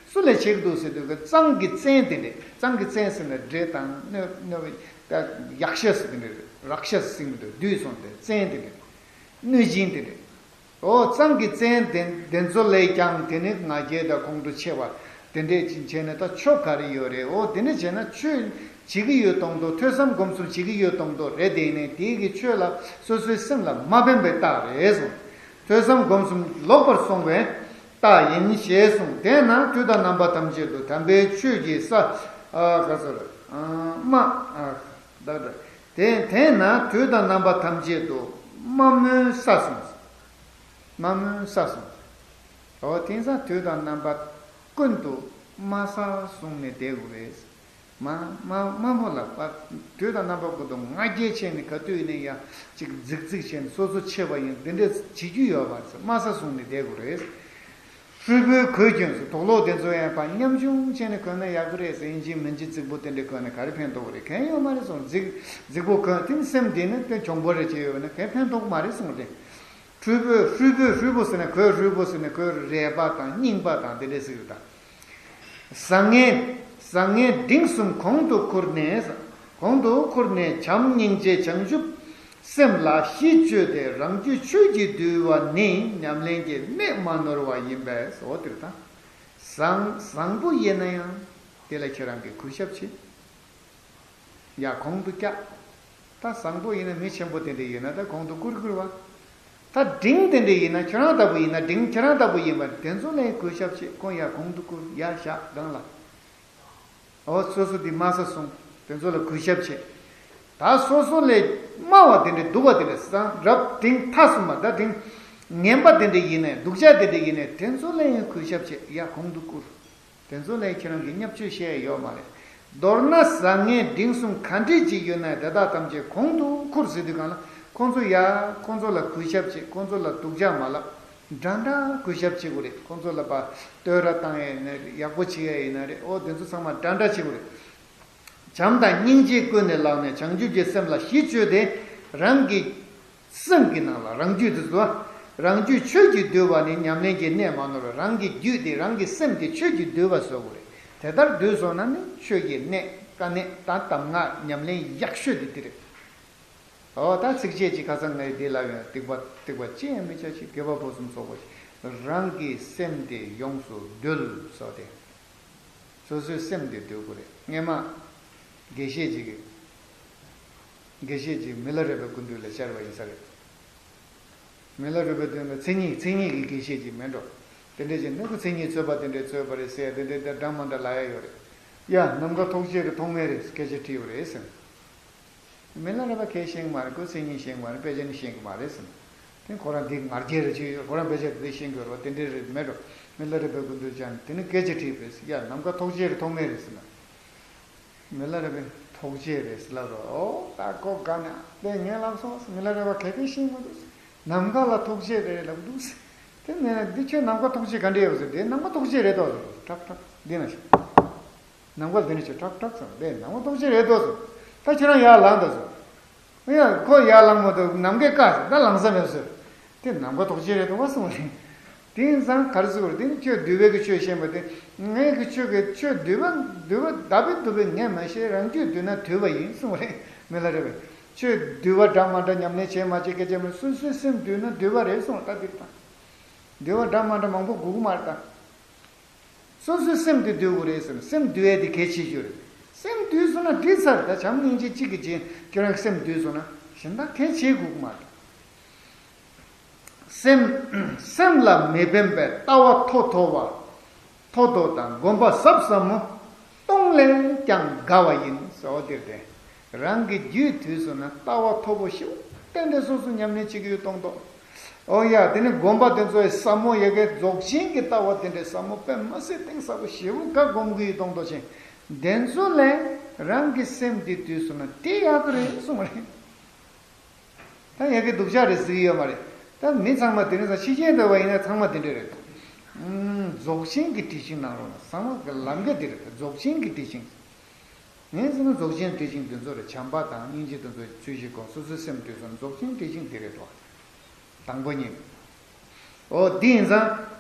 སུ་ལས་ཆེ་གི་འདུག་ཟེར་དུས་ཀྱི་གཙང་གི་བཙན་དེ་འདྲས། གཙང་གི་བཙན་ཟེར་ན་འདྲེ་དང་གནོད་གནོད་ཡག་ཤ་ཟེར་དེ་འདྲས། རག་ཤ་ཟེར་མི་འདུག་བསྡུས་སོང་སྟེ་བཙན་དེ་འདྲས། གནོད་སྦྱིན་དེ་འདྲས། འོ་གཙང་གི་བཙན་དེ་དེ་ཚོ་ལས་ཀྱང་དེ་ནི་ང་རྒྱལ་དང་ཁོང་ཁྲོ་ཆེ་བ་དེ་འདྲས་ཅིག་བྱས་ནས་ད་ཆོ་ག་རེ་ཡོད་རེད། འོ་དེ་འདྲས་བྱས་ན་ཆོས་བྱེད་ཀྱི་ཡོད་མདོག་མདོག་ཐོས་བསམ་སྒོམ་གསུམ་བྱེད་ཀྱི་ཡོད་མདོག་མདོག་རེད། དེ་ནི་དེའི་གི་ཆོས་ལ་སོ་སོའི་སེམས་ལ་མ་ཕན་པའི་རྟགས་རེད་གསུངས། ཐོས་བསམ་སྒོམ་གསུམ་ལོག་པར་སོང་བའི་རྟགས་ཡིན་ཞེས་གསུངས། དེས་ན་དུས་དང་རྣམ་པ་ཐམས་ཅད་དུ་དམ་པའི་ཆོས་ཀྱི་ས་ཨ་ག་ཚོད་རེད། ཨ་སྨྲ་ཨ་ད་ད། དེ་དེས་ན་དུས་དང་རྣམ་པ་ཐམས་ཅད་དུ་མ་སྨྲོས་ས་གསུངས། མ་སྨྲོས་ས་གསུངས། འོ་དེང་སང་དུས་དང་རྣམ་པ་ཀུན་ཏུ་སྨྲ་ས་བཟུང་ནས་བསྡད་དགོས་རེད། མ་མ་མ་མོ་ལ་པ་དུས་དང་རྣམ་པ་ཀུན་ཏུ་ང་རྒྱལ་ཆེ་ནས་ག་དུས་ནས་ཡང་ཅིག་རྫིག་རྫིག་བྱས་ནས་སོ་སོ་ཆེ་བ་ཡིན་དེ་འདྲས་བྱེད་རྒྱུ་ཡོད་པ་ཟེར་སྨྲ་ས་བཟུང་ནས་བསྡད་དགོས་རེད། ཧྲུལ་པོའི་གོས་གྱོན་ཟེར། དུག་ལོག་དེ་ཚོ་ཡང་ཕར་ཉམ་ཆུང་བྱས་ནས་གོན་ན་ཡག་གི་རེད་ཟེར། ཡིན་གཅིག་མིན་གཅིག་རྫིག་པོ་དེ་འདྲ་གོན་ནས་ག་རེ་ཕན་ཐོགས་རེད། གང་ཡང་ཡོད་མ་རེད་གསུངས། རྫིག་རྫིག་པོ་གོན་དེ་ནི་སེམས་དེ་ནི་དེ་གྱོང་པོ་རེ་བྱས་ཡོད་ན་གང་ཕན་ཐོགས་མ་རེད་གསུངས་རེད། ཧྲུལ་པོས་ཧྲུལ་པོས་ཧྲུལ་པོ་ཟེར་ན་གོས་ཧྲུལ་པོ་ཟེར་ན་གོས་རལ་པ་དང་རྙིང་པ་དང་དེ་འདྲ་ཟེར་གི་རེད་ད། བཟང་ངན་བཟང་ངན་འབྲིང་གསུམ་གོང་དུ་ཁུར་ནས། གོང་དུ་ཁུར་ནས་བྱམས་སྙིང་རྗེ་བྱང་ཆུབ་སེམས་ལ་གཞི་བཅོལ་ཏེ་རང་རྒྱུད་ཆོས་ཀྱིས་འདུལ་བ་ནི་ཉམས་ལེན་གྱི་གནད་མ་ནོར་བ་ཡིན་པས་སོ། དེར་ད་བཟང་བཟང་པོ་ཡིན་ན་ཡང་ དེ་ལ་ཁྱེད་རང་གིས་གུས་ཞབས་བྱེད། ཡ་གོང་དུ་བཀྱག་ད་བཟང་པོ་ཡིན་ན་མི་ཆེན་པོ་དེ་འདྲ་ཡིན་ན་ད་གོང་དུ་བཀུར་བཀུར་བ། ད་འབྲིང་དེ་འདྲ་ཡིན་ན་ཁྱོད་རང་ལྟ་བུ་ཡིན་ན་འབྲིང་ཁྱེད་རང་ལྟ་བུ་ཡིན་པ་དེ་ཚོ་ལ་ཡང་གུས་ཞབས་བྱེད། ཁོང་ཡ་གོང་དུ་བཀུར། ཡ་བཞག་སྒང་ལ། འོ་སོ་སོ་འདི་དམའ་ས་སོང་། དེ་ཚོ་ལ་གུས་ཞབས་བྱེད། ད་སོ་སོ་ལས་དམའ་བ་དེ་འདྲ་སྡུག་པ་དེ་འདྲ་བཟང་རབ་འབྲིང་ཐ་གསུམ་པ་ད་འབྲིང་ངན་པ་དེ་འདྲ་ཡིན་ནའི་སྡུག་ཅག་དེ་འདྲ་ཡིན་ནའི་དེ་ཚོ་ལ་ཡང་གུས་ཞབས་བྱེད། ཡ་གོང་དུ་བཀུར། དེ་ཚོ་ལ་ཁྱེད་རང་གིས་བརྙས་བཅོས་བཤད་ཡོད་མ་རེད། མདོར་ན་བཟང་ངན་འབྲིང་གསུམ་ག་འདྲས་ཅིག་ཡོད་ན་དེ་དག་ཐམས་ཅད་གོང་དུ་བཀུར་ཟེར་དུས་གང་ལ་ཁོང་ཚོ་ཡ་ཁོང་ཚོ་ལ་གུས་ཞབས་བྱེད། ཁོང་ཚོ་ལ་སྡུག་ཅག་མ་ལབ། འདྲ་འདྲ་གུས་ཞབས་བྱེད་དགོས་རེད། ཁོང་ཚོ་ལ་ཕར་བསྟོད་ར་བཏང་ཡ་ཡིན་ན་རེད། ཡག་པོ་བྱེད་ཡ་ཡིན་ན་རེད། འོ་དེ་ཚོ་ཚང་མ་འདྲ་འདྲ་བྱེད་དགོས་རེད། བྱམས་དང་སྙིང་རྗེ་ཀུན་ནས་བསླངས་ནས་བྱང་ཆུབ་ཀྱི་སེམས་ལ་གཞི་བཅོལ་ཏེ། རང་གི་སེམས་ཀྱི་ནང་ལ་རང་རྒྱུད་དུ་བཟོ། རང་རྒྱུད་ཆོས་ཀྱིས་བསྡུས་པ་ནི་ཉམས་ལེན་གྱི་གནད་མ་ནོར། རང་གི་རྒྱུད་དེ་རང་གི་སེམས་དེ་ཆོས་ཀྱིས་བསྡུས་པ་བཟོ་དགོས་རེད། དེ་ལྟར་བསྡུས་སོང་ན་ནི་ཆོས་ཀྱི་གནད་དཀའ་གནད་དང་གདམས་ངག་ཉམས་ལེན་ཡག་ཤོས་དེ་འདི་རེད། འོ་ད་ཚིགས་བཅད་ཅིག་ཁ་སང་ངས་འདི་ལབ་ཡོང་། སྡིག་པ་སྡིག་པ་ཅི་ཡང་མི་བྱ་ཞིང་། དགེ་བ་ཕུན་སུམ་ཚོགས་པར་བྱེད། རང་གི་སེམས་དེ་ཡོངས་སུ་འདུལ་སོགས་ཏེ། སོ་སོའི་སེམས་དེ་འདུལ་དགོས་རེད། སྔས་མ་དགེ་བཤེས་ཅིག་གིས་དགེ་བཤེས་ཅིག་མི་ལ་རས་པའི་སྐུ་མདུན་ལ་བཅར་བ་ཡིན་ས་རེད། མི་ལ་རས་པའི་མདུན་ལ་མཚན་ཉིད་མཚན་ཉིད་ཀྱི་དགེ་བཤེས་ཅིག་མེད་འགྲོ། དེ་འདྲ་ཅིག་ནི་ཁོ་མཚན་ཉིད་རྩོད་པ་དེ་འདྲའི་རྩོད་པ་རེད་ཟེར་དེ་འདྲའི་འདྲ་འདྲ་མ་འདྲ་ལབ་ཡ་ཡོད་རེད། ཡ་ནམ་མཁའ་ཐོག་ཆེ་རེད། ཐོག་མེད་རེད། སྐད་ཆ་དྲིས་པ་རེད་ཟེར། མི་ལ་རས་པ་གས་ཤེས་ཀྱི་མ་རེད། ཁོས་མཚན་ཉིད་ཤེས་ཀྱི་མ་རེད། དཔེ་ཆ་ནི་ཤེས་ཀྱི་མ་རེད་ཟེར། དེ་ཁོ་རང་འདི་ང་རྒྱལ་རེ་ཅིག་ཡོད། ཁོ་རང་དཔེ་ཆ་འདི་ཤེས་ཀྱི་ཡོད་རེད་པ། དེ་འདྲ་རེད་མེད་འགྲོ། མི་ལ་རས་པའི་སྐུ་མདུན་བཅར་ནས་དེ་ནི་སྐད་ཆ་དྲིས་པས། ཡ་ནམ་མཁའ་ཐོག་ཆེ་རེད། ཐོག་མེད་རེད་ཟེར་ན། མི་ལ་རས་པས་ཐོག་ཆེ་རེད་ཟེར་ལབ་རོགས། ཨོ་ད་ཁོ་དགའ་ནས་དེ་ངས་ལབ་སོང་ཟེར། མི་ལ་རས་པ་གས་གས་ཤེས་མི་འདུག་ཟེར། ནམ་མཁའ་ལ་ཐོག་ཆེ་རེད་ལབ་འདུག་ཟེར། དེ་ནས་འདི་ཁྱོད་ནམ་མཁའ་ཐོག་ཆེ་ག་འདྲ་ཡོད་ཟེར། དེ་ནམ་མཁའ་ཐོག་ཆེ་རེད་དོ་ཟེར། ཁྲག་ཁྲག་འདི་ན་ཤི། ནམ་མཁའ་འདི་ནས་ཆེ་ཁྲག་ཁྲག་ཟེར། དེ་ནམ་མཁའ་ཐོག་ཆེ་རེད་དོ་ཟེར། ད་ཁྱེད་རང་ཡར་ལངས་དང་ཟེར། ཡ་ཁོ་ཡར་ལངས་མ་ཐུབ། ནམ་མཁའི་བཀའ་ཟེར། ད་ལངས་ས་མེད་ཟེར། དེ་ནམ་མཁའ་ཐོག་ཆེ་རེད་དོ་བ་གསུངས་རེད། དེ་ཡིན་ཙང་ག་རེ་ཟེར་དགོས་རེད། དེ་ནི་ཁྱོད་འདུལ་བའི་གི་ཆོས་ཤེས་པ་དེ། ངས་གི་ཁྱོད་ཀྱི་ཆོས་འདུལ་བ་འདུལ་བ་ད་བི་འདུལ་བའི་ངས་མ་ཤེས། རང་རྒྱུད་འདུལ་ན་འདུལ་བ་ཡིན་གསུངས་རེད། མི་ལ་རས་པས། ཁྱོད་འདུལ་བ་འདྲ་མ་འདྲ་ཉམས་ལེན་བྱས་མ་བྱས་སྐད་ཆ་མེད། སོ་སོའི་སེམས་འདུལ་ན་འདུལ་བ་རེད་གསུངས། ད་འདི་ལྟ་འདུལ་བ་འདྲ་མ་འདྲ་མང་པོ་དགོས་ཀྱི་མ་རེད་ད། སོ་སོའི་སེམས་དེ་འདུལ་དགོས་རེད་ཟེར་ན། སེམས་འདུལ་ཡས་དེ་གལ་ཆེ་ཤོས་རེད། སེམས་འདུལ་སོང་ན་འགྲིག་ཚར། ད་བྱམས་སྙིང་རྗེ་གཅིག་གིས་བྱས་ཁྱོད་རང་གི་སེམས་འདུལ་སོང་ན་གཞན་དག་གལ་ཆེ་དགོས་ཀྱི་མ་རེད། སེམས་སེམས་ལ་མི་ཕན་པའི་ལྟ་བ་མཐོ་མཐོ་བ། མཐོ་མཐོ་དང་སྒོམ་པ་ཟབ་ཟབ་མོ། གཏོང་ལེན་ཀྱང་དགའ་བ་ཡིན་ཟེར། འོ་དེར་བརྟེན་རང་གི་རྒྱུད་དུལ་སོང་ན་ལྟ་བ་མཐོ་པོ་ཞེ་པོ་ཏན་ཏན་སོ་སོ་ཉམས་ལེན་བྱེད་ཀྱི་ཡོད་མཐོང་མཐོང་། ཨོ་ཡ། དེ་ནི་སྒོམ་པ་དེ་ཚོ་ཡི་ཟབ་མོ་ཡ་གི་རྫོགས་ཆེན་གྱི་ལྟ་བ་དེ་འདྲའི་ཟབ་མོ་དཔེ་མི་སྲིད་གཏིང་ཟབ་པོ་ཞེ་པོ་ག་སྒོམ་གྱི་ཡོད་མཐོང་མཐོང་ཆེན། དེ་ཚོ་ལས་རང་གི་སེམས་དེ་དུལ་སོང་ན་དེ་ཡག་གི་རེད་གསུངས་པ་རེད། ད་ཡ་གི་སྡུག་ཅག་རེད་ཟེར་གྱི་ཡོད་མ་རེད། ད་མི་ཚང་མ་དེ་རིང་སང་ཕྱི་རྐྱེན་འདྲ་བ་ཡིན་ན་ཚང་མ་དེ་འདྲ་རེད། ཨུམ། རྫོགས་ཆེན་གྱི་ཁྲིད་ཤིང་གནང་རོགས་གནང་། ཚང་མ་གི་ལམ་ཁ་དེ་རེད། རྫོགས་ཆེན་གྱི་ཁྲིད་ཤིང་། ངས་ཟེར་ན་རྫོགས་ཆེན་ཁྲིད་ཤིང་དེ་ཚོ་རེད། བྱམས་པ་དང་སྙིང་རྗེ་དེ་ཚོ་ཚུལ་བཞིན་སྒོམ། སོ་སོའི་སེམས་དུལ་སོང་ན་རྫོགས་ཆེན་ཁྲིད་ཤིང་དེ་རེད་དོ། དང་པོ་ཉིད། འོ་དེ་ཡིན་ཙང་།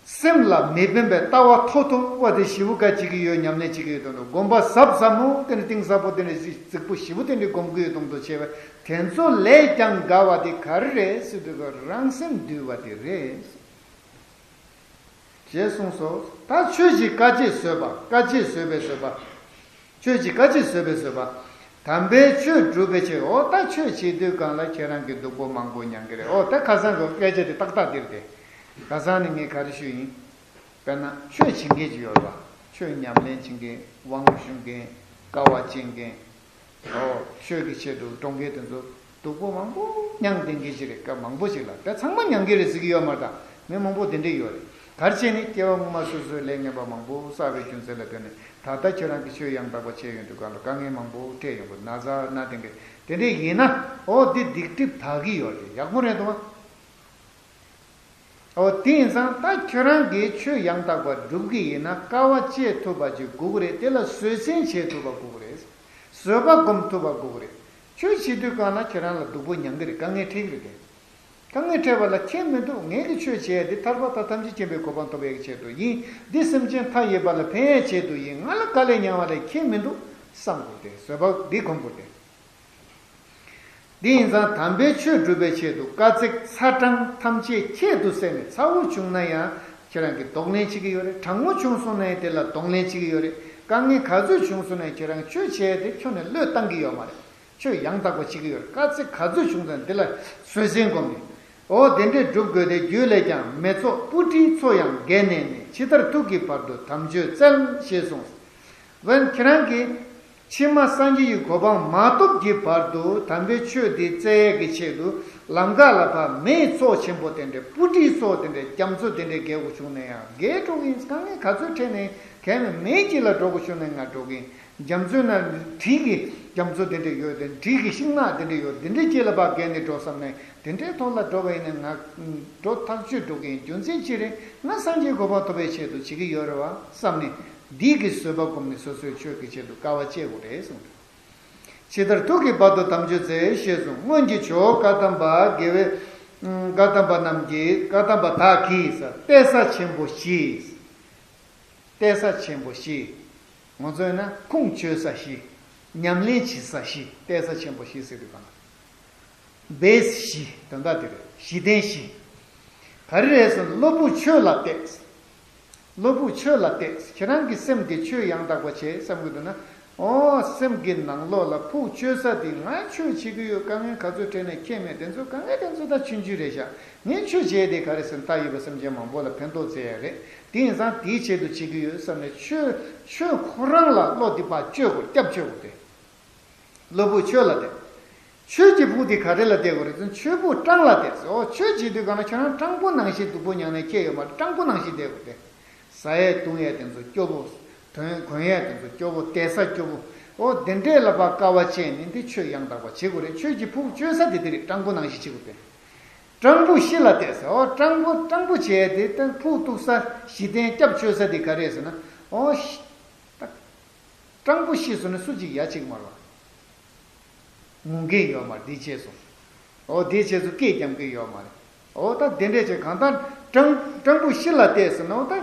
སེམས་ལ་མི་ཕན་པའི་ལྟ་བ་མཐོ་མཐོ་བ་དེ་ཞེ་པོ་ག་བྱེད་ཀྱི་ཡོད། ཉམས་ལེན་བྱེད་ཀྱི་ཡོད་དང་། སྒོམ་པ་ཟབ་ཟབ་མོ་དེ་ནི་གཏིང་ཟབ་པོ་དེ་ནི་རྫིག་པོ་ཞེ་པོ་དེ་འདྲའི་སྒོམ་གྱི་ཡོད་དང་དུ་བྱས་པ་དེ་ཚོ་ལས་ཀྱང་དགའ་བ་དེ་ག་རེ་རེད་ཟེར་དུས་རང་སེམས་འདུལ་བ་དེ་རེད། ཞེས་གསུངས་སོ། ད་ཆོས་ཀྱི་དཀའ་སྤྱད་བཟོད་པ། དཀའ་སྤྱད་བཟོད་པའི་བཟོད་པ། ཆོས་ཀྱི་དཀའ་སྤྱད་བཟོད་པའི་བཟོད་པ། དམ་པའི་ཆོས་སྒྲུབ་པའི་ཆེད། འོ་ད་ཆོས་བྱེད་དུས་གང་ལ་ཁྱེད་རང་གི་སྡུག་པོ་མང་པོ་མྱང་གི་རེད། འོ་ད་ཁ་སང་གི་སྐད་ཆ་དེ་ཏག་ཏག་དེ་རེད་དེ། ཁ་སང་ནི་ངས་ག་རེ་ཞུས་ཡིན། དཔེར་ན་ཆོས་བྱེད་མཁན་ཅིག་ཡོད་རེད་པ། ཆོས་ཉམས་ལེན་བྱེད་མཁན། དབང་ཞུ་མཁན། དཀའ་བ་སྤྱད་མཁན། ཨོ། ཆོས་ཀྱི་ཆེད་དུ་འགྲོ་མཁན་དེ་ཚོ་སྡུག་པོ་མང་པོ་མྱངས་བསྡད་མཁན་ཞིག་རེད། སྐབས་མང་པོ་ཞིག་ལ། དེ་ཚང་མ་མྱང་གི་རེད་ཟེར་གྱི་ཡོད་མ་རེད་ད། མི་མང་པོ་དེ་འདྲས་ཡོད་རེད། ག་རེ་བྱས་ནས་སྐྱེ་བ་སྔོན་མ་སོ་སོའི་ལས་ངན་པ་མང་པོ་བསགས་པའི་རྒྱུ་མཚན་ལ་བརྟེན་ནས་ད་ལྟ་ཁྱེད་རང་གིས་ཆོས་ཡང་དག་པ་བྱས་ཡོང་དུས་གང་ལ་དཀའ་ངལ་མང་པོ་འཕྲད་ཡོང་གི། ན་ཚ་ན་དེ་འདྲས་དེ་འདྲས་ཡིན་ན། ཨོ་འདི་སྡིག་སྒྲིབ་དག་གི་ཡོད་རེད། ཡག་པོ་རེད་དོ། འོ་དེ་ཡིན་ཙང་ད་ཁྱོད་རང་གིས་ཆོས་ཡང་དག་པ་སྒྲུབ་ཀྱི་ཡིན་ན་དཀའ་བ་སྤྱད་ཐུབ་པ་ཅིག་དགོས་ཀྱི་རེད། དེ་ལ་བཟོད་བསྲན་བྱེད་ཐུབ་པ་དགོས་ཀྱི་རེད། བཟོད་པ་སྒོམ་ཐུབ་པ་དགོས་ཀྱི་རེད། ཆོས་བྱེད་དུས་གང་ལ་ཁྱེད་རང་ལ་སྡུག་པོ་མྱང་གི་རེད། དཀའ་ངལ་འཕྲད་ཀྱི་རེད་དེ། དཀའ་ངལ་འཕྲད་པ་ལ་ཁྱད་མི་འདུག་ངས་ཀྱི་ཆོས་བྱས་ཏེ་ཐར་པ་དང་ཐམས་ཅད་མཁྱེན་པའི་གོ་འཕང་ཐོབ་ཡག་གི་ཆེད་དུ་ཡིན། འདི་སེམས་ཅན་མཐའ་ཡས་པ་ལ་ཕན་ཡག་ཆེད་དུ་ཡིན། ང་ལ་དཀའ་ལས་མྱང་བ་ལས་ཁྱད་མི་འདུག་བསམ་དགོས་ཏེ། བཟོད་པ་འདི་སྒོམ་དགོས་ཏེ། འདི་ཡིན་ཙང་དམ་པའི་ཆོས་སྒྲུབ་པའི་ཆེད་དུ་དཀའ་ཚེགས་ཚ་གྲང་ཐམས་ཅད་ཁྱད་དུ་བསད་ནས། ཚ་བོ་བྱུང་ན་ཡང་ཁྱེད་རང་གིས་གདོང་ལེན་བྱེད་ཀྱི་ཡོད་རེད། གྲང་མོ་བྱུང་སོང་ན་ཡང་དེ་ལ་གདོང་ལེན་བྱེད་ཀྱི་ཡོད་རེད། དཀའ་ངལ་ག་ཚོད་བྱུང་སོང་ནས་ཁྱེད་རང་ཆོས་བྱས་ཏེ་ཁྱོན་ནས་བློས་བཏང་གི་ཡོད་མ་རེད། ཆོས་ཡང་དག་པ་བྱེད་ཀྱི་ཡོད་རེད། དཀའ་ཚེགས་ག་ཚོད་བྱུང་སོང་ནས་འདི་ལ་བཟོད་བསྲན་སྒོམ་ནས། འོ་དེ་འདྲས་སྒྲུབ་དགོས་ཏེ། རྒྱུད་ལས་ཀྱང་མི་ཚོགས་སྤུ་གྲིའི་མཚོ་ཡང་བརྒལ་ནས་ནི། ཇི་ལྟར་ཐུགས་ཀྱི་བར་དུ་དམ་ཆོས་བཙལ། ཞེས་གསུངས། འོན་ཁྱེད་རང་གིས་ཕྱི་མ་སངས་རྒྱས་ཀྱི་གོ་འཕང་མ་ཐོབ་ཀྱི་བར་དུ་དམ་པའི་ཆོས་འདི་བཙལ་ཡས་ཀྱི་ཆེད་དུ་ལམ་ཁ་ལ་ཕར་མེའི་མཚོ་ཆེན་པོ་དེ་འདྲས། སྤུ་གྲིའི་མཚོ་དེ་འདྲས། རྒྱ་མཚོ་དེ་འདྲས་བརྒལ་དགོས་བྱུང་ན་ཡང་བརྒལ་འགྲོ་གི་ཡིན། དཀའ་ངལ་ག་ཚོད་འཕྲད་ནའི་གལ་མེད། མེའི་དཀྱིལ་ལ་འགྲོ་དགོས་བྱུང་ན་ཡང་ང་འགྲོ་གི་ཡིན། རྒྱ་མཚོའི་ནང་དྲིའི་རྒྱ་མཚོ་དེ་འདྲས་ཡོད་དེ། དྲིའི་ཤིང་ནགས་དེ་འདྲས་ཡོད། དེ་འདྲའི་དཀྱིལ་ལ་ཕར་བརྒལ་ནས་འགྲོ་བསམ་ནས། དེ་འདྲའི་ཐོག་ལ་འགྲོ་བ་ཡིན་ན་ང་འགྲོ་ཐག་ཆོད་འགྲོ་གི་ཡིན། རྒྱུ་མཚན་ཅི་རེད། ང་སངས་རྒྱས་གོ་འཕང་ཐོབ་པའི་ཆེད་དུ་བྱེད་ཀྱི་ཡོད་རེད་བ་བསམ་ནས། འདི་གི་བཟོད་པ་བསྒོམས་ནས་སོ་སོའི་ཆོས་ཀྱི་ཆེད་དུ་དཀའ་བ་སྤྱད་དགོས་རེད་གསུངས། ཇི་ལྟར་ཐུགས་ཀྱི་བར་དུ་དམ་ཆོས་བཙལ། ཞེས་གསུངས། སྔོན་གྱི་ཇོ་བོ་བཀའ་གདམས་པ་དགེ་བའི་བཀའ་གདམས་པ་རྣམས་ཀྱིས། བཀའ་གདམས་པ་དག་གིས་གཏད་ས་ཆེན་པོ་བཞི། གཏད་ས་ཆེན་པོ་བཞི། ང་ཚོས་ན་ཁུངས་བཅོལ་ས་བཞི། ཉམས་ལེན་བྱེད་ས་བཞི། གཏད་ས་ཆེན་པོ་བཞི་ཟེར་དུས་གང་། བེ་སི་བཞི། དོན་དག་དེ་རེད། གཞི་རྟེན་བཞི། ག་རེ་རེད་ཟེར་ན་གློ་བུར་ཆོས་ལ་གཏད། གློ་བུར་ཆོས་ལ་གཏད། ཁྱེད་རང་གི་སེམས་དེ་ཆོས་ཡང་དག་པ་བྱེད་བསམ་གྱི་འདུག་ན། ཨོ་སེམས་ཀྱི་ནང་ལོགས་ལ་ཕུགས་བཅོལ་ས་དེ། ང་ཆོས་བྱེད་ཀྱི་ཡོད། དཀའ་ངལ་ག་ཚོད་འཕྲད་ནས་ཁྱད་མེད། དེ་ཚོ་དཀའ་ངལ་དེ་ཚོ་ད་ཆུང་ཆུང་རེད་ཤག་ངས་ཆོས་བྱས་དེ་ག་རེ་ཟེར་ན། ད་ཡོད་པའི་སེམས་ཅན་མང་པོ་ལ་ཕན་ཐོགས་བྱེད་ཡ་རེད། དེ་ཡིན་ཙང་དེའི་ཆེད་དུ་བྱེད་ཀྱི་ཡོད་བསམ་ནས། ཆོས་ཆོས་ཁོ་རང་ལ་བློ་དེ་ཕར་བཅོལ་དགོས། སྐྱབས་བཅོལ་དགོས་ཏེ། གློ་བུར་ཆོས་ལ་གཏད། ཆོས་ཀྱི་ཕུགས་དེ་ག་རེ་ལ་གཏད་དགོས་རེད་ཟེར་ན། ཆོས་ཕུགས་སྤྲང་ལ་གཏད་ཟེར། ཨོ་ཆོས་བྱེད་དུས་གང་ལ་ཁྱེད་རང་སྤྲང་པོ་ནང་བཞིན་སྡུག་པོ་མྱངས་ནས་ཁྱད་ཡོད་མ་རེད། སྤྲང་པོ་ནང་བཞིན་བསྡད་དགོས་ཏེ། ཟ་ཡས་བཏུང་ཡས་དེ་ཚོ་སྐྱོ་པོ། དོན་གོན་ཡས་དེ་ཚོ་སྐྱོ་པོ། བསྡད་ས་སྐྱོ་པོ། ཨོ་དེ་འདྲས་ལ་ཕར་དཀའ་བ་སྤྱད་ནས་འདི་ཆོས་ཡང་དག་པ་བྱེད་དགོས་རེད། ཆོས་ཀྱི་ཕུགས་བཅོལ་ས་དེ་དེ་རེད། སྤྲང་པོ་ནང་བཞིན་བྱེད་དགོས་ཏེ། སྤྲང་པོ་བཞི་ལ་གཏད་ཟེར། ཨོ་སྤྲང་པོ་སྤྲང་པོ་བྱས་དེ་ད་ཕུགས་གཏུགས་ས་གཞི་རྟེན་སྐྱབས་བཅོལ་ས་དེ་ག་རེ་རེད་ཟེར་ན། ཨོ་ཤི། ད་སྤྲང་པོ་ཤི་སོང་ན་སུ་གཅིག་ཡ་གཅིག་མ་རེད་བ། ངུ་མཁན་ཡོད་མ་རེད། འདི་བྱས་སོང་། ཨོ་དེ་བྱས་སོང་། སྐད་རྒྱབ་མཁན་ཡོད་མ་རེད། ཨོ་ད་དེ་འདྲས་བྱས་གང་ལྟར་སྤྲང་སྤྲང་པོ་ཤི་ལ་གཏད་ཟེར་ན། ཨོ་ད་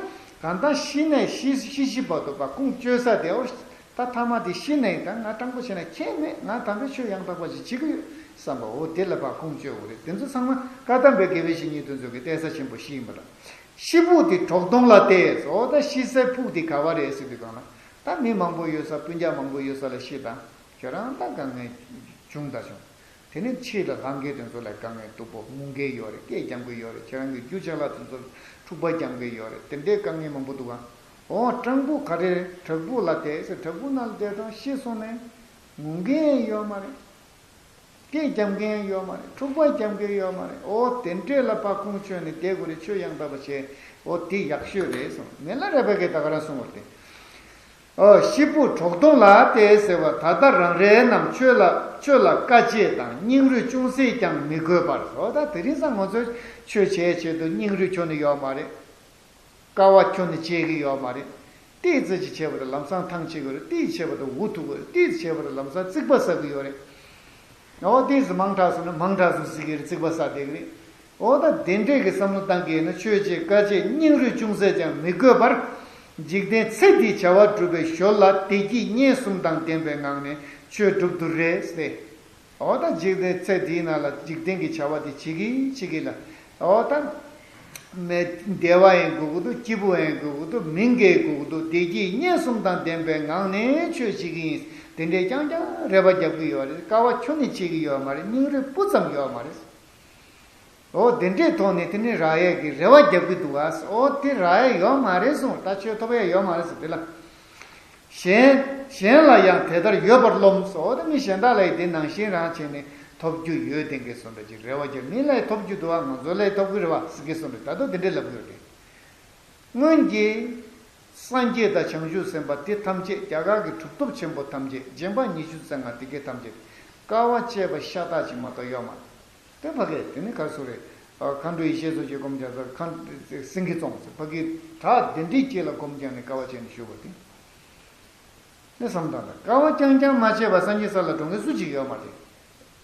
གང་ལྟར་ཤི་ནས་ཤི་ཤི་ཤི་བར་དུ་ཕར་ཁུངས་བཅོལ་ས་དེ། ཨོ་ད་ཐ་མ་དེ་ཤི་ནས་ད་ང་སྤྲང་པོ་བྱས་ན་ཁྱད་མེད། ང་དམ་པའི་ཆོས་ཡང་དག་པ་ཞིག་བྱེད་ཀྱི་ཡོད་བསམ་པ། ཨོ་དེ་ལ་ཕར་ཁུངས་བཅོལ་དགོས་རེད། དེ་ཚོ་ཚང་མ་བཀའ་གདམས་པའི་དགེ་བའི་བཤེས་གཉེན་དེ་ཚོ་གི་གཏད་ས་ཆེན་པོ་བཞི་ཡིན་པ་འདྲ། ཤི་ཕུག་དེ་གྲོག་སྡོང་ལ་གཏད་ཟེར། ཨོ་ད་ཤི་སའི་ཕུག་དེ་ག་བ་རེད་ཟེར་དུས་གང་ལ། ད་མི་མང་པོ་ཡོད་ས། སྤུན་ཀྱག་མང་པོ་ཡོད་ས་ལ་ཤི་དང་། ཁྱོད་རང་ད་དཀའ་ངལ་བྱུང་ད་བྱུང་། དེ་ནས་ཕྱི་ལ་ལྷང་གེ་དེ་ཚོ་ལ་དཀའ་ངལ་སྡུག་པོ། ངུ་མཁན་ཡོད་རེད། སྐད་རྒྱབ་མཁན་ཡོད་རེད། ཁྱེད་རང་གི་རྒྱུ་ཅ་ལག་དེ་ཚོ་འཁྲུག་པ་རྒྱབ་མཁན་ཡོད་རེད། དེ་འདྲའི་དཀའ་ངལ་མང་པོ་འདུག་ག་ཨོ་སྤྲང་པོ་ག་རེ་རེད། བྲག་ཕུག་ལ་བསྡད་ཟེར། བྲག་ཕུག་ནང་ལ་བསྡད་དང་ཤི་སོང་ནས་ངུ་མཁན་ཡོད་མ་རེད། སྐད་རྒྱབ་མཁན་ཡོད་མ་རེད། འཁྲུག་པ་རྒྱབ་མཁན་ཡོད་མ་རེད། ཨོ་དེ་འདྲས་ལ་ཕར་ཁུངས་བཅོལ་ནས་བསྡད་དགོས་རེད། ཆོས་ཡང་དག་པ་བྱས། ཨོ་དེ་ཡག་ཤོས་རེད་གསུངས། མི་ལ་རས་པ་གིས་ད་ག་རང་གསུངས་པ་རེད། ཨོ་ཤི་ཕུག་གྲོག་སྡོང་ལ་གཏད་ཟེར་བ། ད་ལྟ་རང་རེ་རྣམས་ཆོས་ལ་ཆོས་ལ་དཀའ་སྤྱད་དང་། སྙིང་རུས་ཅུང་ཟད་ཀྱང་མི་དགོས་པར། ཨོ་ད་དེ་རིང་སང་ང་ཚོས་ཆོས་བྱེད་ཆེད་དུ་སྙིང་རུས་ཁྱོན་ནས་ཡོད་མ་རེད། དཀའ་བ་ཁྱོན་ནས་སྤྱད་ཀྱི་ཡོད་མ་རེད། ཏོག་ཙམ་ཅིག་བྱས་པ་དང་ལམ་སང་ཐང་ཆད་ཀྱི་ཡོད་རེད། ཏོག་ཙམ་བྱས་པ་དང་འུ་ཐུག་གི་ཡོད་རེད། ཏོག་ཙམ་བྱས་པ་དང་ལམ་སང་རྩིག་པ་ཟ་གི་ཡོད་རེད། འོ་ཏོག་ཙམ་མང་དྲགས་སོང་ན་མང་དྲགས་སོང་ཟེར་གི་རེད། རྩིག་པ་ཟ་བསྡད་ཀྱི་རེད། འོ་ད་དེ་འདྲས་ཀྱི་བསམ་བློ་བཏང་གི་ཡོད་ན། ཆོས་བྱེད་དཀའ་སྤྱད་སྙིང་རུས་ཅུང་ཟད་ཀྱང་མི་དགོས་པར། འཇིག་རྟེན་ཚེ་འདིའི་བྱ་བ་སྒྲུབ་པའི་ཞོར་ལ་བདེ་སྐྱིད་གཉེན་གསུམ་དང་ལྡན་པའི་ངང་ནས་ཆོས་སྒྲུབ་ཐུབ་རེད་ཟེར། འོ་ད་འཇིག་རྟེན་ཚེ་འདིའི་ནང་ལ་འཇིག་རྟེན་གྱི་བྱ་བ་དེ་བྱེད་ཀྱི་བྱེད་ཀྱི་ལ། འོ་ད་མི་བདེ་བ་ཡང་དགོས་ཀྱི་འདུག་སྐྱིད་པོ་ཡང་དགོས་ཀྱི་འདུག་མི་དགེ་དགོས་ཀྱི་འདུག་བདེ་སྐྱིད་གཉེན་གསུམ་དང་ལྡན་པའི་ངང་ནས་ཆོས་བྱེད་ཀྱི་ཡིན། དེ་འདྲས་རྐྱང་རྐྱང་རས་པ་རྒྱབ་ཀྱི་ཡོད་རེད། དཀའ་བ་ཁྱོན་ནས་སྤྱད་ཀྱི་ཡོད་མ་རེད། སྙིང་རུས་སྤུ་ཙམ་ཡོད་མ་རེད། འོ་དེ་འདྲས་ཐོག་ནས་དེ་ནི་རག་ཡས་ཀྱི་རེ་བ་རྒྱབ་ཀྱི་འདུག་ག་འོ་དེ་རག་ཡས་ཡོད་མ་རེད་གསུངས། ད་ཆོས་ཐོབ་ཡས་ཡོད་མ་རེད་ཟེར་དེ་ལ། གཞན་གཞན་ལ་ཡང་དེ་ལྟར་ཡོད་པར་རློམ་ཟེར། འོ་ད་མི་གཞན་དག་ལ་ཡང་དེ་ནང་བཞིན་རང་བྱས་ནས་ཐོབ་རྒྱུ་ཡོད་དེ་འགའི་སོང་འདྲ་ཅིག་རེ་བ་རྒྱབ། མི་ལ་ཡང་ཐོབ་རྒྱུ་འདུག་ག་ང་ཚོ་ལ་ཡང་ཐོབ་ཀྱི་རེད་བ་ཟེར་གྱི་སོང་འདྲ། ད་དུང་དེ་འདྲས་ལབ་ཀྱི་ཡོད་དེ། སྔོན་གྱི་སངས་རྒྱས་དང་བྱང་ཆུབ་སེམས་དཔའ་དེ་ཐམས་ཅད། རྒྱ་གར་གྱི་གྲུབ་ཐོབ་ཆེན་པོ་ཐམས་ཅད། རྗེ་འབངས་ཉི་ཤུ་རྩ་ལྔ་དེ་གའི་ཐམས་ཅད་དཀའ་བ་སྤྱད་པ་ཤ་སྟག་ཅིག་མ་གཏོགས་ཡོད་མ་རེད། དེ་ཕ་གིར་དེ་ནི་ག་རེ་ཟེར་རེད། མཁའ་འགྲོ་ཡེ་ཤེས་མཚོ་སྐྱེས་སྒོམ་རྒྱག་ས། མཁའ་སེང་གེ་བཙོང་ཟེར། ཕ་གིར་བྲག་དེ་འདྲའི་དཀྱིལ་ལ་སྒོམ་རྒྱག་ནས་དཀའ་བ་སྤྱད་ནས་བཞུགས་པ་དེ། ནི་བསམ་བཏང་དང་། དཀའ་བ་རྐྱང་རྐྱང་མ་སྤྱད་པར་སངས་རྒྱས་ས་ལ་འགྲོ་མཁན་སུ་གཅིག་ཡོད་མ་རེད།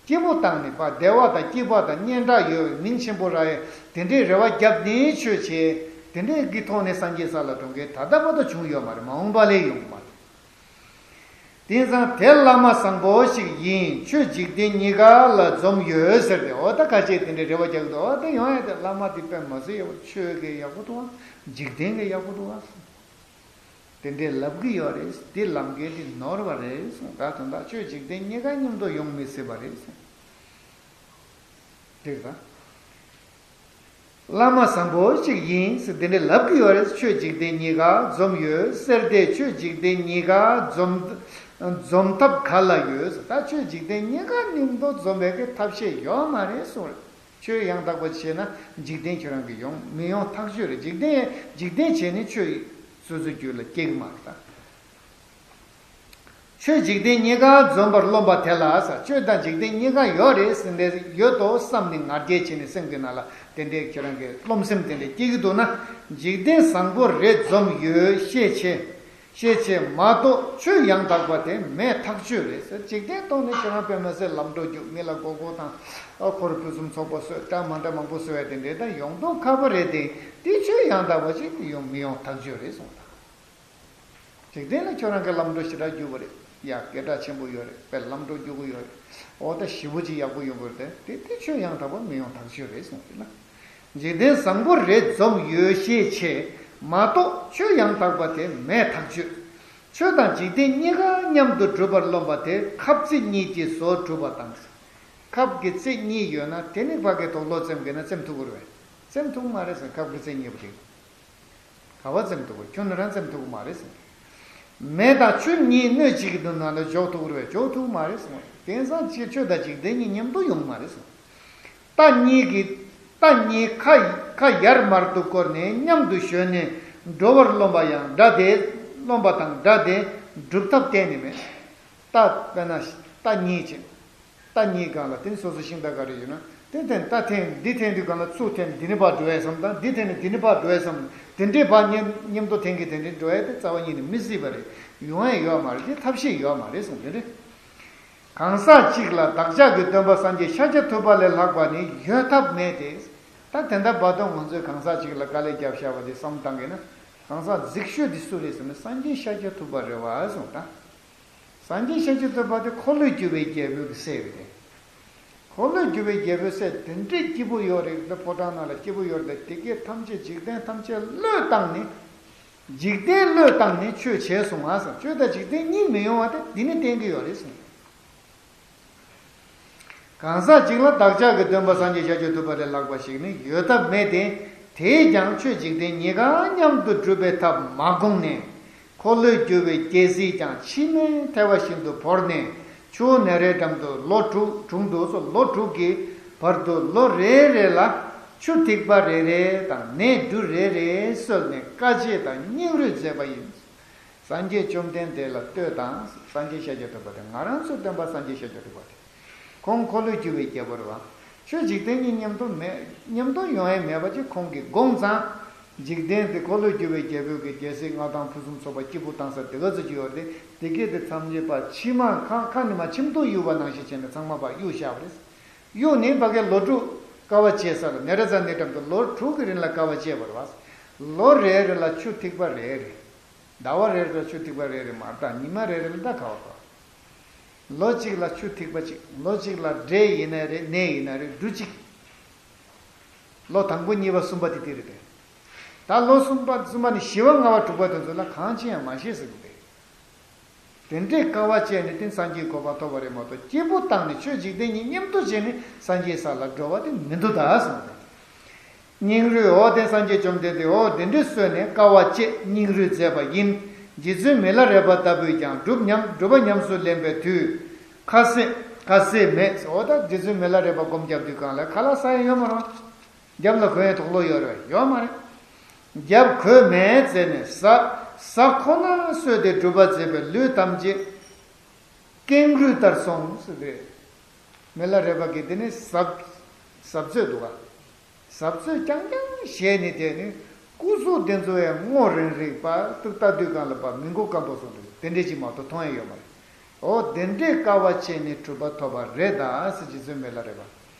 སྐྱིད་པོ་བཏང་ནས་ཕར་བདེ་བ་དང་སྐྱིད་པ་དང་སྙན་གྲགས་ཡོད་པའི་མིང་ཆེན་པོ་རག་ཡས་དེ་འདྲའི་རེ་བ་བརྒྱབ་ནས་ཆོས་བྱས། དེ་འདྲའི་གི་ཐོག་ནས་སངས་རྒྱས་ས་ལ་འགྲོ་མཁན་ད་ལྟ་བར་དུ་བྱུང་ཡོད་མ་རེད། མ་འོངས་པ་ལས་ཡོང་གི་མ་རེད། དེང་སང་དེ་བླ་མ་བཟང་པོ་ཞིག་ཡིན། ཆོས་འཇིག་རྟེན་གཉིས་ཀ་ལ་འཛོམས་ཡོད་ཟེར་ཏེ། འོ་ད་ཁ་ཤས་དེ་འདྲའི་རེ་བ་རྒྱག་གི་འདུག་འོ་ད་ཡོང་ཡ་དེ་བླ་མ་དེ་དཔེ་མ་སྲིད་ཡག་པོ། ཆོས་གི་ཡག་པོ་འདུག་ཨ། འཇིག་རྟེན་གི་ཡག་པོ་འདུག་ཨ། དེ་འདྲས་ལབ་གི་ཡོད་རེད། དེ་ལམ་ཁའི་དེ་ནོར་བ་རེད་གསུངས། ད་དོན་དག་ཆོས་འཇིག་རྟེན་གཉིས་ཀ་མཉམ་དུ་ཡོང་མི་སྲིད་པ་རེད་གསུངས། འགྲིག་ད། བླ་མ་བཟང་པོ་ཅིག་ཡིན་ཟེར་དེ་འདྲས་ལབ་གི་ཡོད་རེད། ཆོས་འཇིག་རྟེན་གཉིས་ཀ་འཛོམས་ཡོད་ཟེར་ཏེ། ཆོས་འཇིག་རྟེན་གཉིས་ཀ་འཛོམས་འཛོམས་ཐབས་ག་ལ་ཡོད་ཟེར། ད་ཆོས་འཇིག་རྟེན་གཉིས་ཀ་མཉམ་དུ་འཛོམས་པའི་གི་ཐབས་ཤེས་ཡོད་མ་རེད་གསུངས་རེད། ཆོས་ཡང་དག་པ་བྱས་ན་འཇིག་རྟེན་ཁྱོད་རང་གི་ཡོང་མི་ཡོང་ཐག་ཆོད་རེད། འཇིག་རྟེན་འཇིག་རྟེན་བྱས་ནས་ཆོས་སོ་སོའི་རྒྱུད་ལ་སྐྱེ་གི་མ་རེད་ད། ཆོས་འཇིག་རྟེན་གཉིས་ཀ་འཛོམས་པར་རློམ་པ་དེ་ལ་ཟེར། ཆོས་དང་འཇིག་རྟེན་གཉིས་ཀ་ཡོད་རེད་ཟེར་ནས་ཡོད་དོ་བསམ་ནས་ང་རྒྱལ་བྱས་ནས་སེམས་ཀྱི་ནང་ལ་དེ་འདྲའི་ཁྱོད་རང་གི་རློམ་སེམས་དེ་འདྲ་སྐྱེ་གི་འདུག་ན། འཇིག་རྟེན་བཟང་པོ་རེ་འཛོམས་ཡོད་ཤས་ཆེ། ཤས་ཆེ་མ་གཏོགས་ཆོས་ཡང་དག་པ་དེ་མེད་ཐག་ཆོད་རེད་ཟེར། འཇིག་རྟེན་ཐོག་ནས་ཁྱོད་རང་དཔེ་མི་སྲིད་ལམ་འགྲོ་རྒྱུག་མི་ལ་མགོ་སྐོར་དང་། ཨ་འཁོར་ཕུན་སུམ་ཚོགས་པ་བཟོས། འདྲ་མ་འདྲ་མང་པོ་བཟོས་ཡ་དེ་འདྲས་ད་ཡོང་མདོག་ཁ་པོ་རེད་དེ། དེ་ཆོས་ཡང་དག་པ་ཅིག་ཡོང་མི་ཡོང་ཐག་ཆོད་རེད་གསུངས་ད། འཇིག་རྟེན་ལ་ཁྱོད་རང་གི་ལམ་འགྲོ་ཞེ་དྲག་རྒྱུག་པ་རེད། ཡ་སྐད་གྲགས་ཆེན་པོ་ཡོད་རེད། དཔེ་ལམ་འགྲོ་རྒྱུག་གི་ཡོད་རེད། འོ་ད་ཞེ་པོ་ཅིག་ཡག་པོ་ཡོང་གི་རེད་དེ། དེ་དེ་ཆོས་ཡང་དག་པ་མི་ཡོང་ཐག་ཆོད་རེད་གསུངས་ཏེ་ན། འཇིག་རྟེན་བཟང་པོ་རེ་འཛོམས་ཡོད་ཤས་ཆེ་མ་གཏོགས་ཆོས་ཡང་དག་པ་དེ་མེད་ཐག་ཆོད། ཆོས་དང་འཇིག་རྟེན་གཉིས་ཀ་མཉམ་དུ་གྲུབ་པར་རློམ་པ་དེ་ཁབ་རྩེ་གཉིས་ཀྱི་བཟོ་གྲུབ་པ་དང་། ཁབ་ཀྱི་རྩེ་གཉིས་ཡོད་ན་དེ་ནི་ཕ་གི་དོག་ལོ་བཙེམ་གི་ན་བཙེམ་ཐུབ་ཀྱི་རེད་པས། བཙེམ་ཐུབ་མ་རེད་ཟེར། ཁབ་ཀྱི་རྩེ་གཉིས་པོ་དེ། ག་བ་བཙེམ་ཐུབ་ཀྱི། ཁྱོད་ནི་རང་བཙེམ་ཐུབ་ཀྱི་མ་རེད་ཟེར། མེ་དང་ཆུ་གཉིས་སྣོད་གཅིག་གི་ནང་ལ་འཇོག་ཐུབ་ཀྱི་རེད་པས། འཇོག་ཐུབ་ཀྱི་མ་རེད་ཟེར། དེང་སང་ཆོས་ཆོས་དང་འཇིག་རྟེན་གཉིས་མཉམ་དུ་ཡོང་མ་རེད་ཟེར། རྟ་གཉིས་ཀྱི་རྟ་གཉིས་ཁ་ཁ་ཡར་མར་དུ་བསྐོར་ནས་མཉམ་དུ་ཞོན་ནས་འགྲོ་བར་རློམ་པ་ཡང་འདྲ་སྟེ། རློམ་པ་དང་འདྲ་སྟེ་སྒྲུབ་ཐབས་གཏན་ནས་མེད། རྟ་དཔེར་ན་རྟ་གཉིས་ཅིག་རྟ་གཉིས་སྒང་ལ་དེ་ནི་སོ་སོ་ཤིང་རྟ་ག་རེ་ཡོད་ན་དེ་འཐེན། རྟ་འཐེན་འདི་འཐེན་དུས་སྒང་ལ་ཚུར་འཐེན། འདི་ནས་ཕར་འགྲོ་ཡས་བསམ་དང་། འདི་འཐེན་ནས་འདི་ནས་ཕར་འགྲོ་ཡས་བསམ། དེ་འདྲས་ཕར་མཉམ་མཉམ་དུ་འཐེན་གྱི་དེ་འདྲས་འགྲོ་ཡས་དེ་རྩ་བ་ཉིད་ནས་མི་སྲིད་པ་རེད། ཡོང་ཡས་ཡོད་མ་རེད། དེ་ཐབས་ཤེས་ཡོད་མ་རེད་གསུངས་དེ་རེད། གང་ཟག་གཅིག་ལ་བདག་ཅག་གི་སྟོན་པ་སངས་རྒྱས་ཤཱཀྱ་ཐུབ་པ་ལས་ལྷག་པ་ནི་ཡོད་ཐབས་མེད་དེ། ད་དེ་འདྲ་བར་དུ་ང་ཚོས་གང་ཟག་གཅིག་ལ་དཀའ་ལས་བརྒྱབ་བཞག་པ་དེ་བསམ་བཏང་གི་ན། གང་ཟག་རྫིག་ཤོས་དེ་སུ་རེད་ཟེར་ན་སངས་རྒྱས་ཤཱཀྱ་ཐུབ་པ་རེད་པ་གསུངས་ད། སངས་རྒྱས་ཤཱཀྱ་ཐུབ་པ་དེ་འཁོར་ལོས་སྒྱུར་བའི་རྒྱལ་པོའི་སྲས་རེད་དེ། འཁོར་ལོས་སྒྱུར་བའི་རྒྱལ་པོའི་སྲས་དེ་འདྲའི་སྐྱིད་པོ་ཡོད་རེད། ད་ཕོ་བྲང་ནང་ལ་སྐྱིད་པོ་ཡོད་རེད། དེ་སྐད་ཐམས་ཅད་འཇིག་རྟེན་ཐམས་ཅད་བློས་བཏང་ནས། འཇིག་རྟེན་བློས་བཏང་ནས་ཆོས་བྱས་སོང་ང་ཟེར། ཆོས་དང་འཇིག་རྟེན་གཉིས་མི་ཡོང་བ་དེ་འདི་ནས་བསྟན་གྱི་ཡོད་རེད་གསུངས། གང་ཟག་གཅིག་ལ་བདག་ཅག་གི་སྟོན་པ་སངས་རྒྱས་ཤཱཀྱ་ཐུབ་པ་ལས་ལྷག་པ་ཞིག་ནི་ཡོད་ཐབས་མེད་དེ། དེས་ཀྱང་ཆོས་འཇིག་རྟེན་གཉིས་ཀ་མཉམ་དུ་སྒྲུབ་པའི་ཐབས་མ་བསྒོངས་ནས། འཁོར་ལོས་སྒྱུར་བའི་རྒྱལ་སྲིད་ཀྱང་མཆི་མས་ཐལ་བ་བཞིན་དུ་བོར་ནས། ཆུ་བོ་ནཻ་རཉྫ་འགྲམ་དུ་ལོ་དྲུག་དྲུང་དུ་སོ་ལོ་དྲུག་གི་བར་དུ་ལོ་རེ་རེ་ལ་ཆུ་ཐིགས་པ་རེ་རེ་དང་ནས་འབྲུ་རེ་རེ་གསོལ་ནས་དཀའ་སྤྱད་དང་སྙིང་རུས་མཛད་པ་ཡིན། སངས་རྒྱས་བཅོམ་ལྡན་འདས་ལ་ལྟོས་དང་། སངས་རྒྱས་ཤཱཀྱ་ཐུབ་པ་དེ་ང་རང་ཚོའི་སྟོན་པ་སངས་རྒྱས་ཤཱཀྱ་ཐུབ་པ་དེ། ཁོང་འཁོར་ལོས་སྒྱུར་བའི་རྒྱལ་པོ་རེད་པ། ཆོས་འཇིག་རྟེན་གཉིས་མཉམ་དུ་མེད། མཉམ་དུ་ཡོང་ཡས་མེད་པ་ཅིག་ཁོང་གིས་དགོངས་ཙང་། འཇིག་རྟེན་དེ་འཁོར་ལོས་སྒྱུར་བའི་རྒྱལ་པོ་གི་རྒྱལ་སྲིད་མངའ་ཐང་ཕུན་སུམ་ཚོགས་པ་སྐྱིད་པོ་བཏང་ས་དེ་ག་ཚོད་ཅིག་ཡོད་རེད་དེ། དེ་སྐད་དེ་མཚམས་བཅད་པ་མཆི་མ་ཁ་ཁ་ནས་མ་མཆིམས་ཐོག་གཡུག་པ་ནང་བཞིན་བྱས་ནས་ཚང་མ་ཕར་གཡུག་བཞག་པ་རེད། གཡུག་ནས་ཕ་གིར་ལོ་དྲུག་དཀའ་བ་སྤྱད་ས་ལ་ནཻ་རཉྫ་འགྲམ་དུ་ལོ་དྲུག་གི་རིང་ལ་དཀའ་བ་སྤྱད་པ་རེད་པ། ལོ་རེ་རེ་ལ་ཆུ་ཐིགས་པ་རེ་རེ། ཟླ་བ་རེ་རེ་ལ་ཆུ་ཐིགས་པ་རེ་རེ་མ་གཏོགས་ཉི་མ་རེ་རེ་ལ་ད་ག་བ་ག་ལོ་གཅིག་ལ་ཆུ་ཐིགས་པ་གཅིག་ལོ་གཅིག་ལ་འབྲས་ཡིན་ན་རེད། ནས་ཡིན་ན་རེད། འབྲུ་གཅིག་ལོ་དང་པོ་གཉིས་པ་གསུམ་པ་དེ་དེ་རེད་དེ། ད་ལོ་གསུམ་པ་གསུམ་པ་ནས་བཞི་པ་ལྔ་པ་དྲུག་པ་དེ་ཚོ་ལ་གང་ཅི་ཡང་མ་ཤེས་ཟེར་གི་རེད། དེ་འདྲའི་དཀའ་བ་སྤྱད་ནས་དེ་སངས་རྒྱས་གོ་འཕང་ཐོབ་པ་རེད་མ་གཏོགས་སྐྱིད་པོ་བཏང་ནས་ཆོས་འཇིག་རྟེན་གཉིས་མཉམ་དུ་བྱས་ནས་སངས་རྒྱས་ས་ལ་འགྲོ་བ་དེ་མི་འདུག་ད་གསུངས་ཏེ། སྙིང་རུས་འོ་དེ་སངས་རྒྱས་བཅོམ་ལྡན་འདས་འོ་དེ་འདྲའི་གསོལ་ནས་དཀའ་བ་སྤྱད་སྙིང་རུས་མཛད་པ་ཡིན། རྗེ་བཙུན་མི་ལ་རས་པ་ལྟ་བུས་ཀྱང་སྒྲུབ་ཉམས་སྒྲུབ་པ་ཉམས་སུ་ལེན་པའི་དུས། ཁ་ཟས་ཁ་ཟས་མེད་འོ་ད་རྗེ་བཙུན་མི་ལ་རས་པ་སྒོམ་རྒྱབ་དུས་སྒང་ལ་ཁ་ལག་ཟ་ཡ་ཡོད་མ་རེད། རྒྱབ་ལ་གོན་ཡའི་དུག་ལོག་ཡོད་རེད་ཡོད་མ་རེད། རྒྱབ་གོས་མེད་ཟེར་ནས་ཟ་ཟ་ཁོ་ན་གསོས་ཏེ་སྒྲུབ་པ་མཛད་པའི་ལུས་ཐམས་ཅད་ཀེང་རུས་ལྟར་སོང་ཟེར་རེད། མི་ལ་རས་པ་གིས་དེ་ནི་ཟབ་ཟབ་ཚོད་འདུག་ག་ཟབ་ཚོད་རྐྱང་རྐྱང་བཞེས་ནས་དེ་ནི་སྐུ་གཟུགས་དེ་ཚོ་ཡང་སྔོ་རིང་རིང་པ་ཏུ་ལྟ་དུས་སྒང་ལ་པ་མི་མགོ་སྐམ་པོ་སོང་འདུག་དེ་འདྲས་ཅིག་མ་གཏོགས་མཐོང་ཡ་ཡོད་མ་རེད། འོ་དེ་འདྲས་དཀའ་བ་སྤྱད་ནས་གྲུབ་པ་ཐོབ་པ་རེད་ད་ཟེར། རྗེ་བཙུན་མི་ལ་རས་པ།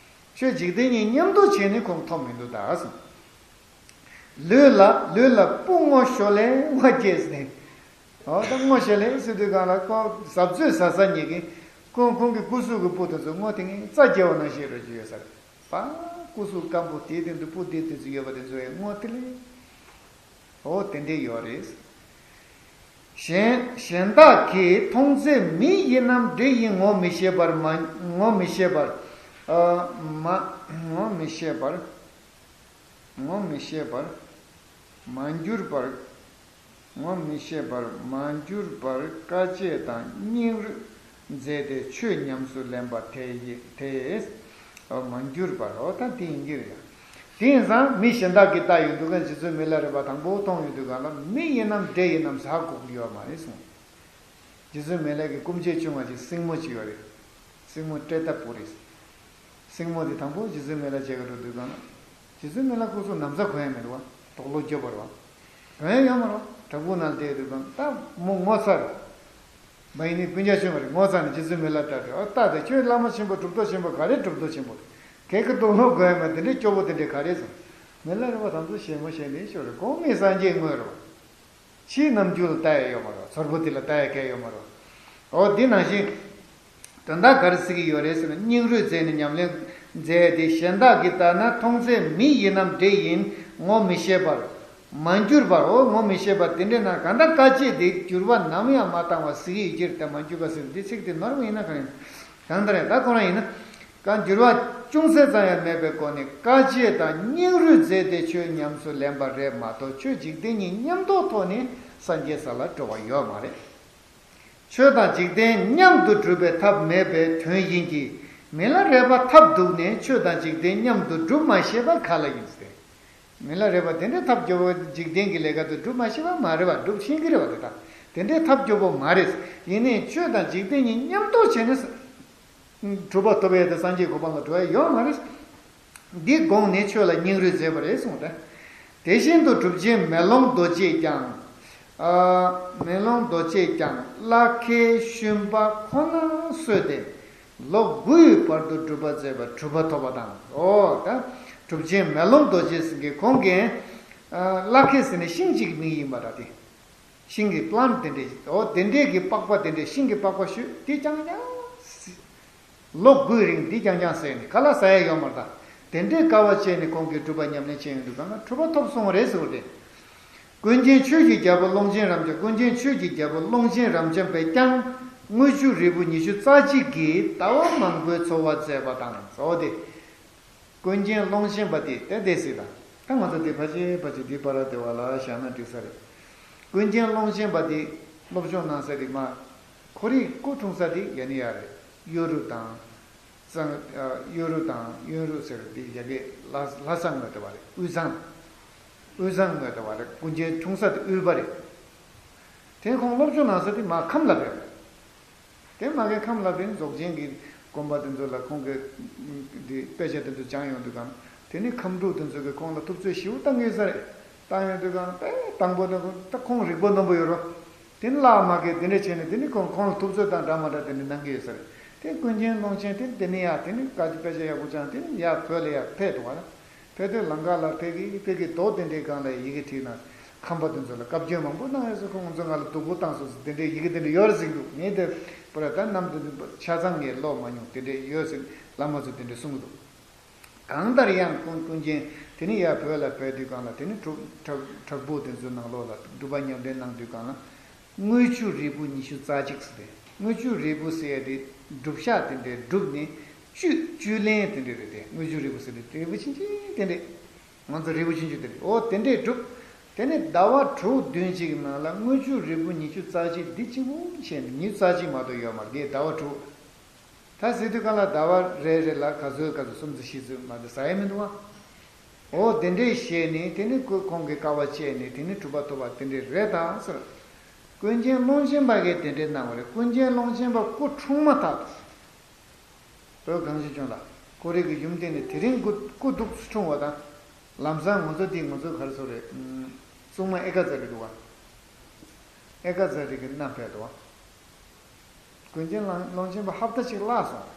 ཆོས་འཇིག་རྟེན་གཉིས་མཉམ་དུ་བྱས་ནས་ཁོང་ཐོབ་མི་འདུག་ད་གསུངས། ལུས་ལ་ལུས་ལ་སྤུ་སྔོ་ཞོ་ལེ་བ་སྐྱེས་ནས། འོ་ད་སྔོ་ཞོ་ལེ་ཟེར་དུས་སྒང་ལ་ཁོང་ཟབ་ཚོད་ཟ་ས་ཉིད་ཀྱིས་ཁོང་ཁོང་གི་སྐུ་གཟུགས་ཀྱི་སྤུ་དེ་ཚོ་སྔོ་ཐིང་ངེ་རྩྭ་རྒྱས་པ་ནང་བཞིན་རེད་ཅིག་ཡོད་ས་རེད་པ། སྐུ་གཟུགས་སྐམ་པོ་དེའི་སྟེང་དུ་སྤུ་དེ་དེ་ཚོ་ཡོད་པ་དེ་ཚོ་ཡང་སྔོ་ཐིང་ལེ། འོ་དེ་འདྲས་ཡོད་རེད། གཞན་གཞན་དག་གིས་མཐོང་ཚེ་མི་ཡིན་ནམ་འདྲེ་ཡིན་ངོ་མི་ཤེས་པར་མ་ངོ་མི་ཤེས་པར། ཨ་མ་ངོ་མི་ཤེས་པར། ངོ་མི་ཤེས་པར་མ་འགྱུར་བར། ངོ་མི་ཤེས་པར་མ་འགྱུར་བར་དཀའ་སྤྱད་དང་སྙིང་རུས་མཛད་དེ་ཆོས་ཉམས་སུ་ལེན་པ་དེ་ཡི་དེས་མ་འགྱུར་བར། འོ་ད་དེ་ཡིན་གྱི་རེད་ཡ། དེ་ཡིན་ཙང་མི་གཞན་དག་གིས་ལྟ་ཡོང་དུས་གང་རྗེ་བཙུན་མི་ལ་རས་པ་དང་པོ་མཐོང་ཡོང་དུས་གང་ལ་མི་ཡིན་ནམ་འདྲེ་ཡིན་ནམ་ཟ་དགོས་ཀྱི་ཡོད་མ་རེད་གསུངས། རྗེ་བཙུན་མི་ལ་གི་སྐུ་མཆེད་ཆུང་བ་ཅིག་སྲིང་མོ་ཅིག་ཡོད་རེད། སྲིང་མོ་ཏྲེ་ཏ་པུ་རི། སྲིང་མོ་དེ་དང་པོ་རྗེ་བཙུན་མི་ལ་མཇལ་ག་འགྲོ་དུས་གང་ལ། རྗེ་བཙུན་མི་ལ་སྐུ་གཟུགས་ན་བཟའ་གོན་ཡ་མེད་རེད་བ། དུག་ལོག་རྒྱོབ་པ་རེད་བ། གོན་ཡ་ཡོད་མ་རེད་བ། བྲག་ཕུག་ནང་བསྡད་དུས་གང་ད་མོ་ངོ་ཚ་རེད། མ་ཡིན་ནི་སྤུན་ཀྱག་ཆུང་བ་རེད། ངོ་ཚ་ནས་རྗེ་བཙུན་མི་ལ་ལྟ་དུས་ཨ་ལྟ་དེ་ཁྱོད་བླ་མ་ཆེན་པོ་གྲུབ་ཐོབ་ཆེན་པོ་ག་རེ་གྲུབ་ཐོབ་ཆེན་པོ་རེད། གད་ཀྱི་དུག་ལོག་གོན་ཡ་མེད་དེ་འདྲའི་སྐྱོ་པོ་དེ་འདྲའི་ག་རེ་སོང་། མི་ལ་རས་པ་དང་ཚོ་ཞེ་མོ་ཞེ་ནས་ཤོར་རེད། གོང་མི་སངས་རྒྱས་དངོས་རེད་བ། ཕྱིའི་རྣམ་འགྱུར་ལ་ལྟ་ཡ་ཡོད་མ་རེད། ཚོར་པོ་དེ་ལ་ལྟ་ཡ་གལ་ཡོད་མ་རེད། འོ་འདི་ནང་བཞིན། དོན་དག་ག་རེ་ཟེར་གྱི་ཡོད་རེད་ཟེར་ན་སྙིང་རུས་མཛད་ནས་ཉམས་ལེན་མཛད་དེ་གཞན་དག་གིས་ལྟ་ན་མཐོང་ཚད་མི་ཡིན་ནམ་འདྲེ་ཡིན་ངོ་མི་ཤེས་པར། མ་འགྱུར་བར། འོ་ངོ་མི་ཤེས་པར་དེ་འདྲས་ན་གང་ལྟར་དཀའ་སྤྱད་དེ་འགྱུར་བ་ནམ་ཡང་མ་བཏང་བ་ཟེར་གྱི་ཡོད་ཀྱི་རེད། དེ་མ་འགྱུར་བ་ཟེར་འདི་ཚིག་དེ་ནོར་བ་ཡིན་ན་གང་ཡིན། གང་ལྟར་ཡང་ད་ཁོ་རང་ཡིན་ན། གང་འགྱུར་བ་ཅུང་ཟད་ཙམ་ཡང་མེད་པའི་སྒོ་ནས་དཀའ་སྤྱད་དང་སྙིང་རུས་མཛད་དེ་ཆོས་ཉམས་སུ་ལེན་པ་རེད་མ་གཏོགས་ཆོས་འཇིག་རྟེན་གཉིས་མཉམ་དུ་ཐོག་ནས་སངས་རྒྱས་ས་ལ་འགྲོ་བ་ཡོད་མ་རེད། ཆོས་དང་འཇིག་རྟེན་མཉམ་དུ་སྒྲུབ་པའི་ཐབས་མེད་པའི་དོན་ཡིན་གྱི། མི་ལ་རས་པ་ཐབས་རྡུགས་ནས་ཆོས་དང་འཇིག་རྟེན་མཉམ་དུ་སྒྲུབ་མ་ཤེས་པ་ག་ལ་ཡིན་ཟེར། མི་ལ་རས་པ་དེ་འདྲའི་ཐབས་སྐྱོ་བོ་འཇིག་རྟེན་གྱི་ལས་ཀ་དེ་སྒྲུབ་མ་ཤེས་པ་མ་རེད་བ། སྒྲུབ་ཤེས་ཀྱི་རེད་བ། དེ་དག་དེ་འདྲའི་ཐབས་སྐྱོ་བོ་མ་རེད། ཡིན་ནའི་ཆོས་དང་འཇིག་རྟེན་གཉིས་མཉམ་དུ་བྱས་ནས། གྲུབ་པ་ཐོབ་ཡས་དེ་སངས་རྒྱས་གོ་འཕང་ལ་འགྲོ་ཡས་ཡོད་མ་རེད། འདི་དགོངས་ནས་ཆོས་ལ་སྙིང་རུས་མཛད་པ་རེད་གསུངས་ཏེ། དེ་བཞིན་དུ་གྲུབ་ཆེན་མེ་ལོང་རྡོ་རྗེས་ཀྱང་། ཨ། མེ་ལོང་རྡོ་རྗེས་ཀྱང་བླ་ཁའི་ཤུན་པ་ཁོ་ན་གསོས་ཏེ། ལོ་དགུའི་བར་དུ་སྒྲུབ་པ་མཛད་པ་གྲུབ་པ་ཐོབ་པ་དང་། འོ་ད། གྲུབ་ཆེན་མེ་ལོང་རྡོ་རྗེ་ཟེར་མཁན་ཁོང་གིས། ཨ། བླ་ཁའི་ཟེར་ནས་ཤིང་གཅིག་གི་མིང་ཡིན་པ་འདྲ་སྟེ། ཤིང་གི་པླན་དེ་འདྲས། འོ་དེ་འདྲས་ཀྱི་པགས་པ་དེ་འདྲས་ཤིང་གི་པགས་པ་ཞུ་དེ་རྐྱང་རྐྱང་། ལོ་དགུའི་རིང་འདི་རྐྱང་རྐྱང་ཟས་ནས་ག་ལ་ཟ་ཡ་ཡོད་མ་རེད་ད། དེ་འདྲའི་དཀའ་བ་སྤྱད་ནས་ཁོང་གིས་སྒྲུབ་པ་ཉམས་ལེན་བྱས་ཡོང་དུས་གང་ལ་གྲུབ་པ་ཐོབ་སོང་བ་རེད་ཟེར་བ་རེད། ཀུན་མཁྱེན་ཆོས་ཀྱི་རྒྱལ་པོ་ཀློང་ཆེན་རབ་འབྱམས། ཀུན་མཁྱེན་ཆོས་ཀྱི་རྒྱལ་པོ་ཀློང་ཆེན་རབ་འབྱམས་པས་ཀྱང་དངུལ་ཆུ་རིལ་བུ་ཉི་ཤུ་རྩ་གཅིག་གིས་ཟླ་བ་མང་པོའི་འཚོ་བ་མཛད་པ་དང་། འོ་དེ། ཀུན་མཁྱེན་ཀློང་ཆེན་པ་དེ་དེ་དེ་སྲིད་ལ། ད་ང་ཚོ་དེ་ཕལ་ཆེར་ཕལ་ཆེར་འདི་པ་ར་དེ་བ་ལ་བཞག་ན་འགྲིག་ས་རེད། ཀུན་མཁྱེན་ཀློང་ཆེན་པ་དེ་སློབ་སྦྱོང་གནང་ས་དེ་མ། ཁོ་རའི་སྐུ་འཁྲུངས་ས་དེ་ཡ་ནི་ཡ་རེད། གཡོ་རུ་དང་། གཙང་། གཡོ་རུ་དང་གཡོན་རུ་ཟེར་དེ་ཡ་གི་ལྷ་ལྷ་ས་ངོས་དེ་བ་རེད། དབུས་གཙང་། དབུས་གཙང་ངོས་དེ་བ་རེད། ཀུན་མཁྱེན་འཁྲུངས་ས་དེ་དབུས་པ་རེད། དེ་ཁོང་སློབ་སྦྱོང་གནང་ས་དེ་མ་ཁམས་ལ་རེད། དེ་མ་གི་ཁམས་ལ་དེ་རྫོགས་ཆེན་གྱི་དགོན་པ་དེ་ཚོ་ལ་ཁོང་གི་འདི་དཔེ་ཆ་དེ་ཚོ་སྦྱངས་ཡོང་དུས་གང་། དེ་ནི་ཁམས་འབྲུག་དེ་ཚོ་གི་ཁོང་ལ་ཐུབ་ཚོད་ཞེ་པོ་བཏང་གི་ཡོད་ས་རེད། བཏང་ཡོང་དུས་གང་དཔེ་དང་པོ་དེ་ཁོང་ད་ཁོང་རིག་པ་རྣོན་པོ་ཡོད་རོ། དེ་ནི་བླ་མ་གི་དེ་འདྲ་བྱས་ནས་དེ་ནི་ཁོང་ཁོང་ལ་ཐུབ་ཚོད་དང་འདྲ་མ་འདྲ་དེ་འདྲ་གནང་གི་ཡོད་ས་རེད། དེ་ཀུན་མཁྱེན་ཀློང་ཆེན་དེ་དེ་ནི་ཡ་དེ་ནི་དཀའ་སྤྱད་དཔེ་ཆ་ཡག་པོ་སྦྱངས་དེ་ནི་ཡ་བོད་ལ་ཡ་ཕེབས་འདུག་བ་ལ། ཕེབས་དུས་ལམ་ཁ་ལ་ཕ་གི་ཕ་གི་རྡོ་དེ་འདྲའི་སྒང་ལ་ཡི་གེ་བྲིས་ན། ཁམས་པ་དེ་ཚོ་ལ་བཀའ་བཀྱོན་མང་པོ་གནང་ཡོད་ཟེར། ཁོང་ཚོ་ང་ལ་སྡུག་པོ་བཏང་སོང་ཟེར་དེ་འདྲའི་ཡི་གེ་དེ་འདྲ་ཡོད་རེད་ཟེར་གྱི་འདུག་ངས་དེ་པོ་ར་ད་ནམ་དེ་ཚོ་ཆ་ཚང་ངས་ཀློག་མ་མྱོང་། དེ་འདྲ་ཡོད་ཟེར་བླ་མ་ཚོ་དེ་འདྲ་གསུང་གི་འདུག་གང་ལྟར་ཡང་ཀུན་ཀུན་མཁྱེན་དེ་ནི་ཡར་བོད་ལ་ཕེབས་དུས་སྒང་ལ་དེ་ནི་བྲག་བྲག་བྲག་ཕུག་དེ་ཚོའི་ནང་ལོགས་ལ་སྒྲུབ་པ་ཉམས་ལེན་གནང་དུས་སྒང་ལ། དངུལ་ཆུ་རིལ་བུ་ཉི་ཤུ་རྩ་གཅིག་ཟེར་ཏེ། དངུལ་ཆུ་རིལ་བུ་ཟེར་ཡ་དེ་སྒྲུབ་ཞག་དེ་འདྲའི་བསྒྲུབས་ནས་བཅུད་བཅུད་ལེན་དེ་འདྲ་རེད་དེ། དངུལ་ཆུ་རིལ་བུ་ཟེར་ཏེ་རིལ་བུ་ཆུང་ཆུང་དེ་འདྲ། ང་ཚོ་རིལ་བུ་ཆུང་ཆུང་དེ་འདྲ། འོ་དེ་འདྲས་བསྒྲུབས། དེ་ནས་ཟླ་བ་དྲུག་བདུན་གཅིག་གི་ནང་ལ་དངུལ་ཆུ་རིལ་བུ་ཉི་ཤུ་རྩ་གཅིག་འདི་གཅིག་པུ་བྱས་ནས་ཉི་ཤུ་རྩ་གཅིག་མ་གཏོགས་ཡོད་མ་རེད། ཟླ་བ་དྲུག་ད་ཟེར་དུས་གང་ལ་ཟླ་བ་རེ་རེ་ལ་ག་ཚོད་ག་ཚོད་སུམ་ཅུ་བཞི་ཅུ་མ་གཏོགས་ཟ་ཡ་མི་འདུག་བ། འོ་དེ་འདྲས་བྱས་ནས་དེ་ནི་ཁོ་ཁོང་གི་དཀའ་བ་སྤྱད་ནས་དེ་ནི་གྲུབ་པ་ཐོབ་པ་དེ་འདྲས་རེད་ད་ཟེར། ཀུན་མཁྱེན་ཀློང་ཆེན་པ་གིས་དེ་འདྲས་གནང་བ་རེད། ཀུན་མཁྱེན་ཀློང་ཆེན་པ་སྐུ་འཁྲུངས་མ་ཐག་ཏུ། བོད་གངས་ཅན་ལྗོངས་ལ་ཁོ་རའི་གི་ཡུམ་བསྟེན་ནས་དེ་རིང་སྐུ་སྐུ་སྡུག་འཁྲུངས་པ་དང་། ལམ་སང་ང་ཚོ་འདི་ང་ཚོ་ག་རེ་ཟེར་རེད། ཨུམ། གཙང་མ་ཨེ་ཀ་ཛ་རི་འདུག་བ། ཨེ་ཀ་ཛ་རི་གི་གནམ་ཕེབས་འདུག་བ། ཀུན་མཁྱེན་ཀློང་ཀློང་ཆེན་པ་ཧབ་ཏ་གཅིག་བརླག་སོང་།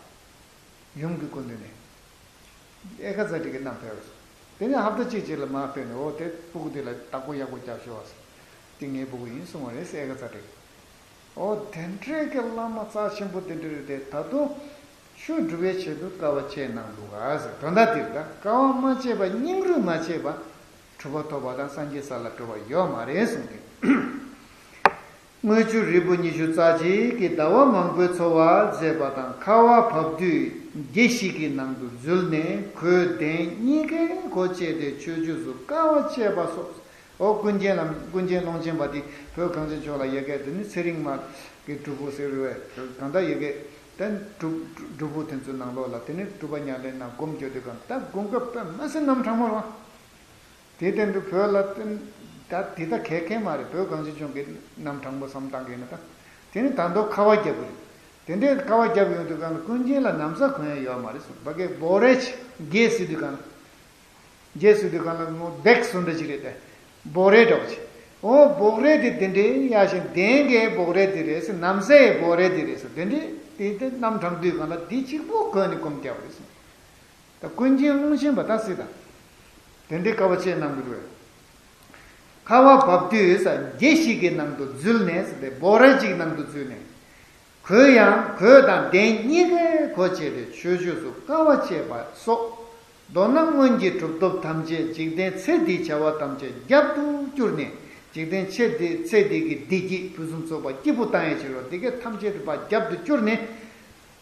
ཡུམ་གྱི་སྐུ་མདུན་ནས། ཨེ་ཀ་ཛ་རི་གི་གནམ་ཕེབས་སོང་། དེ་ནས་ཧབ་ཏ་གཅིག་རྗེས་ལ་མར་ཕེབས་ནས་འོ་དེ་སྤུ་གུ་དེ་ལ་བདག་པོ་ཡག་པོ་རྒྱབ་ཤོག་ཨ་ཟེར། དེ་ངའི་སྤུ་གུ་ཡིན་གསུངས་པ་རེད་ཟེར་ཨེ་ཀ་ཛ་རི་གི། འོ་དེ་འདྲའི་གི་བླ་མ་རྩ་ཆེན་པོ་དེ་འདྲ་རེད་དེ། ད་དུང་ཆོས་སྒྲུབ་པའི་ཆེད་དུ་དཀའ་བ་སྤྱད་གནང་འདུག་ག་ཟེར། དོན་དག་དེ་རེད། ད་དཀའ་བ་མ་སྤྱད་པ་སྙིང་རུས་མ་བྱས་པ་གྲུབ་པ་ཐོབ་པ་དང་སངས་རྒྱས་ས་ལ་འགྲོ་བ་ཡོད་མ་རེད་གསུངས་ཏེ། དངུལ་ཆུ་རིལ་བུ་ཉི་ཤུ་རྩ་གཅིག་གིས་ཟླ་བ་མང་པོའི་འཚོ་བ་མཛད་པ་དང་། ཁ་བ་བབས་དུས་བརྒྱ་ཞིག་གི་ནང་དུ་འཛུལ་ནས་གོས་གདན་གཉིས་ཀའི་སྒོ་ཕྱེ་སྟེ་ཆོས་ཆོས་སུ་དཀའ་བ་སྤྱད་པ་སོགས། འོ་ཀུན་མཁྱེན་ལམ། ཀུན་མཁྱེན་ཀློང་ཆེན་པ་དེ་བོད་གངས་ཅན་ཕྱོགས་ལ་ཡ་གི་དེ་ནི་ཚེ་རིང་མ་གི་སྒྲུབ་ཕུག་ཟེར་བས། གང་ལྟར་ཡ་གི་དེ་སྒྲུབ་སྒྲུབ་ཕུག་དེ་ཚོའི་ནང་ལོགས་ལ་དེ་ནི་སྒྲུབ་པ་ཉམས་ལེན་ན་སྒོམ་རྒྱག་དུས་གང་ལྟར་སྒོམ་སྐབས་དཔེ་མི་སྲིད་རྣམ་གྲངས་མོ་རེད་བ། དེ་སྟེང་དུ་བོད་ལ་བརྟེན་ད་དེ་ད་གལ་ཁེལ་མ་རེད། བོད་གངས་ཅན་ལྗོངས་ཀྱི་རྣམ་གྲངས་པོ་བསམ་བཏང་གི་ན་ད། དེ་ནི་ད་མདོ་ཁ་བ་བརྒྱབ་པ་རེད། དེ་འདྲའི་ཁ་བ་བརྒྱབ་ཡོང་དུས་གང་ལ་ཀུན་མཁྱེན་ལ་ན་བཟའ་གོན་ཡ་ཡོད་མ་རེད་གསུངས། ཕ་གིའི་འབོག་རས་ཅིག་རྒྱས་ཟེར་དུས་གང་ལ། རྒྱས་ཟེར་དུས་གང་ལ་ངོ་བེག་བཟོ་འདྲ་ཅིག་རེད་དེ། འབོག་རས་འདྲ་བོ་ཅིག་འོ་འབོག་རས་དེ་དེ་འདྲའི་ཡ་ཞིང་གདན་གྱི་འབོག་རས་དེ་རེད་ཟེར། ན་བཟའ་ཡི་འབོག་རས་དེ་རེད་ཟེར། དེ་འདྲའི་དེ་དེ་རྣམ་གྲངས་དུས་གང་ལ་དེ་གཅིག་པོ་གོན་ནས་སྒོམ་རྒྱག་པ་རེད་གསུངས། ད་ཀུན་མཁྱེན་ཀློང་ཆེན་པ་ད་སྲིད་དང་། དེ་འདྲའི་དཀའ་བ་སྤྱད་གནང་གི་འདུག་ཁ་བ་བབས་དུས་ས་བརྒྱ་ཞིག་གི་ནང་དུ་འཛུལ་ནས་ཟེར་ཏེ་འབོག་རས་ཅིག་ནང་དུ་འཛུལ་ནས། གོས་ཡང་གོས་དང་གདན་གཉིས་ཀའི་སྒོ་ཕྱེ་སྟེ་ཆོས་ཆོས་སུ་དཀའ་བ་སྤྱད་པ་སོགས། མདོར་ན་སྔོན་གྱི་གྲུབ་ཐོབ་ཐམས་ཅད་འཇིག་རྟེན་ཚེ་འདིའི་བྱ་བ་ཐམས་ཅད་རྒྱབ་ཏུ་བསྐྱུར་ནས། འཇིག་རྟེན་ཚེ་འདི་ཚེ་འདི་གི་བདེ་སྐྱིད་ཕུན་སུམ་ཚོགས་པ་སྐྱིད་པོ་བཏང་ཡས་ཕྱིར་རོ། འདི་གའི་ཐམས་ཅད་དུ་ཕར་རྒྱབ་ཏུ་བསྐྱུར་ནས།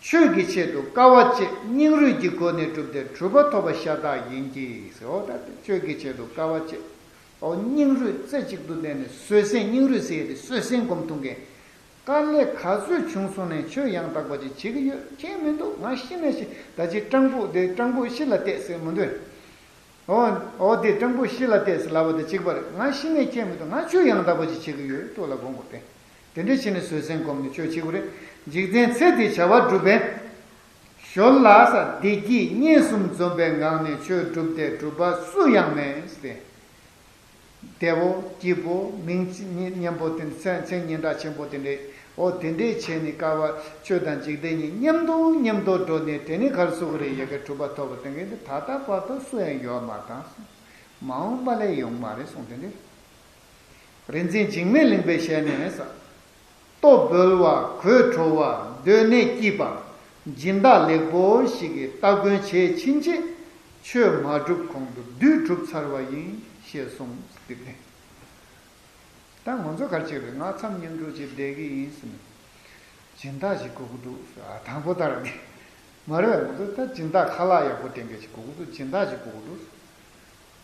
ཆོས་ཀྱི་ཆེད་དུ་དཀའ་བ་སྤྱད། སྙིང་རུས་ཀྱི་སྒོ་ནས་བསྒྲུབས་ཏེ་གྲུབ་པ་ཐོབ་པ་ཤ་སྟག་ཡིན་གྱི་ཟེར། འོ་ད་ཆོས་ཀྱི་ཆེད་དུ་དཀའ་བ་སྤྱད། འོ་སྙིང་རུས་རྩེ་གཅིག་ཏུ་བསྟེན་ནས་བཟོད་བསྲན། སྙིང་རུས་ཟེར་ཡས་དེ་བཟོད་བསྲན་སྒོམ་ཐུབ་མཁན། དཀའ་ལས་ག་ཚོད་བྱུང་སོང་ནས་ཆོས་ཡང་དག་པ་ཅིག་བྱེད་ཀྱི་ཡོད། ཁྱད་མི་འདུག་ང་ཤི་ནས་ཤི། ད་ཅི་སྤྲང་པོ་དེ་སྤྲང་པོ་ཤི་ལ་གཏད་ཟེར་མི་འདུག་འོ་འོ་དེ་སྤྲང་པོ་ཤི་ལ་གཏད་ཟེར་ལབ་པ་དེ་གཅིག་པ་རེད། ང་ཤི་ནས་ཁྱད་མི་འདུག་ང་ཆོས་ཡང་དག་པ་ཅིག་བྱེད་ཀྱི་ཡོད་ཐུགས་ལ་དགོངས་དགོས་ཏེ། དེ་འདྲ་བྱས་ནས་བཟོད་བསྲན་སྒོམ་ནས་ཆོས་བྱེད་དགོས་རེད། འཇིག་རྟེན་ཚེ་འདིའི་བྱ་བ་སྒྲུབ་པའི་ཞོར་ལ་ས་བདེ་སྐྱིད་གཉིས་གསུམ་འཛོམས་པའི་ངང་ནས་ཆོས་བསྒྲུབས་ཏེ་གྲུབ་པ་སུ་ཡང་མེད་ཟེར་ཏེ། བདེ་བོ་སྐྱིད་པོ་མིང་སྙན་པོ་དེ་མཚན་མཚན་སྙན་གྲགས་ཆེན་པོ་དེ་འདྲས། འོ་དེ་འདྲས་བྱས་ནས་དཀའ་བ་ཆོས་དང་འཇིག་རྟེན་གཉིས་མཉམ་དུ་མཉམ་དུ་འགྲོ་ནས་དེ་ནས་ག་རེ་ཟེར་གི་རེད། ཡ་གི་གྲུབ་པ་ཐོབ་པ་དེ་འདྲས་ད་ལྟ་བར་དུ་སུ་ཡང་ཡོད་མ་དང་། མ་འོངས་པ་ལས་ཡོང་མ་རེད་གསུངས་དེ་འདྲས། རིག་འཛིན་འཇིགས་མེད་གླིང་པའི་ཞལ་ནས་ཟེར། ལྟོ་འབོལ་བ་གོས་དྲོ་བ་སྡོད་གནས་སྐྱིད་པ། སྦྱིན་བདག་ལེགས་པོ་ཞིག་གིས་སྟ་གོན་བྱེད་ཕྱིན་ཆད་ཆོས་མ་བསྒྲུབ་གོང་དུ་བདུད་གྲུབ་ཚར་བ་ཡིན་ཞེས་གསུངས་ཏེ། ད་ང་ཚོ་ག་རེ་བྱེད་རེད། ང་མཚམས་མཉམ་འགྲོ་ཅིག་བསྡད་ཀྱི་ཡིན་ཟེར་ནས། སྦྱིན་བདག་ཞིག་དགོས་ཀྱི་འདུག་ཨ་དང་པོ་ལྟར་ནི། མ་རེད་པས། ང་ཚོ་ད་སྦྱིན་བདག་ཁ་ལག་ཡག་པོ་སྟོན་མཁན་ཞིག་དགོས་ཀྱི་འདུག་སྦྱིན་བདག་ཞིག་དགོས་ཀྱི་འདུག་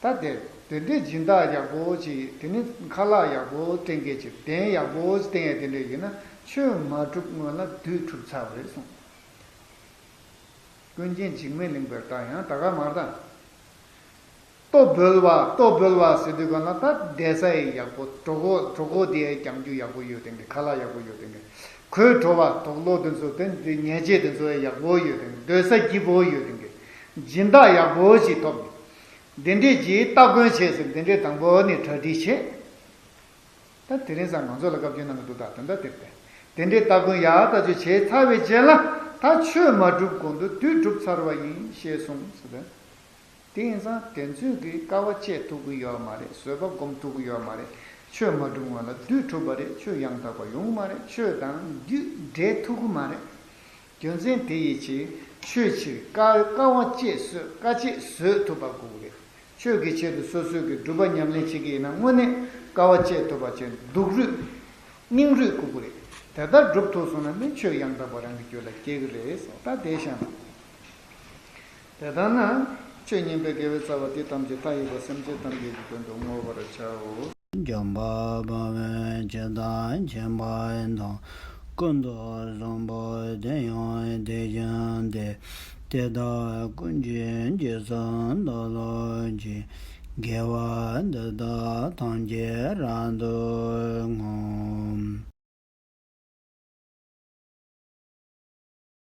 ད་དེ་དེ་འདྲའི་སྦྱིན་བདག་ཡག་པོ་ཅིག་དེ་ནི་ཁ་ལག་ཡག་པོ་སྟོན་མཁན་ཅིག་གདན་ཡག་པོ་ཅིག་བསྟན་ཡས་དེ་འདྲ་ཡིན་ན་ཆོས་མ་སྒྲུབ་སྔོན་ལ་བདུད་གྲུབ་ཚར་བ་རེད་གསུངས། ཀུན་མཁྱེན་འཇིགས་མེད་གླིང་པས་ད་ཡང་ད་ག་མར་ད། ལྟོ་འབོལ་བ་ལྟོ་འབོལ་བ་ཟེར་དུས་གང་ལ་ད་བསྡད་ས་ཡི་ཡག་པོ། གྲོད་ཁོག་གྲོད་ཁོག་དེ་ཡང་རྒྱང་རྒྱུ་ཡག་པོ་ཡོད་དེ་འདྲ། ཁ་ལག་ཡག་པོ་ཡོད་དེ་འདྲ། གོས་དྲོ་བ་དུག་ལོག་དེ་ཚོ་དེ་འདྲ་ཉལ་ཆས་དེ་ཚོ་ཡང་ཡག་པོ་ཡོད་དེ་འདྲ། སྡོད་ས་སྐྱིད་པོ་ཡོད་དེ་འདྲ། སྦྱིན་བདག་ཡག་པོ་ཞིག་ཐོབ། དེ་འདྲས་ཀྱི་སྟ་གོན་བྱས་ཟེར། དེ་འདྲས་དང་པོ་ནས་གྲ་སྒྲིག་བྱས། ད་དེ་རིང་སང་ང་ཚོ་ལ་བཀའ་བཀྱོན་གནང་གི་འདུག་ད་དེ་འདྲ་དེ་རེད། དེ་འདྲས་སྟ་གོན་ཡག་ད་ཅིག་བྱས་ཚར་བའི་རྗེས་ལ་ད་ཆོས་མ་སྒྲུབ་གོང་དུ་བདུད་གྲུབ་ཚར་བ་ཡིན་ཞེས་གསུངས་ཟེར། དེ་ཡིན་ཙང་དེ་ཚོས་ཀྱི་དཀའ་བ་སྤྱད་ཐུབ་ཀྱི་ཡོད་མ་རེད། བཟོད་པ་སྒོམ་ཐུབ་ཀྱི་ཡོད་མ་རེད། ཆོས་མ་སྒྲུབ་སྔོན་ལ་བདུད་གྲུབ་པ་རེད། ཆོས་ཡང་དག་པ་ཡོང་གི་མ་རེད། ཆོས་དང་བདུད་འབྲལ་ཐུབ་ཀྱི་མ་རེད། རྒྱུ་མཚན་དེ་ཡི་ཕྱིར་ཆོས་ཕྱིར་དཀའ་དཀའ་བ་སྤྱད་བཟོད། དཀའ་སྤྱད་བཟོད་ཐུབ་པ་དགོས་ཀྱི་རེད། ཆོས་ཀྱི་ཆེད་དུ་སོ་སོས་ཀྱི་སྒྲུབ་པ་ཉམས་ལེན་བྱེད་ཀྱི་ཡིན་ན་དངོས་གནས་དཀའ་བ་སྤྱད་ཐུབ་པ་བྱས། སྡུག་རུས་སྙིང་རུས་དགོས་ཀྱི་རེད། དེ་ལྟར་སྒྲུབ་ཐུབ་སོང་ན་ནི་ཆོས་ཡང་དག་པ་རང་གི་རྒྱུད་ལ་སྐྱེ་གི་རེད་ཟེར། ད་དེ་བཤད་ན། དེ་ལྟར་ན་ཆོས་ཉན་པའི་དགེ་བའི་རྩ་བ་འདི་ཐམས་ཅད་མཐའ་ཡས་པ་སེམས་ཅན་ཐམས་ཅད་ཀྱི་དོན་དུ་བསྔོ་བར་བྱའོ། འཇམ་དཔལ་དཔའ་བོས་ཇི་ལྟར་མཁྱེན་པ་དང་། ཀུན་ཏུ་བཟང་པོ་དེ་ཡང་དེ་བཞིན་ཏེ། དེ་དག་ཀུན་གྱི་རྗེས་སུ་བདག་སློབ་ཅིང་། དགེ་བ་འདི་དག་ཐམས་ཅད་རབ་ཏུ་བསྔོ།